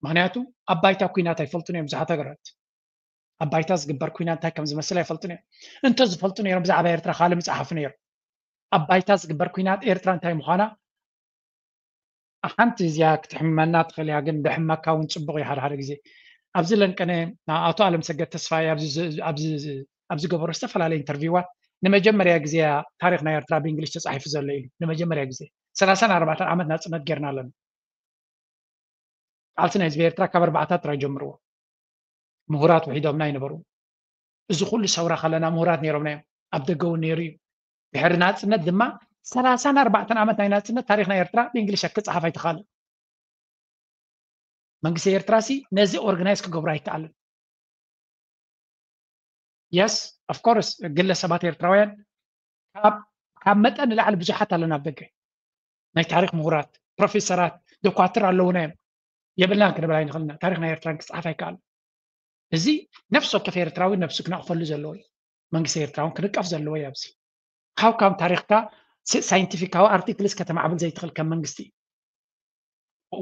ምክንያቱ ኣብ ባይታ ኩናት ኣይፈልጡን እዮም ብዙሓት ሃገራት። ኣብ ባይታ ዝግበር ኩናት እንታይ ከም ዝመስል ኣይፈልጡን እዮም። እንተ ዝፈልጡ ነይሮም ብዛዕባ ኤርትራ ካልእ ምፅሓፉ ነይሩ። ኣብ ባይታ ዝግበር ኩናት ኤርትራ እንታይ ምዃና ሓንቲ እዚኣ ክትሕመና ትኽእል እያ፣ ግን ደሕመካ እውን ፅቡቕ እዩ። ሓደ ሓደ ግዜ ኣብዚ ለንቀነ ኣቶ ኣለምሰገድ ተስፋይ ኣብ ዝገበሮ ዝተፈላለዩ ኢንተርቪዋት ንመጀመርያ ግዜ ታሪክ ናይ ኤርትራ ብእንግሊሽ ተፃሒፉ ዘሎ ኢሉ። ንመጀመርያ ግዜ ሰላሳን ኣርባዕተን ዓመት ናፅነት ጌርና ኣለና። ቃልሲ ናይ ህዝቢ ኤርትራ ካብ ኣርባዕታት ጥራይ ጀምርዎ። ምሁራት ውሒዶምና ኣይነበሩ። እዚ ኩሉ ሰውራ ከለና ምሁራት ነይሮምና እዮም። ኣብ ደገ እውን ነይሩ እዩ። ድሕሪ ናፅነት ድማ ሰላሳን ኣርባዕተን ዓመት ናይ ናፅነት ታሪክ ናይ ኤርትራ ብእንግሊሽ ክፀሓፍ ኣይተኻልን። መንግስቲ ኤርትራ ሲ ነዚ ኦርጋናይዝ ክገብሮ ኣይከኣልን። የስ ኦፍኮርስ ግለሰባት ኤርትራውያን ካብ መጠን ንላዕሊ ብዙሓት ኣለና ኣብ ደገ። ናይ ታሪክ ምሁራት፣ ፕሮፌሰራት፣ ደኳትር ኣለውና እዮም። የብልናን ክንብል ኣይንኽእልና። ታሪክ ናይ ኤርትራን ክፅሓፍ ኣይከኣልን። እዚ ነፍሲ ወከፍ ኤርትራዊ ነብሱ ክነቕፈሉ ዘለዎ እዩ። መንግስቲ ኤርትራ እውን ክንቀፍ ዘለዎ እዩ። ኣብዚ ካብ ካብ ታሪክካ ሳይንቲፊካዊ ኣርቲክልስ ከተማዕብል ዘይትኽእል ከም መንግስቲ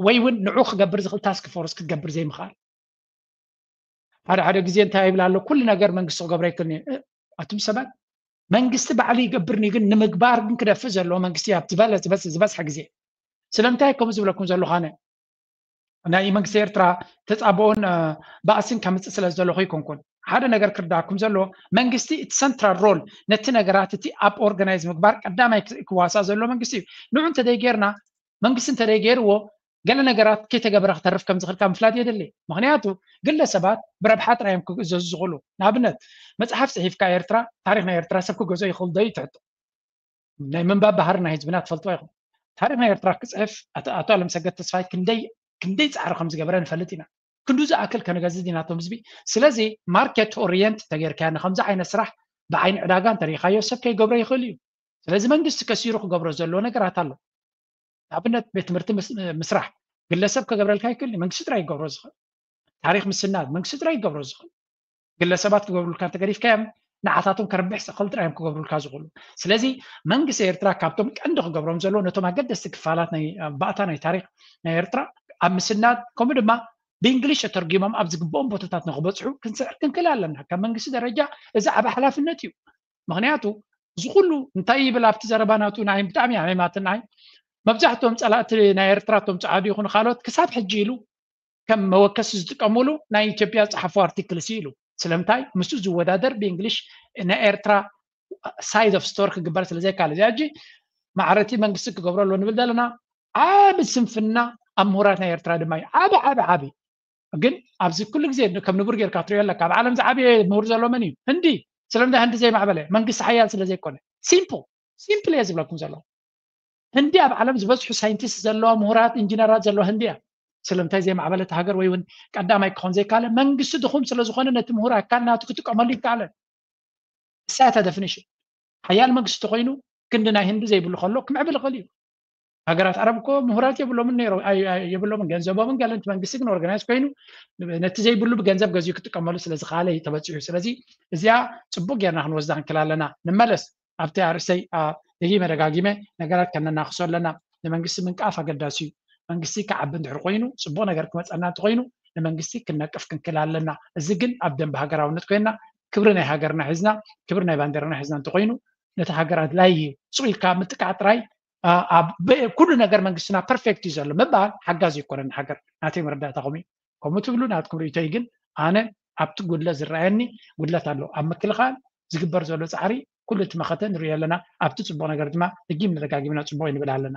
ወይ እውን ንዑ ክገብር ዝኽእል ታስክ ፎርስ ክትገብር ዘይምኽኣል። ሓደ ሓደ ግዜ እንታይ ይብል ኣሎ፣ ኩሉ ነገር መንግስቲ ክገብሮ ኣይክእልን እዩ። ኣቱም ሰባት መንግስቲ ባዕሉ ይገብርኒ ግን ንምግባር ግን ክደፍእ ዘለዎ መንግስቲ ኣብ ዝበለ ዝበዝሐ ግዜ ስለምንታይ ከምኡ ዝብለኩም ዘለኹ ኣነ ናይ መንግስቲ ኤርትራ ተፃብኦን ባእስን ከምፅእ ስለ ዘለኹ ይኮንኩን። ሓደ ነገር ክርዳእኩም ዘለዎ መንግስቲ እቲ ሰንትራል ሮል ነቲ ነገራት እቲ ኣብ ኦርጋናይዝ ምግባር ቀዳማይ ክዋሳእ ዘለዎ መንግስቲ እዩ። ንዑ እንተደይ ጌርና መንግስቲ እንተደይ ገይርዎ ገለ ነገራት ከይተገበረ ክተርፍ ከም ዝኽእል ካብ ምፍላጥ የድሊ። ምክንያቱ ግለሰባት ብረብሓ ጥራይ እዮም ክእዘዙ ዝኽእሉ። ንኣብነት መፅሓፍ ፅሒፍካ ኤርትራ ታሪክ ናይ ኤርትራ ሰብ ክገዝኦ ይኽእል ዶ እዩ ትሕቶ። ናይ ምንባብ ባህሪ ናይ ህዝብና ትፈልጥዋ ኢኹም። ታሪክ ናይ ኤርትራ ክፅሕፍ ኣቶ ኣለምሰገድ ተስፋይ ክንደይ ክንደይ ፃዕሪ ከም ዝገበረ ንፈልጥ ኢና። ክንዱ ዝኣክል ከነገዝእ ዲና ቶም ህዝቢ። ስለዚ ማርኬት ኦሪየንት ተገይርካያ ንከምዚ ዓይነት ስራሕ ብዓይኒ ዕዳጋ እንተሪኢኻዮ ሰብ ከይገብሮ ይኽእል እዩ። ስለዚ መንግስቲ ከሲሩ ክገብሮ ዘለዎ ነገራት ኣሎ። ንኣብነት ቤት ትምህርቲ ምስራሕ ግለሰብ ክገብረልካ ይክእል፣ መንግስቲ ጥራይ ይገብሮ ዝኽእል። ታሪክ ምስናድ መንግስቲ ጥራይ ይገብሮ ዝኽእል። ግለሰባት ክገብሩልካ እንተገዲፍካዮም ንዓታቶም ከርብሕ ዝኽእል ጥራይ እዮም ክገብሩልካ ዝኽእሉ። ስለዚ መንግስቲ ኤርትራ ካብቶም ቀንዲ ክገብሮም ዘለዎ ነቶም ኣገደስቲ ክፋላት ናይ ባእታ ናይ ታሪክ ናይ ኤርትራ ኣብ ምስናድ ከምኡ ድማ ብእንግሊሽ ተተርጊሞም ኣብ ዝግብኦም ቦታታት ንክበፅሑ ክንስዕር ክንክእል ኣለና። ካብ መንግስቲ ደረጃ እዚ ዓብ ሓላፍነት እዩ። ምክንያቱ እዚ ኩሉ እንታይ ይብል ኣብቲ ዘረባ ናቱ ንዓይ ብጣዕሚ ዓሚማትን ንዓይ መብዛሕትኦም ፀላእቲ ናይ ኤርትራ እቶም ፀዓዱ ይኹኑ ካልኦት ክሳብ ሕጂ ኢሉ ከም መወከሲ ዝጥቀምሉ ናይ ኢትዮጵያ ዝፀሓፎ ኣርቲክል ሲ ኢሉ ስለምንታይ ምስኡ ዝወዳደር ብእንግሊሽ ናይ ኤርትራ ሳይድ ኦፍ ስቶሪ ክግበር ስለ ዘይከኣል እዚኣ ሕጂ ማዕረቲ መንግስቲ ክገብሮ ኣለዎ ንብል ዘለና ዓብ ስንፍና ካብ ምሁራት ናይ ኤርትራ ድማ እዩ። ዓቢ ዓቢ ዓቢ ግን ኣብዚ ኩሉ ግዜ ከም ንቡር ጌርካ ትሪኦ ኣለካ። ኣብ ዓለም ዝዓበየ ምሁር ዘሎ መን እዩ? ህንዲ። ስለምንታይ ህንዲ ዘይማዕበለ? መንግስቲ ሓያል ስለ ዘይኮነ። ሲምፕል ሲምፕል እየ ዝብለኩም ዘለኹ። ህንዲ ኣብ ዓለም ዝበዝሑ ሳይንቲስት ዘለዋ፣ ምሁራት፣ ኢንጂነራት ዘለዋ ህንዲ እያ። ስለምንታይ ዘይማዕበለት ሃገር ወይ እውን ቀዳማይ ክኾን ዘይካለ? መንግስቲ ድኹም ስለ ዝኾነ ነቲ ምሁር ኣካል ናቱ ክጥቀመሉ ይከኣለ። እሳ እታ ደፊኒሽን። ሓያል መንግስቲ ተኮይኑ ክንዲ ናይ ህንዲ ዘይብሉ ከሎ ክምዕብል ይኽእል እዩ። ሃገራት ዓረብ እኮ ምሁራት የብሎምን ነይሮ፣ ኣይ- ኣይ- የብሎምን ገንዘቦምን ገለ። እቲ መንግስቲ ግን ኦርጋናይዝ ኮይኑ ነቲ ዘይብሉ ብገንዘብ ገዚኡ ክጥቀመሉ ስለ ዝኸኣለ እዩ ተበፂሑ። ስለዚ እዚኣ ፅቡቅ ጌርና ክንወስዳ ክንክእል ኣለና። ንመለስ ኣብቲ ኣርእስተይ፣ አ፣ ደጊመ ደጋጊመ ነገራት ከነናኽሶ ኣለና። ንመንግስቲ ምንቃፍ ኣገዳሲ እዩ። መንግስቲ ክዓቢ እንድሕር ኮይኑ፣ ፅቡቅ ነገር ክመፀና እንተኮይኑ ንመንግስቲ ክንነቅፍ ክንክእል ኣለና። እዚ ግን ኣብ ደንበ ሃገራውነት ኮይና ክብሪ ናይ ሃገርና ሒዝና፣ ክብሪ ናይ ባንዴራና ሒዝና እንተኮይኑ ነቲ ሃገር ኣድላይ እዩ። ሱቕ ኢልካ ምጥቃዕ ጥራይ፣ አ፣ ኣብ በ- ኩሉ ነገር መንግስትና ፐርፌክት እዩ ዘሎ ምባል ሓጋዚ ይኮነን። ሃገር ናተይ መረዳእታኹም እዩ። ከምኡ ትብሉ ናትኩም ርእይቶ እዩ። ግን ኣነ ኣብቲ ጉድለት ዝረኣየኒ ጉድለት ኣሎ። ኣብ ምክልኻል ዝግበር ዘሎ ፃዕሪ ኩሉ እቲ መኸተ ንሪኦ ኣለና። ኣብቲ ፅቡቅ ነገር ድማ ድጊም ንደጋጊምና ፅቡቅ እዩ ንብል ኣለና።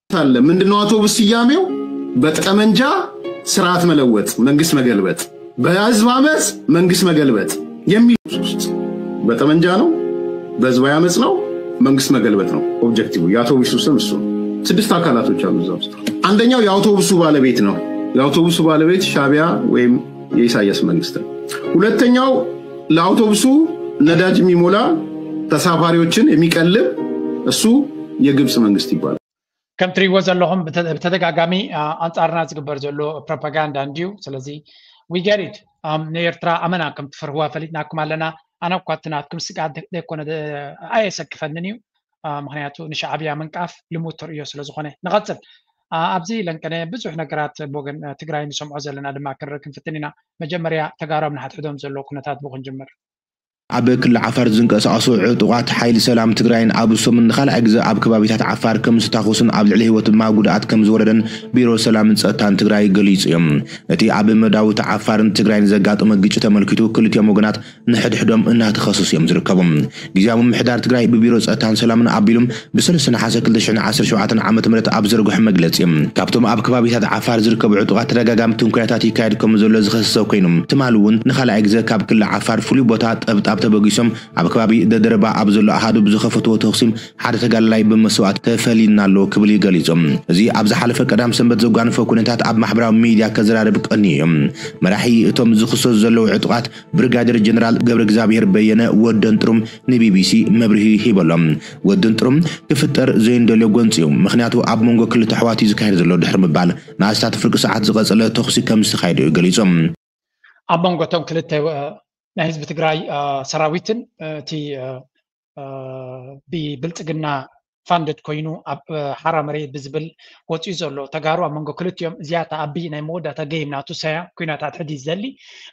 አለ። ምንድነው አውቶቡስ ስያሜው? በጠመንጃ ስርዓት መለወጥ፣ መንግስት መገልበጥ፣ በህዝብ አመፅ መንግስት መገልበጥ የሚል ውስጥ በጠመንጃ ነው፣ በህዝባዊ አመፅ ነው፣ መንግስት መገልበጥ ነው ኦብጀክቲቭ። የአውቶቡሱ ስም እሱ ነው። ስድስት አካላቶች አሉ እዛ ውስጥ። አንደኛው የአውቶቡሱ ባለቤት ነው። የአውቶቡሱ ባለቤት ሻቢያ ወይም የኢሳያስ መንግስት ነው። ሁለተኛው ለአውቶቡሱ ነዳጅ የሚሞላ ተሳፋሪዎችን የሚቀልብ እሱ የግብፅ መንግስት ይባላል። ከም ትሪእዎ ዘለኹም ብተ- ብተደጋጋሚ፣ አ፣ ኣንጻርና ዝግበር ዘሎ ፕሮፓጋንዳ እንድዩ። ስለዚ we get it። ኣም፣ ንኤርትራ ኣመና ከም ትፈርህዋ ፈሊጥናኩም ኣለና። ኣነ እኳ እቲ ናትኩም ስግኣት ደ- ደይኮነ ደ- ኣየሰክፈንን እዩ። አ፣ ምክንያቱ ንሻዕብያ ምንቃፍ ልሙድ ተርእዮ ስለ ዝኾነ። ንቐጽል። አ፣ ኣብዚ ለንቀነ ብዙሕ ነገራት ብወገን፣ አ፣ ትግራይ ንሰምዖ ዘለና ድማ ክንርኢ ክንፍትን ኢና። መጀመርያ ተጋሩ ኣብ ንሓድሕዶም ዘሎ ኩነታት ብኡ ክንጅምር። ኣብ ክልል ዓፋር ዝንቀሳቐሱ ዕጡቓት ሓይሊ ሰላም ትግራይን ኣብ ሰሙን ንኻልኣይ ግዘ ኣብ ከባቢታት ዓፋር ከም ዝተታኾሱን ኣብ ልዕሊ ህይወት ድማ ጉድኣት ከም ዝወረደን ቢሮ ሰላምን ጸጥታን ትግራይ ገሊጹ እዩ። እቲ ኣብ መዳውት ዓፋርን ትግራይን ዘጋጠመ ግጭት ተመልኪቱ ክልቲኦም ወገናት ንሕድሕዶም እናተኸሰሱ እዮም ዝርከቡ። ግዝያዊ ምምሕዳር ትግራይ ብቢሮ ጸጥታን ሰላምን ኣቢሉ ብሰለስተ ነሓሰ ክልተ ሽሕን ዓሰርተ ሸውዓተን ዓመተ ምህረት ኣብ ዘርግሖ መግለጺ፣ ካብቶም ኣብ ከባቢታት ዓፋር ዝርከቡ ዕጡቓት ተደጋጋሚ ትንኮያታት ይካየድ ከም ዘሎ ዝኸሰሰ ኮይኑ፣ ትማሊ እውን ንኻልኣይ ግዘ ካብ ክልል ዓፋር ፍሉይ ቦታ ጠብጣብ ተበጊሶም ኣብ ከባቢ ደደረባ ኣብ ዘሎ ኣሃዱ ብዝኸፈትዎ ተኹሲ ሓደ ተጋዳላይ ብመስዋእቲ ተፈሊዩና ኣሎ ክብል እዩ ገሊጹ። እዚ ኣብ ዝሓለፈ ቀዳም ሰንበት ዘጓነፈ ኩነታት ኣብ ማሕበራዊ ሚድያ ከዘራርብ ቀንዩ እዩ። መራሒ እቶም ዝኽሰሱ ዘለዉ ዕጡቓት ብርጋዴር ጀነራል ገብረ እግዚኣብሔር በየነ ወደን ጥሩም ንቢቢሲ መብርሂ ሂበሎም። ወደን ጥሩም ክፍጠር ዘይንደልዮ ጎንፂ እዩ፣ ምክንያቱ ኣብ መንጎ ክልተ ኣሕዋት እዩ ዝካየድ ዘሎ ድሕሪ ምባል ንኣስታት ፍርቂ ሰዓት ዝቐፀለ ተኹሲ ከም ዝተኻየደ እዩ ገሊፆም። ኣብ መንጎ እቶም ክልተ፣ እ፣ ናይ ህዝቢ ትግራይ፣ እ፣ ሰራዊትን፣ እ፣ እቲ፣ እ፣ እ፣ ብብልፅግና ፋንድድ ኮይኑ ኣብ፣ እ፣ ሓራ መሬት ብዝብል ወፂኡ ዘሎ ተጋሩ ኣብ መንጎ ክልቲኦም እዚኣታ ኣቢ ናይ መወዳእታ ገይም ናቱ ሰያ ኩናት ኣትሕዲ ዝደሊ።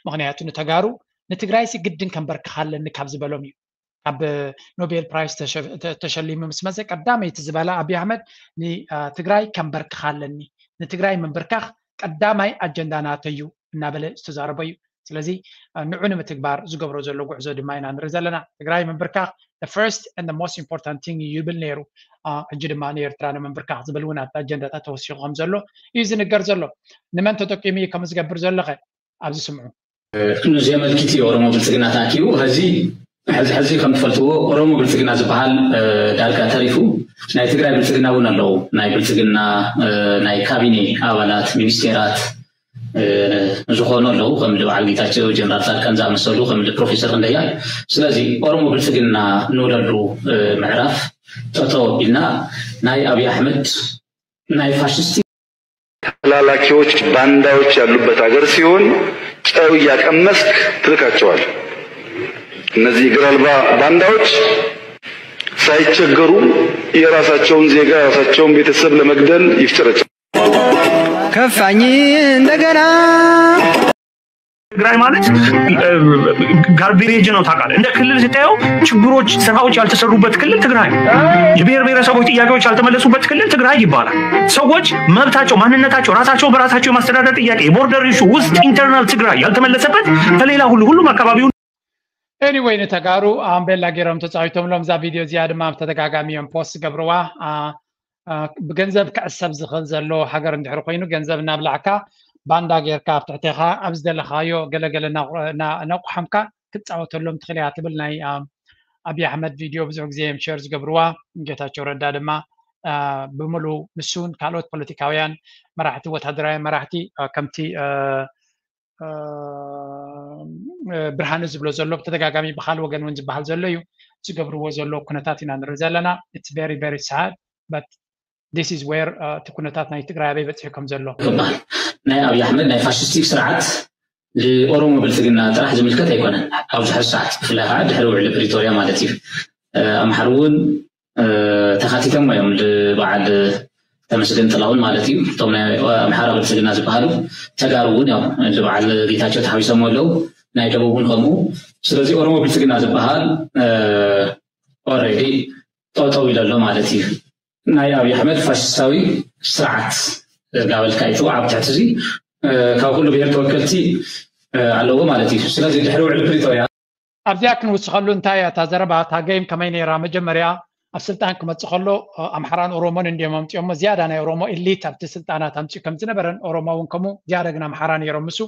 ምክንያቱ ንተጋሩ ንትግራይ ሲ ግድን ከንበርክኻ ኣለኒ ካብ ዝበሎም እዩ። ካብ ኖቤል ፕራይስ ተሸ- ተ- ተሸሊሙ ምስ መፀ ቀዳመይቲ ዝበላ ኣብይ ኣሕመድ ንትግራይ ከንበርክኻ ኣለኒ፣ ንትግራይ ምንብርካኽ ቀዳማይ ኣጀንዳ ናተይ እዩ እናበለ ዝተዛረቦ እዩ። ስለዚ ንዑ ንምትግባር ዝገብሮ ዘሎ ጉዕዞ ድማ ኢና ንርኢ ዘለና። ትግራይ ምንብርካኽ the first and the most important thing እዩ ይብል ነይሩ። ሕጂ ድማ ንኤርትራ ንምንብርካኽ ዝብል እውን ኣብቲ ኣጀንዳታት ተወሲኹ ከም ዘሎ እዩ ዝንገር ዘሎ። ንመን ተጠቂሙ እዩ ከም ዝገብር ዘሎ ኸ ኣብዚ ስምዑ። ነዚ የመልክት እዩ ኦሮሞ ብልፅግና ተኣኪቡ። ሕዚ ሕዚ ሕዚ ከም ትፈልጥዎ ኦሮሞ ብልፅግና ዝበሃል ዳርጋ ተሪፉ። ናይ ትግራይ ብልፅግና እውን ኣለዉ። ናይ ብልፅግና ናይ ካቢኔ ኣባላት ሚኒስቴራት ዝኾኑ ኣለዉ፣ ከም በዓል ጌታቸው፣ ጀነራል ፃድቃን ዝኣመሰሉ፣ ከም ፕሮፌሰር ክንደያ። ስለዚ ኦሮሞ ብልፅግና ንውለዱ ምዕራፍ ጠጠው ኣቢልና ናይ ኣብይ ኣሕመድ ናይ ፋሽስቲ ተላላኪዎች፣ ባንዳዎች ያሉበት ሀገር ሲሆን ጨው እያቀመስክ ትልካቸዋል። እነዚህ እግር አልባ ባንዳዎች ሳይቸገሩ የራሳቸውን ዜጋ የራሳቸውን ቤተሰብ ለመግደል ይፍጨረጨራሉ። ከፋኝ እንደገና ትግራይ ማለት ጋርቤጅ ነው ታውቃለህ። እንደ ክልል ስታየው ችግሮች፣ ስራዎች ያልተሰሩበት ክልል ትግራይ፣ የብሔር ብሔረሰቦች ጥያቄዎች ያልተመለሱበት ክልል ትግራይ ይባላል። ሰዎች መብታቸው፣ ማንነታቸው፣ ራሳቸውን በራሳቸው የማስተዳደር ጥያቄ፣ የቦርደር ኢሹ ውስጥ ኢንተርናል ትግራይ ያልተመለሰበት ከሌላ ሁሉ ሁሉም አካባቢውን Anyway ንተጋሩ ኣምቤላ ገይሮም ተፃዊቶምሎም። እዛ ቪድዮ እዚኣ ድማ ብተደጋጋሚ እዮም ፖስት ገብርዋ። ብገንዘብ ክዕሰብ ዝኽእል ዘሎ ሃገር እንድሕር ኮይኑ፣ ገንዘብ እናብላዕካ ባንዳ ጌርካ ኣብ ትሕቴኻ ኣብ ዝደለኻዮ ገለገለ እናቑሓምካ ክትፃወተሎም ትኽእል እያ ትብል ናይ ኣብይ ኣሕመድ ቪድዮ ብዙሕ ግዜ እዮም ሸር ዝገብርዋ። ጌታቸው ረዳ ድማ ብምሉ ንሱን ካልኦት ፖለቲካውያን መራሕቲ፣ ወታደራውያን መራሕቲ ከምቲ ብርሃነ ዝብሎ ዘሎ ብተደጋጋሚ ብካል ወገን እውን ዝበሃል ዘሎ እዩ ዝገብርዎ ዘሎ ኩነታት ኢና ንርኢ ዘለና። It's very very sad but this is where እቲ ኩነታት ናይ ትግራይ ኣበይ በፂሑ ከም ዘሎ። ናይ ኣብይ ኣሕመድ ናይ ፋሽስቲክ ስርዓት ንኦሮሞ ብልፅግና ጥራሕ ዝምልከት ኣይኮነን። ኣብዚ ሕዚ ሰዓት ብፍላይ ከዓ ድሕሪ ውዕሊ ፕሪቶርያ ማለት እዩ ኣምሓሩ እውን ተኻቲቶም እዮም። በዓል ተመስገን ጥላሁን ማለት እዩ። እቶም ናይ ኣምሓራ ብልፅግና ዝበሃሉ ተጋሩ እውን ያው በዓል ጌታቸው ተሓዊሶም ኣለዉ። ናይ ደቡብ እውን ከምኡ። ስለዚ ኦሮሞ ብልፅግና ዝበሃል already ጠጠው ኢሉ ኣሎ ማለት እዩ። ናይ ኣብይ ኣሕመድ ፋሽስታዊ ስርዓት እናበልካ ይፅዋዕ ኣብ ትሕቲ እዚ ካብ ኩሉ ብሄር ተወከልቲ ኣለዎ ማለት እዩ። ስለዚ ድሕሪ ውዕሊ ፕሪቶርያ ኣብዚኣ ክንውስኸሉ እንታይ እያ እታ ዘረባ? እታ ገይም ከመይ ነይራ? መጀመርያ ኣብ ስልጣን ክመፅእ ከሎ ኣምሓራን ኦሮሞን እንዲዮም ኣምፂኦሞ። ዝያዳ ናይ ኦሮሞ ኢሊት ኣብቲ ስልጣናት ኣምፂኡ ከም ዝነበረን ኦሮሞ እውን ከምኡ ዝያዳ ግን ኣምሓራ ነይሮም ምስ።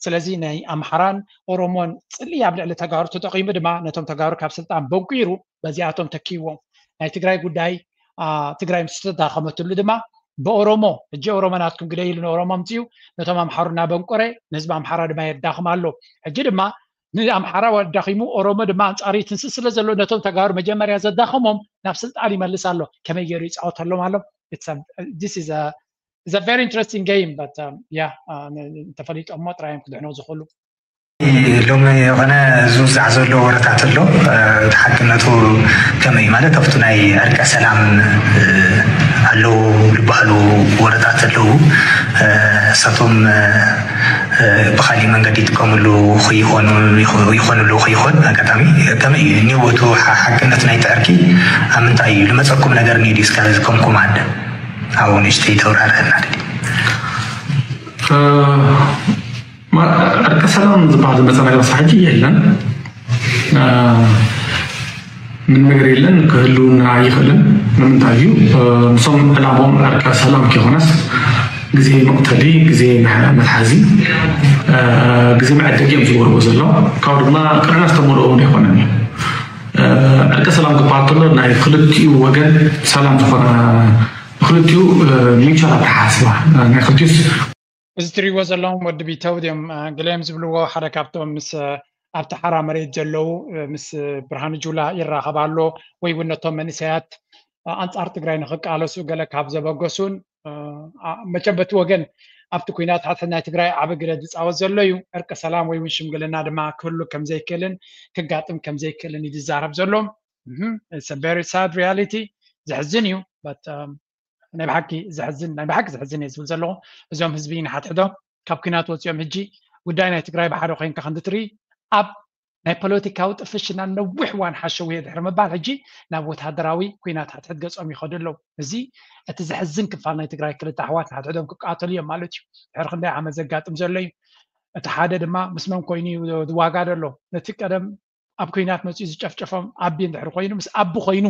ስለዚ ናይ ኣምሓራን ኦሮሞን ፅልኢ ኣብ ልዕሊ ተጋሩ ተጠቒሙ ድማ ነቶም ተጋሩ ካብ ስልጣን በንቂሩ በዚኣቶም ተኪዎም። ናይ ትግራይ ጉዳይ ትግራይ ምስ ተዳኸመትሉ ድማ ብኦሮሞ፣ ሕጂ ኦሮሞ ናትኩም ግደ ኢሉ ንኦሮሞ ኣምፅኡ ነቶም ኣምሓሩ እናበንቆረ ንህዝቢ ኣምሓራ ድማ የዳኽም ኣሎ። ሕጂ ድማ ንኣምሓራ ኣዳኺሙ ኦሮሞ ድማ ኣንፃር ይትንስእ ስለ ዘሎ ነቶም ተጋሩ መጀመርያ ዘዳኸሞም ናብ ስልጣን ይመልስ ኣሎ። ከመይ ገይሩ ይፃወተሎም ኣሎ? It's a very interesting game but yeah እንተፈሊጦሞ ጥራይ እዮም ክድሕኖ ዝኽእሉ። ሎሚ የኾነ ዝውዛዕ ዘሎ ወረታት ኣሎ። እቲ ሓቅነቱ ከመይ ማለት ኣብቲ ናይ ዕርቀ ሰላም ኣለዉ ዝበሃሉ ወረታት ኣለዉ። እሳቶም ብካሊእ መንገዲ ይጥቀምሉ ይኾንሉ ከይኾን ኣጋጣሚ ከመይ እዩ እኒወቱ ሓቅነት ናይቲ ዕርቂ ኣብ ምንታይ እዩ ልመፀኩም ነገር ኒ ዲስካ ዝከምኩም ኣደ ኣብኡ ንእሽተይ ተብራርሀልና ደሊ ዕርቀ ሰላም ዝበሃል ዝመፀ ነገር ሳሕጂ የለን። ምን ነገር የለን ክህልውና ኣይኽእልን። ንምንታይ እዩ እሶም ዕላሞም ዕርቀ ሰላም ከይኮነስ ግዜ መቕተሊ፣ ግዜ መትሓዚ፣ ግዜ መዕደጊ እዮም ዝገብርዎ ዘሎ። ካብኡ ድማ ቅንዕና ዝተመልኦ እውን ኣይኮነን እዩ። ዕርቀ ሰላም ክበሃል ከሎ ናይ ክልቲኡ ወገን ሰላም ዝኾነ ክልቲኡ ሚቻል ኣተሓሳስባ ናይ ክልቲኡ እዚ ትሪእዎ ዘለኹም ወዲ ቢተው ድዮም ገሊኦም ዝብልዎ ሓደ ካብቶም ምስ ኣብቲ ሓራ መሬት ዘለዉ ምስ ብርሃኑ ጁላ ይራኸብ ኣሎ ወይ እውን ነቶም መንእሰያት ኣንጻር ትግራይ ንኽቃለሱ ገለ ካብ ዘበገሱን መቸም በቲ ወገን ኣብቲ ኩናት ሓድሕድ ናይ ትግራይ ዓቢ ግደ ዝፃወት ዘሎ እዩ። ዕርቂ ሰላም ወይ እውን ሽምግልና ድማ ክህሉ ከምዘይክእልን ክጋጥም ከምዘይክእልን እዩ ዝዛረብ ዘሎ። It's a very sad reality። ዘሕዝን እዩ። ናይ ብሓቂ ዘሕዝን ናይ ብሓቂ ዘሕዝን እየ ዝብል ዘለኹ። እዞም ህዝቢ ንሓትሕዶ ካብ ኩናት ወፂኦም ሕጂ ጉዳይ ናይ ትግራይ ብሓደ ኮይንካ ክንዲ ትርኢ ኣብ ናይ ፖለቲካዊ ጥፍሽና ነዊሕ ዋን ሓሸውየ ድሕሪ ምባል ሕጂ ናብ ወታደራዊ ኩናት ሓትሕድ ገፆም ይኸዱ ኣለዉ። እዚ እቲ ዘሕዝን ክፋል ናይ ትግራይ ክልተ ኣሕዋት ንሓትሕዶም ክቃተሉ እዮም ማለት እዩ። ድሕሪ ክንደይ ዓመት ዘጋጥም ዘሎ እዩ። እቲ ሓደ ድማ ምስ መን ኮይኑ እዩ ዝዋጋ ዘሎ? ነቲ ቀደም ኣብ ኩናት መፂኡ ዝጨፍጨፎም ኣቢ እንድሕሪ ኮይኑ ምስ ኣቢ ኮይኑ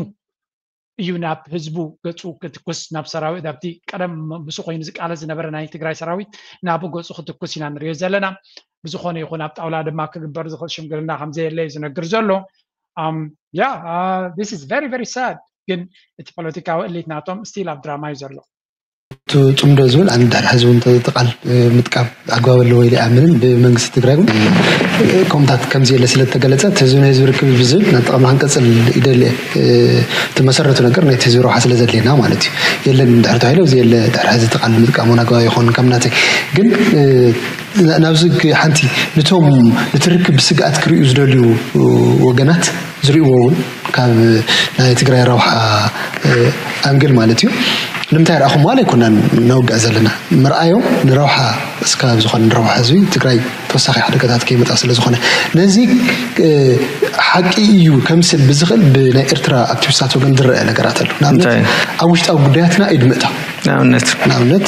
እዩ ናብ ህዝቡ ገፁ ክትኩስ ናብ ሰራዊት ኣብቲ ቀደም ምስ ኮይኑ ዝቃለስ ዝነበረ ናይ ትግራይ ሰራዊት ናብኡ ገፁ ክትኩስ ኢና ንሪኦ ዘለና። ብዝኾነ ይኹን ኣብ ጣውላ ድማ ክግበር ዝኽእል ሽምግልና ከምዘየለ እዩ ዝነግር ዘሎ። ያ this is very very sad ግን እቲ ፖለቲካዊ እሊት ናቶም ስቲል ኣብ ድራማ እዩ ዘሎ። ጽምዶ ዝብል ኣነ ድሕሪ ሕዚ እውን እቲ ቃል ምጥቃም ኣግባብ ኣለዎ ኢለ ኣይኣምንን። ብመንግስቲ ትግራይ እውን ከምኡታት ከምዚ የለ ስለ ዝተገለጸ እቲ ህዝቢ ንህዝቢ ርክብ ብዝብል ናብ ጥቕሚ ክንቀጽል ይደሊ እየ። እቲ መሰረቱ ነገር ናይቲ ህዝቢ ረብሓ ስለ ዘድልየና ማለት እዩ። የለን ድሕሪ ተባሂሉ እዚ የለ ድሕሪ ሕዚ እቲ ቃል ምጥቃም እውን ኣግባብ ይኸውን ከም ናተይ ግን ናብዚ ሓንቲ ነቶም ነቲ ርክብ ብስግኣት ክርእዩ ዝደልዩ ወገናት ዝርእይዎ እውን ካብ ናይ ትግራይ ረብሓ ኣንግል ማለት እዩ። ንምንታይ ረኣኹም ዋላ ኣይኮናን ነውግዕ ዘለና ምርኣዮም ንረብሓ እስካብ ዝኾነ ንረብሓ ህዝቢ ትግራይ ተወሳኺ ሓደጋታት ከይመጣ ስለ ዝኾነ ነዚ ሓቂ እዩ ከምስል ብዝኽእል ብናይ ኤርትራ ኣክቲቪስታት ወገን ዝረአ ነገራት ኣሎ። ንኣብነት ኣብ ውሽጣዊ ጉዳያትና ኢድ ምእታው ንኣብነት ንኣብነት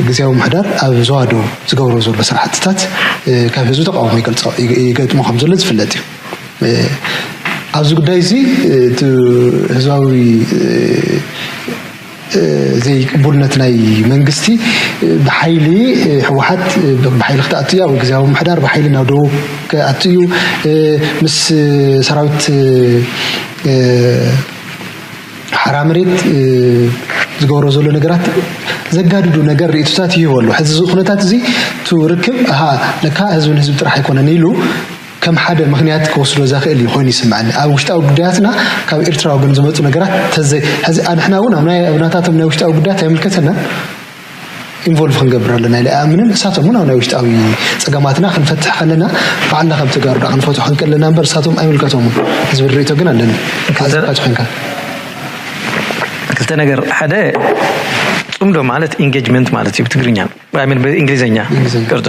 ግዝያዊ ምሕዳር ኣብ ዞባ ደቡብ ዝገብሮ ዘሎ ስራሕትታት ካብ ህዝቢ ተቃውሞ ይገጥሞ ከም ዘሎ ዝፍለጥ እዩ። ኣብዚ ጉዳይ እዚ እቲ ህዝባዊ ዘይቅቡልነት ናይ መንግስቲ ብሓይሊ ህወሓት ብሓይሊ ክትኣቱ እያ፣ ወይ ግዝያዊ ምሕዳር ብሓይሊ ናብ ደቡብ ክኣቱ እዩ፣ ምስ ሰራዊት ሓራ መሬት ዝገብሮ ዘሎ ነገራት ዘጋድዱ ነገር ርእይቶታት ይህቡ ኣሎ። ሕዚ እዚ ኩነታት እዚ እቲ ርክብ ኣሃ ለካ ህዝብን ህዝቢ ጥራሕ ኣይኮነን ኢሉ ከም ሓደ ምክንያት ክወስዶ ዘኽእል እዩ ኮይኑ ይስምዓኒ። ኣብ ውሽጣዊ ጉዳያትና ካብ ኤርትራ ወገን ዝመፁ ነገራት ተዘይ ሕዚ ንሕና እውን ኣብ ናይ ኣብ ናታቶም ናይ ውሽጣዊ ጉዳያት ኣይምልከተና ኢንቮልቭ ክንገብር ኣለና ኢለ ኣምንን እሳቶም እውን ኣብ ናይ ውሽጣዊ ፀገማትና ክንፈትሕ ከለና ባዕልና ከም ተጋሩ ዳ ክንፈትሖ ክንክእል ኣለና እምበር እሳቶም ኣይምልከቶምን ዝብል ርእይቶ ግን ኣለኒ። ካዝካት ኮይንካ ክልተ ነገር ሓደ ፅምዶ ማለት ኢንጌጅመንት ማለት እዩ ብትግርኛ ብእንግሊዝኛ ቅርታ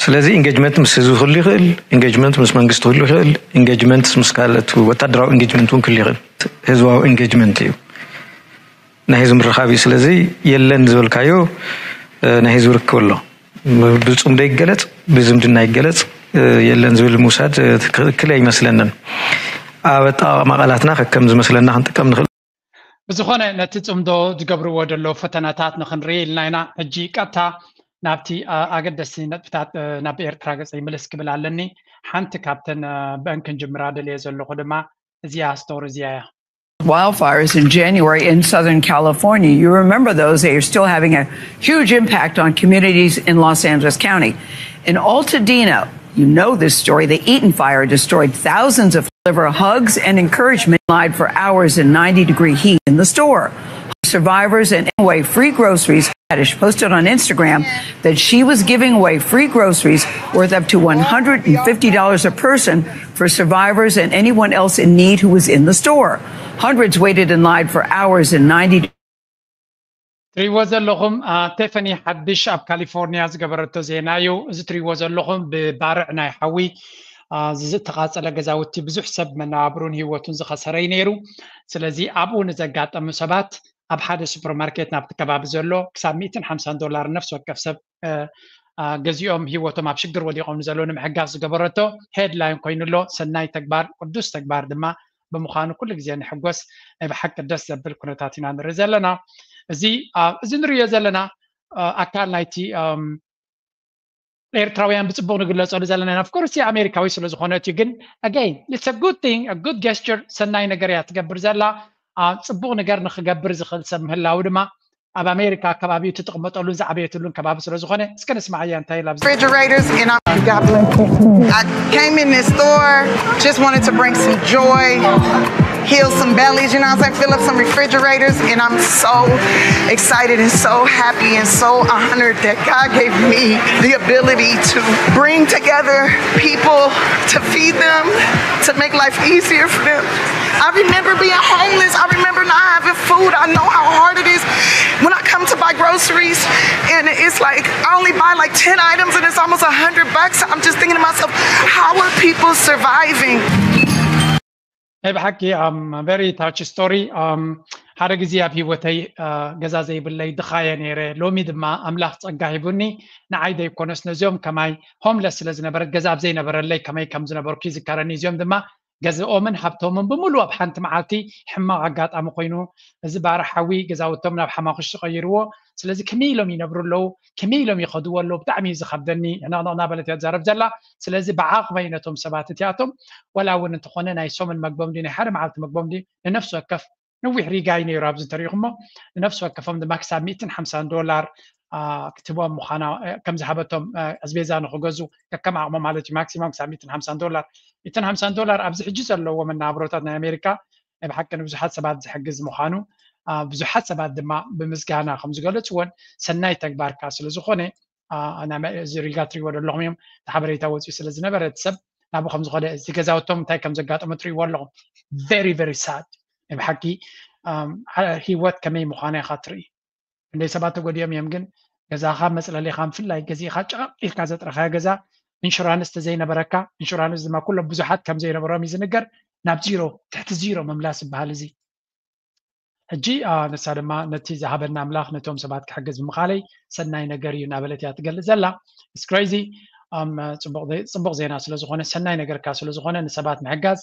ስለዚ ኢንጌጅመንት ምስ ህዝቢ ክህሉ ይኽእል፣ ኢንጌጅመንት ምስ መንግስቲ ክህሉ ይኽእል፣ ኢንጌጅመንት ምስ ካልኦት ወታደራዊ ኢንጌጅመንት እውን ክህሉ ይኽእል። ህዝባዊ ኢንጌጅመንት እዩ ናይ ህዝቢ ምርኻብ እዩ። ስለዚ የለን ዝበልካዮ ናይ ህዝቢ ርክብ ኣሎ። ብፅምዶ ይገለፅ፣ ብዝምድና ይገለፅ የለን ዝብል ምውሳድ ትክክል ኣይመስለንን። ኣብ ኣጠቓቕማ ቃላትና ከከም ዝመስለና ክንጥቀም ንኽእል። ብዝኾነ ነቲ ጽምዶ ዝገብርዎ ዘለዉ ፈተነታት ንኽንርኢ ኢልና ኢና። ሕጂ ቀጥታ ናብቲ ኣገደስቲ ነጥብታት ናብ ኤርትራ ገጸይ ምልስ ክብል ኣለኒ። ሓንቲ ካብተን ብአን ክንጅምራ ደልየ ዘለኹ ድማ እዚኣ ስቶሪ እዚኣ እያ። Wildfires in January in Southern California. You remember those. They are still having a huge impact on communities in Los Angeles County. In Altadena, you know this story. The Eaton fire destroyed thousands of liver hugs and encouragement lied for hours in ninety degree heat in the store. Survivors and away free groceries. Haddish posted on Instagram that she was giving away free groceries worth up to one hundred fifty dollars a person for survivors and anyone else in need who was in the store. Hundreds waited in line for hours in ninety. ትሪእዎ ዘለኹም ቴፈኒ ሓድሽ ኣብ ካሊፎርኒያ ዝገበረቶ ዜና እዩ። እዚ ትሪእዎ ዘለኹም ብባርዕ ናይ ሓዊ ዝተቓፀለ ገዛውቲ ብዙሕ ሰብ መነባብሩን ህይወቱን ዝኸሰረ እዩ ነይሩ። ስለዚ ኣብኡ ንዘጋጠሙ ሰባት ኣብ ሓደ ሱፐርማርኬት ናብቲ ከባቢ ዘሎ ክሳብ ሚእትን ሓምሳን ዶላር ነፍሲ ወከፍ ሰብ ገዚኦም ህይወቶም ኣብ ሽግር ወዲቖም ንዘለዉ ንምሕጋዝ ዝገበረቶ ሄድላይን ኮይኑሎ። ሰናይ ተግባር፣ ቅዱስ ተግባር ድማ ብምዃኑ ኩሉ ግዜ ንሕጎስ። ናይ ብሓቂ ደስ ዘብል ኩነታት ኢና ንርኢ ዘለና። እዚ እዚ ንሪኦ ዘለና ኣካል ናይቲ ኤርትራውያን ብፅቡቅ ንግለፀሉ ዘለና ኢና። ኦፍኮርስ ኣሜሪካዊ ስለዝኾነ እቲ ግን ኣገይን it's a good thing, a good gesture፣ ሰናይ ነገር እያ ትገብር ዘላ። ፅቡቅ ነገር ንክገብር ዝኽእል ሰብ ምህላው ድማ ኣብ ኣሜሪካ ኣከባቢ እቲ ትቕመጠሉን ዝዓበየትሉን ከባቢ ስለዝኾነ እስከ ንስማዓያ እንታይ ኢላ። Refrigerators and I'm God bless you. I came in this store, just wanted to bring some joy, heal some bellies, you know what I'm saying? Fill up some refrigerators, and I'm so excited and so happy and so honored that God gave me the ability to bring together people to feed them, to make life easier for them. I remember being homeless. I remember not having food. I know how hard it is when I come to buy groceries and it's like I only buy like ten items and it's almost a hundred bucks. I'm just thinking to myself, how are people surviving? ናይ ብሓቂ very touch story። ሓደ ግዜ ኣብ ህይወተይ ገዛ ዘይብለይ ድኻ እየ ነይረ። ሎሚ ድማ ኣምላኽ ጸጋ ሂቡኒ። ንዓይ ዘይኮነስ ነዚኦም ከማይ ሆምለስ ስለ ዝነበረት ገዛ ኣብ ዘይነበረለይ ከመይ ከም ዝነበርኩ ይዝከረኒ። እዚኦም ድማ ገዝኦምን ሃብቶምን ብምሉእ ኣብ ሓንቲ መዓልቲ ሕማቕ ኣጋጣሚ ኮይኑ፣ እዚ ባርዕ ሓዊ ገዛውቶም ናብ ሓማኹሽቲ ቀይርዎ። ስለዚ ከመይ ኢሎም ይነብሩ ኣለዉ፣ ከመይ ኢሎም ይኸድዎ ኣለዉ፣ ብጣዕሚ እዩ ዝኸብደኒ። ሕንቕንቕ እናበለት እያ ትዛረብ ዘላ። ስለዚ ብዓቕመይ ነቶም ሰባት እቲኣቶም፣ ዋላ እውን እንተኾነ ናይ ሰሙን መግቦም ድዩ ናይ ሓደ መዓልቲ መግቦም ድዩ ንነፍሲ ወከፍ ነዊሕ ሪጋ እዩ ነይሩ ኣብዚ እንተሪኢኹሞ፣ ንነፍሲ ወከፎም ድማ ክሳብ ሚእትን ሓምሳን ዶላር ክትህቦም ምዃና ከም ዝሃበቶም ኣስቤዛ ንክገዙ ከከም ዓቕሞም ማለት እዩ ማክሲማም ክሳብ ሚእትን ሓምሳን ዶላር። ሚእትን ሓምሳን ዶላር ኣብዚ ሕጂ ዘለዎ መነባብሮታት ናይ ኣሜሪካ ናይ ብሓቂ ንብዙሓት ሰባት ዝሕግዝ ምዃኑ ብዙሓት ሰባት ድማ ብምስጋና ከም ዝገለፅዎን ሰናይ ተግባር ከዓ ስለ ዝኾነ እዚ ሪጋ ትሪእዎ ዘለኹም እዮም እቲ ሓበሬታ ወፂኡ ስለ ዝነበረ እቲ ሰብ ናብኡ ከም ዝኾነ እቲ ገዛውቶም እንታይ ከም ዘጋጠሞ ትሪእዎ ኣለኹም። Very very sad። ናይ ብሓቂ ህይወት ከመይ ምዃና ኢኻ ትርኢ። ክንደይ ሰባት ተጎዲኦም እዮም ግን ገዛኻ መፅለሊኻ ብፍላይ ገዚእኻ ጨቐቕ ኢልካ ዘጥረኻዮ ገዛ ኢንሹራንስ ተዘይነበረካ ኢንሹራንስ ድማ ኩሎም ብዙሓት ከም ዘይነበሮም እዩ ዝንገር ናብ ዚሮ ትሕቲ ዚሮ ምምላስ ዝበሃል እዚ ሕጂ ንሳ ድማ ነቲ ዝሃበና ኣምላኽ ነቶም ሰባት ክሕግዝ ብምኻለይ ሰናይ ነገር እዩ እናበለት እያ ትገልፅ ዘላ። It's crazy። ፅቡቕ ዜና ስለዝኾነ ሰናይ ነገር ከዓ ስለዝኾነ ንሰባት ምሕጋዝ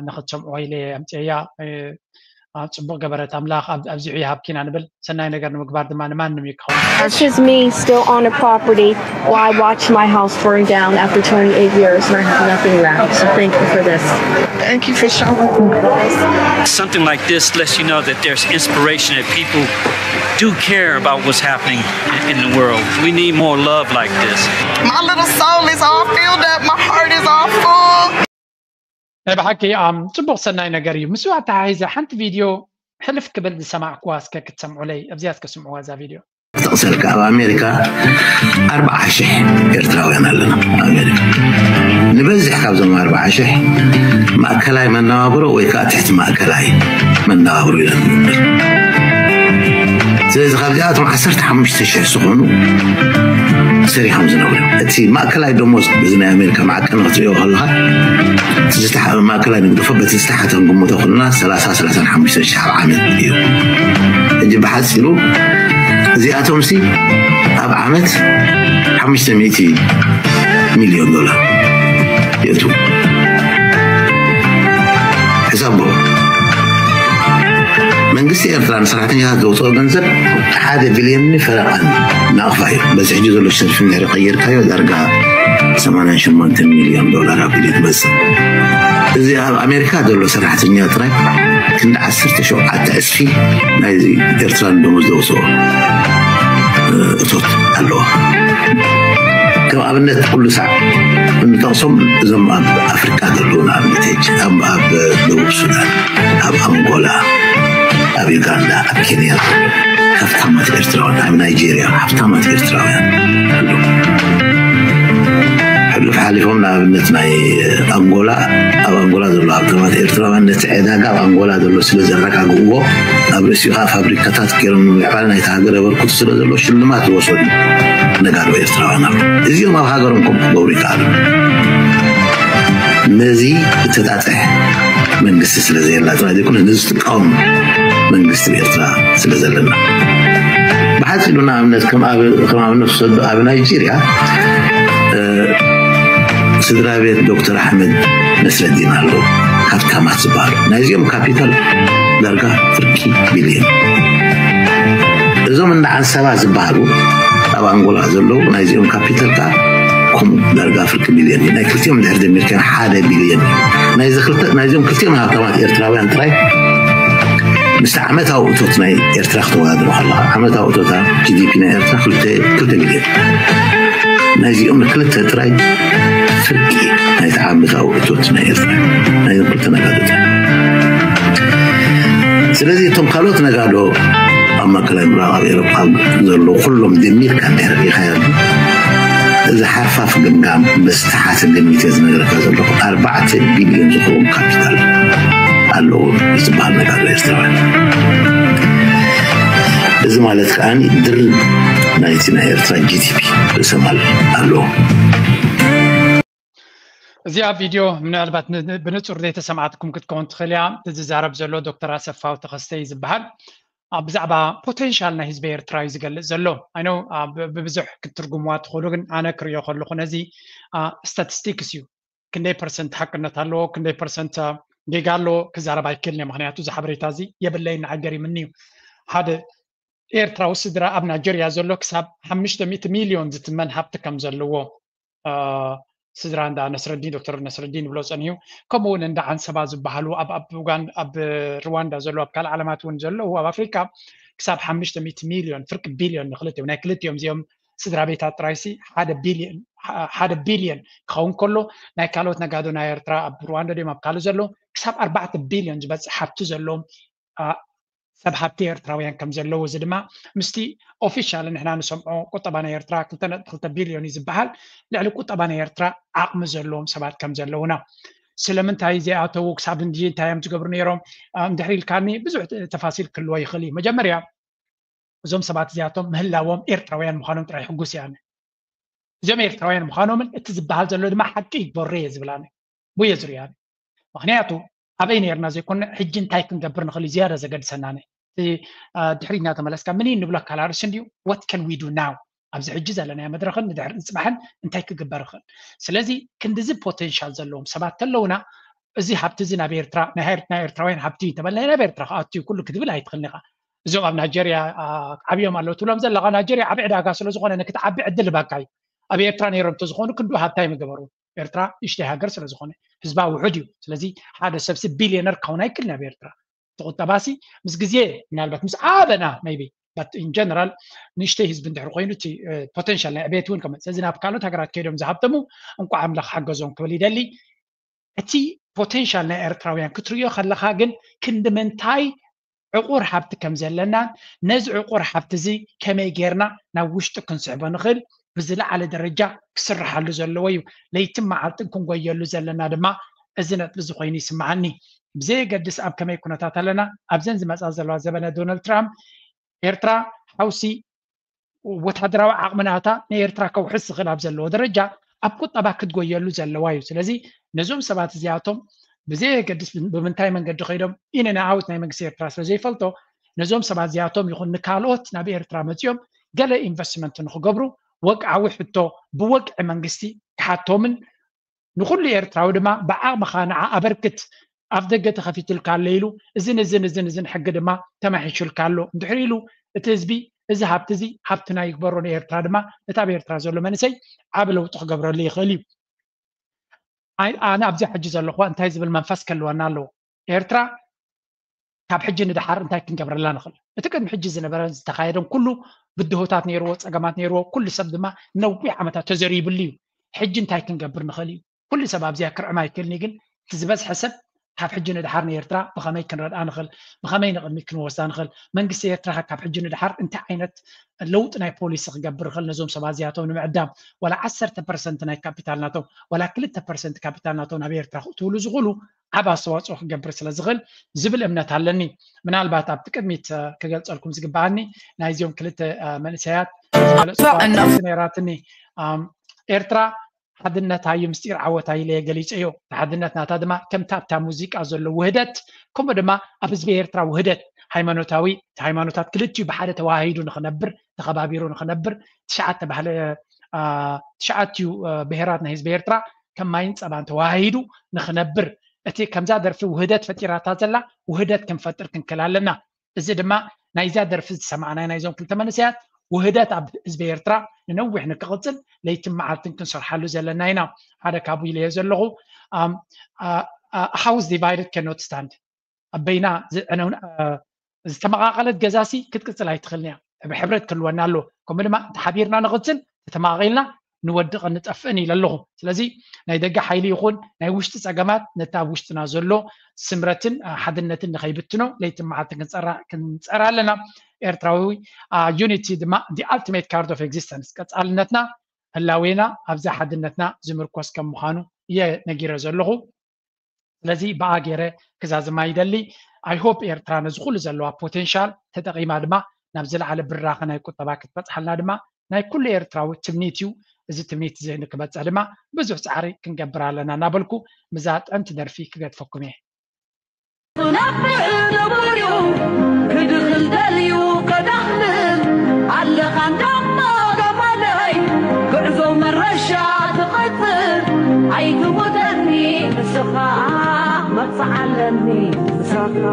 ንክትሰምዑ ኢለ ኣምፅኤያ። ፅቡቅ ገበረት ኣምላኽ ኣብዚሑ ይሃብኪና ንብል። ሰናይ ነገር ንምግባር ድማ ንማንም ይከውን። That's just me still on the property while I watch my house burn down after twenty-eight years and I have nothing left. So thank you for this. Thank you for showing me. Something like this lets you know that there's inspiration, that people do care about what's happening in the world. We need more love like this. My little soul is all filled up. My heart is all full. ናይ ብሓቂ ኣም ጽቡቕ ሰናይ ነገር እዩ። ምስኡ ኣተሓሒዘ ሓንቲ ቪድዮ ሕልፍ ክብል ዝሰማዕኩዋ እስከ ክትሰምዑለይ፣ ኣብዚኣ እስከ ስምዑዋ እዛ ቪድዮ። ተቕሰልካ ኣብ ኣሜሪካ ኣርብዓ ሽሕ ኤርትራውያን ኣለና ኣብ ኣሜሪካ። ንበዝሕ ካብዞም ኣርብዓ ሽሕ ማእከላይ መነባብሮ ወይ ከዓ ትሕቲ ማእከላይ መነባብሮ ኢና ንነብር። ስለዚ ካብዚኣቶም ዓሰርተ ሓሙሽተ ሽሕ ዝኾኑ ሰሪሖም ዝነብሩ እዮም። እቲ ማእከላይ ደሞዝ እዚ ናይ ኣሜሪካ መዓቀኒ ክትሪኦ ከለኻ ማእከላይ ንግደፎ በቲ ዝተሓተ ክንግምቶ ከለና ሰላሳ ሰላሳን ሓሙሽተ ሽሕ ኣብ ዓመት እዩ። ሕጂ ብሓፂሩ እዚኣቶም ሲ ኣብ ዓመት ሓሙሽተ ሚእቲ ሚልዮን ዶላር የእቱ። ሕሳቦ መንግስቲ ኤርትራ ንሰራሕተኛታት ዘውፅኦ ገንዘብ ሓደ ቢልዮን ፈረቓን ናቕፋ እዩ። በዚ ሕጂ ዘሎ ሸርፊ እንድሕሪ ቀይርካዮ ዳርጋ ሰማንያን ሸሞንተን ሚልዮን ዶላር ኣቢሉ ትመፅእ። እዚ ኣብ ኣሜሪካ ዘሎ ሰራሕተኛ ጥራይ ክንዲ ዓሰርተ ሸውዓተ ዕፅፊ ናይዚ ኤርትራ ንደሞዝ ዘውፅኦ እቶት ኣለዎ። ከም ኣብነት ኩሉ ሳዕ እንጠቕሶም እዞም ኣብ ኣፍሪካ ዘለዉ ንኣብነት ሕጂ ኣብ ደቡብ ሱዳን፣ ኣብ ኣንጎላ፣ ኣብ ዩጋንዳ፣ ኣብ ኬንያ ሃብታማት ኤርትራውያን፣ ኣብ ናይጄርያ ሃብታማት ኤርትራውያን ኣለዉ። ሕሉፍ ሓሊፎም ንኣብነት ናይ ኣንጎላ፣ ኣብ ኣንጎላ ዘሎ ሃብታማት ኤርትራውያን ነቲ ዕዳጋ ኣብ ኣንጎላ ዘሎ ስለ ዘረጋግእዎ ኣብ ርእሲኡ ከዓ ፋብሪካታት ገይሮም ንምዕባል ናይቲ ሃገር የበርክቱ ስለ ዘሎ ሽልማት ዝወሰዱ ነጋዶ ኤርትራውያን ኣለዉ። እዚኦም ኣብ ሃገሮም ከምኡ ክገብሩ ይከኣሉ። ነዚ እተጣጥሕ መንግስቲ ስለ ዘየላ ጥራይ ዘይኮነ ነዚ ዝጥቀም መንግስቲ ኤርትራ ስለ ዘለና። ብሓፂሩ ንኣብነት ከም ኣብነት ክሰዱ ኣብ ናይጄርያ ስድራ ቤት ዶክተር ኣሕመድ ነስረዲን ኣለዉ። ሃብታማት ዝበሃሉ ናይዚኦም ካፒታል ዳርጋ ፍርቂ ቢልዮን። እዞም እንዳ ዓንሰባ ዝበሃሉ ኣብ ኣንጎላ ዘለዉ ናይዚኦም ካፒታል ከዓ ከምኡ ዳርጋ ፍርቂ ቢልዮን እዩ። ናይ ክልቲኦም እንድሕር ደሚርካዮም ሓደ ቢልዮን እዩ። ናይዚ ክልተ ናይዚኦም ክልቲኦም ሃብታማት ኤርትራውያን ጥራይ ምስቲ ዓመታዊ እቶት ናይ ኤርትራ ክተወዳድሮ ከለኻ ዓመታዊ እቶታ ጂ ዲ ፒ ናይ ኤርትራ ክልተ ክልተ ቢልዮን። ናይዚኦም ክልተ ጥራይ ፍርቂ ናይቲ ዓመታዊ እቶት ናይ ኤርትራ ናይዞም ክልተ ነጋዶ ጥራይ። ስለዚ እቶም ካልኦት ነጋዶ ኣብ ማእከላይ ምብራቕ ኣብ ኤሮጳ ዘሎ ኩሎም ደሚርካ እንድሕር ርኢኻዮም እዚ ሓርፋፍ ግምጋም ብዝተሓተ ግምት እየ ዝነግረካ ዘለኹ። ኣርባዕተ ቢልዮን ዝኸውን ካፒታል ኣለዎ ዝበሃል ነጋዶ ኤርትራውያን። እዚ ማለት ከዓኒ ድርብ ናይቲ ናይ ኤርትራ ጂ ዲ ፒ ርእሰ ማል ኣለዎ። እዚኣ ቪድዮ ምናልባት ን- ብንጹር ዘይተሰማዕትኩም ክትከውን ትኽእል እያ። እቲ ዝዛረብ ዘሎ ዶክተር ኣሰፋው ተኸስተ እዩ ዝበሃል። ኣብ ብዛዕባ ፖቴንሻል ናይ ህዝቢ ኤርትራ እዩ ዝገልጽ ዘሎ። ኣይኖ ብብዙሕ ክትትርጉምዋ ትኽእሉ፣ ግን ኣነ ክሪኦ ከለኹ ነዚ ስታቲስቲክስ እዩ። ክንደይ ፐርሰንት ሓቅነት ኣለዎ፣ ክንደይ ፐርሰንት ጌጋ ኣለዎ ክዛረብ ኣይክእልን እየ። ምክንያቱ እዚ ሓበሬታ እዚ የብለይን፣ ንዓይ ገሪምኒ እዩ። ሓደ ኤርትራዊ ስድራ ኣብ ናይጀርያ ዘሎ ክሳብ ሓሙሽተ ሚእቲ ሚልዮን ዝትመን ሃብቲ ከም ዘለዎ ስድራ እንዳ ነስረዲን፣ ዶክተር ነስረዲን ይብሎ ጸኒሑ። ከምኡ እውን እንዳ ዓንሰባ ዝበሃሉ ኣብ ኣብ ኡጋን ኣብ ሩዋንዳ ዘለዉ ኣብ ካልእ ዓለማት እውን ዘለዉ ኣብ ኣፍሪካ ክሳብ ሓሙሽተ ሚእቲ ሚልዮን ፍርቂ ቢልዮን ንክልቲኦም ናይ ክልቲኦም እዚኦም ስድራ ቤታት ጥራይሲ ሓደ ቢልዮን ሓደ ቢልዮን ክኸውን ከሎ ናይ ካልኦት ነጋዶ ናይ ኤርትራ ኣብ ሩዋንዳ ድዮም ኣብ ካልእ ዘለዉ ክሳብ ኣርባዕተ ቢልዮን ዝበፅሕ ሃብቲ ዘለዎም ሰብ ሃብቲ ኤርትራውያን ከም ዘለዉ፣ እዚ ድማ ምስቲ ኦፊሻል ንሕና ንሰምዖ ቁጠባ ናይ ኤርትራ ክልተ ነጥቢ ክልተ ቢልዮን እዩ ዝበሃል። ልዕሊ ቁጠባ ናይ ኤርትራ ዓቕሚ ዘለዎም ሰባት ከም ዘለዉና፣ ስለምንታይ ዘይኣተዉ ክሳብ እንዲ እንታይ እዮም ዝገብሩ ነይሮም እንድሕር ኢልካኒ ብዙሕ ተፋሲል ክህልዎ ይኽእል እዩ። መጀመርያ እዞም ሰባት እዚኣቶም ምህላዎም ኤርትራውያን ምዃኖም ጥራይ ሕጉስ እየ ኣነ። እዚኦም ኤርትራውያን ምዃኖምን እቲ ዝበሃል ዘሎ ድማ ሓቂ ይግበሩ እየ ዝብል ኣነ። ብየ ዝሪኦ ኣነ። ምክንያቱ ኣበይ ነርና ዘይኮነ ሕጂ እንታይ ክንገብር ንኽእል እዩ ዝያዳ ዘገድሰና ኣነ። እቲ ድሕሪ እናተመለስካ ምን ንብሎ ካላርስ እንድዩ what can we do now ኣብዚ ሕጂ ዘለናዮ መድረኽን ንድሕሪ ፅባሕን እንታይ ክግበር ይኽእል። ስለዚ ክንድዚ ፖቴንሻል ዘለዎም ሰባት ተለውና እዚ ሃብቲ እዚ ናብ ኤርትራ ናይ ኤርትራውያን ሃብቲ ተበልና ናብ ኤርትራ ክኣትዩ ኩሉ ክትብል ኣይትኽእልን ኢኻ። እዞም ኣብ ናይጀርያ ዓብዮም ኣለዉ ትብሎም ዘለኻ ናይጀርያ ዓብ ዕዳጋ ስለዝኾነ ንክትዓቢ ዕድል ባካ እዩ። ኣብ ኤርትራ ነይሮም ተዝኾኑ ክንዱ ሃብታይ ምገበሩ። ኤርትራ ንእሽተይ ሃገር ስለዝኾነ ህዝባ ውሑድ እዩ። ስለዚ ሓደ ሰብሲ ቢልዮነር ክኸውን ኣይክልን ኣብ ኤርትራ። እቲ ቁጠባሲ ምስ ግዜ ምናልባት ምስ ዓበና maybe but in general ንእሽተይ ህዝቢ እንድሕር ኮይኑ እቲ ፖቴንሻል ናይ ዕቤት እውን ከመፅእ እዚ ናብ ካልኦት ሃገራት ከይዶም ዝሃብተሙ እንኳዕ ኣምላኽ ሓገዞም ክብል ይደሊ። እቲ ፖቴንሻል ናይ ኤርትራውያን ክትርእዮ ከለካ ግን ክንዲ ምንታይ ዕቁር ሃብቲ ከም ዘለናን ነዚ ዕቁር ሃብቲ እዚ ከመይ ጌርና ናብ ውሽጢ ክንስሕቦ ንኽእል ብዝለዓለ ደረጃ ክስርሓሉ ዘለዎ እዩ። ለይትን መዓልትን ክንጎየሉ ዘለና ድማ እዚ ነጥቢ እዚ ኮይኑ ይስምዓኒ። ብዘየገድስ ኣብ ከመይ ኩነታት ኣለና ኣብዘን ዝመፃ ዘለዋ ዘበነ ዶናልድ ትራምፕ ኤርትራ ሓውሲ ወታደራዊ ዓቕሚ ናታ ንኤርትራ ከውሕስ ዝኽእል ኣብ ዘለዎ ደረጃ ኣብ ቁጠባ ክትጎየሉ ዘለዋ እዩ። ስለዚ ነዞም ሰባት እዚኣቶም ብዘየገድስ ብምንታይ መንገዲ ከይዶም ኢነ ንዓወት ናይ መንግስቲ ኤርትራ ስለ ዘይፈልጦ ነዞም ሰባት እዚኣቶም ይኹን ንካልኦት ናብ ኤርትራ መፂኦም ገለ ኢንቨስትመንት ንክገብሩ ወግዓዊ ሕቶ ብወግዒ መንግስቲ ክሓቶምን ንኩሉ ኤርትራዊ ድማ ብዓቕምኻ ንዓ ኣበርክት ኣብ ደገ ተኸፊቱልካ ኣሎ ኢሉ እዝን እዝን እዝን እዝን ሕጊ ድማ ተማሒሹልካ ኣሎ እንድሕር ኢሉ እቲ ህዝቢ እዚ ሃብቲ እዚ ሃብትና ይግበሮ ንኤርትራ ድማ እቲ ኣብ ኤርትራ ዘሎ መንእሰይ ዓብ ለውጢ ክገብረሉ ይኽእል እዩ። ኣነ ኣብዚኣ ሕጂ ዘለኹዋ እንታይ ዝብል መንፈስ ክህልወና ኣለዎ? ኤርትራ ካብ ሕጂ ንድሓር እንታይ ክንገብረላ ንኽእል? እቲ ቅድሚ ሕጂ ዝነበረ ዝተኻየደን ኩሉ ብድሆታት ነይርዎ፣ ፀገማት ነይርዎ፣ ኩሉ ሰብ ድማ ነዊሕ ዓመታት ተዘሪብሉ እዩ። ሕጂ እንታይ ክንገብር ንኽእል እዩ? ኩሉ ሰብ ኣብዚኣ ክርዕም ኣይክእልን እዩ፣ ግን እቲ ዝበዝሐ ሰብ ካብ ሕጂ ንድሓር ንኤርትራ ብኸመይ ክንረድኣ ንኽእል፣ ብኸመይ ንቕድሚት ክንወስዳ ንኽእል፣ መንግስቲ ኤርትራ ካብ ሕጂ ንድሓር እንታይ ዓይነት ለውጢ ናይ ፖሊሲ ክገብር ይኽእል ነዞም ሰባት እዚኣቶም ንምዕዳም ዋላ ዓሰርተ ፐርሰንት ናይ ካፒታል ናቶም ዋላ ክልተ ፐርሰንት ካፒታል ናቶም ናብ ኤርትራ ክትውሉ ዝኽእሉ ዓብ ኣስተዋፅኦ ክገብር ስለ ዝኽእል ዝብል እምነት ኣለኒ። ምናልባት ኣብቲ ቅድሚት ክገልፀልኩም ዝግበኣኒ ናይዚኦም ክልተ መንእሰያት ዝበለፅዋ ነይራትኒ ኤርትራ ሓድነታ እዩ ምስጢር ዓወታ ኢለ ገሊፀዮ። ሓድነት ናታ ድማ ከምቲ ኣብታ ሙዚቃ ዘሎ ውህደት ከምኡ ድማ ኣብ ህዝቢ ኤርትራ ውህደት ሃይማኖታዊ ሃይማኖታት ክልቲኡ ብሓደ ተዋሃሂዱ ንክነብር ተኸባቢሩ ንክነብር ትሽዓተ ባህለ ትሽዓትዩ ብሄራት ናይ ህዝቢ ኤርትራ ከም ማይን ፀባን ተዋሃሂዱ ንክነብር እቲ ከምዛ ደርፊ ውህደት ፈጢራታ ዘላ ውህደት ክንፈጥር ክንክል ኣለና። እዚ ድማ ናይዛ ደርፊ ዝሰማዕናይ ናይዞም ክልተ መንእሰያት ውህደት ኣብ ህዝቢ ኤርትራ ንነዊሕ ንክቕፅል ለይትን መዓልትን ክንሰርሓሉ ዘለና ኢና። ሓደ ካብኡ ኢለዮ ዘለኹ house divided cannot stand። ኣብ በይና ዝተመቓቐለት ገዛሲ ክትቅፅል ኣይትኽእልን እያ። ሕብረት ክህልወና ኣለዎ። ከምኡ ድማ እንተሓቢርና ንቕፅል ተተመቓቒልና ንወድቕን ንጠፍእን ኢለ ኣለኹ። ስለዚ ናይ ደገ ሓይሊ ይኹን ናይ ውሽጢ ፀገማት ነቲ ኣብ ውሽጥና ዘሎ ስምረትን ሓድነትን ንኸይብትኖ ለይትን መዓልትን ክንፀራ ኣለና። ኤርትራዊ unity ድማ the ultimate card of existence ቀፃልነትና ህላዌና ኣብዛ ሓድነትና ዝምርኮስ ከም ምዃኑ እየ ነጊረ ዘለኹ። ስለዚ ብኣ ገይረ ክዛዝማ ይደሊ። I hope ኤርትራ ነዚ ኩሉ ዘለዋ ፖቴንሻል ተጠቒማ ድማ ናብ ዝለዓለ ብራኸ ናይ ቁጠባ ክትበፅሓልና ድማ ናይ ኩሉ ኤርትራዊ ትምኒት እዩ። እዚ ትምኒት እዚ ንክበፅሕ ድማ ብዙሕ ፃዕሪ ክንገብር ኣለና እናበልኩ ምዛ ጠንቲ ደርፊ ክገድፈኩም እየ። ነብዕ ነብርዩ ክድኽል ደልዩ ከዳኽልል ኣለኻ እንዳማ ገማለይ ጉዕዞ መረሻ ትቐጽል ኣይትሙተኒ ንስኻ መብጽዓ ኣለኒ ምሳኻ።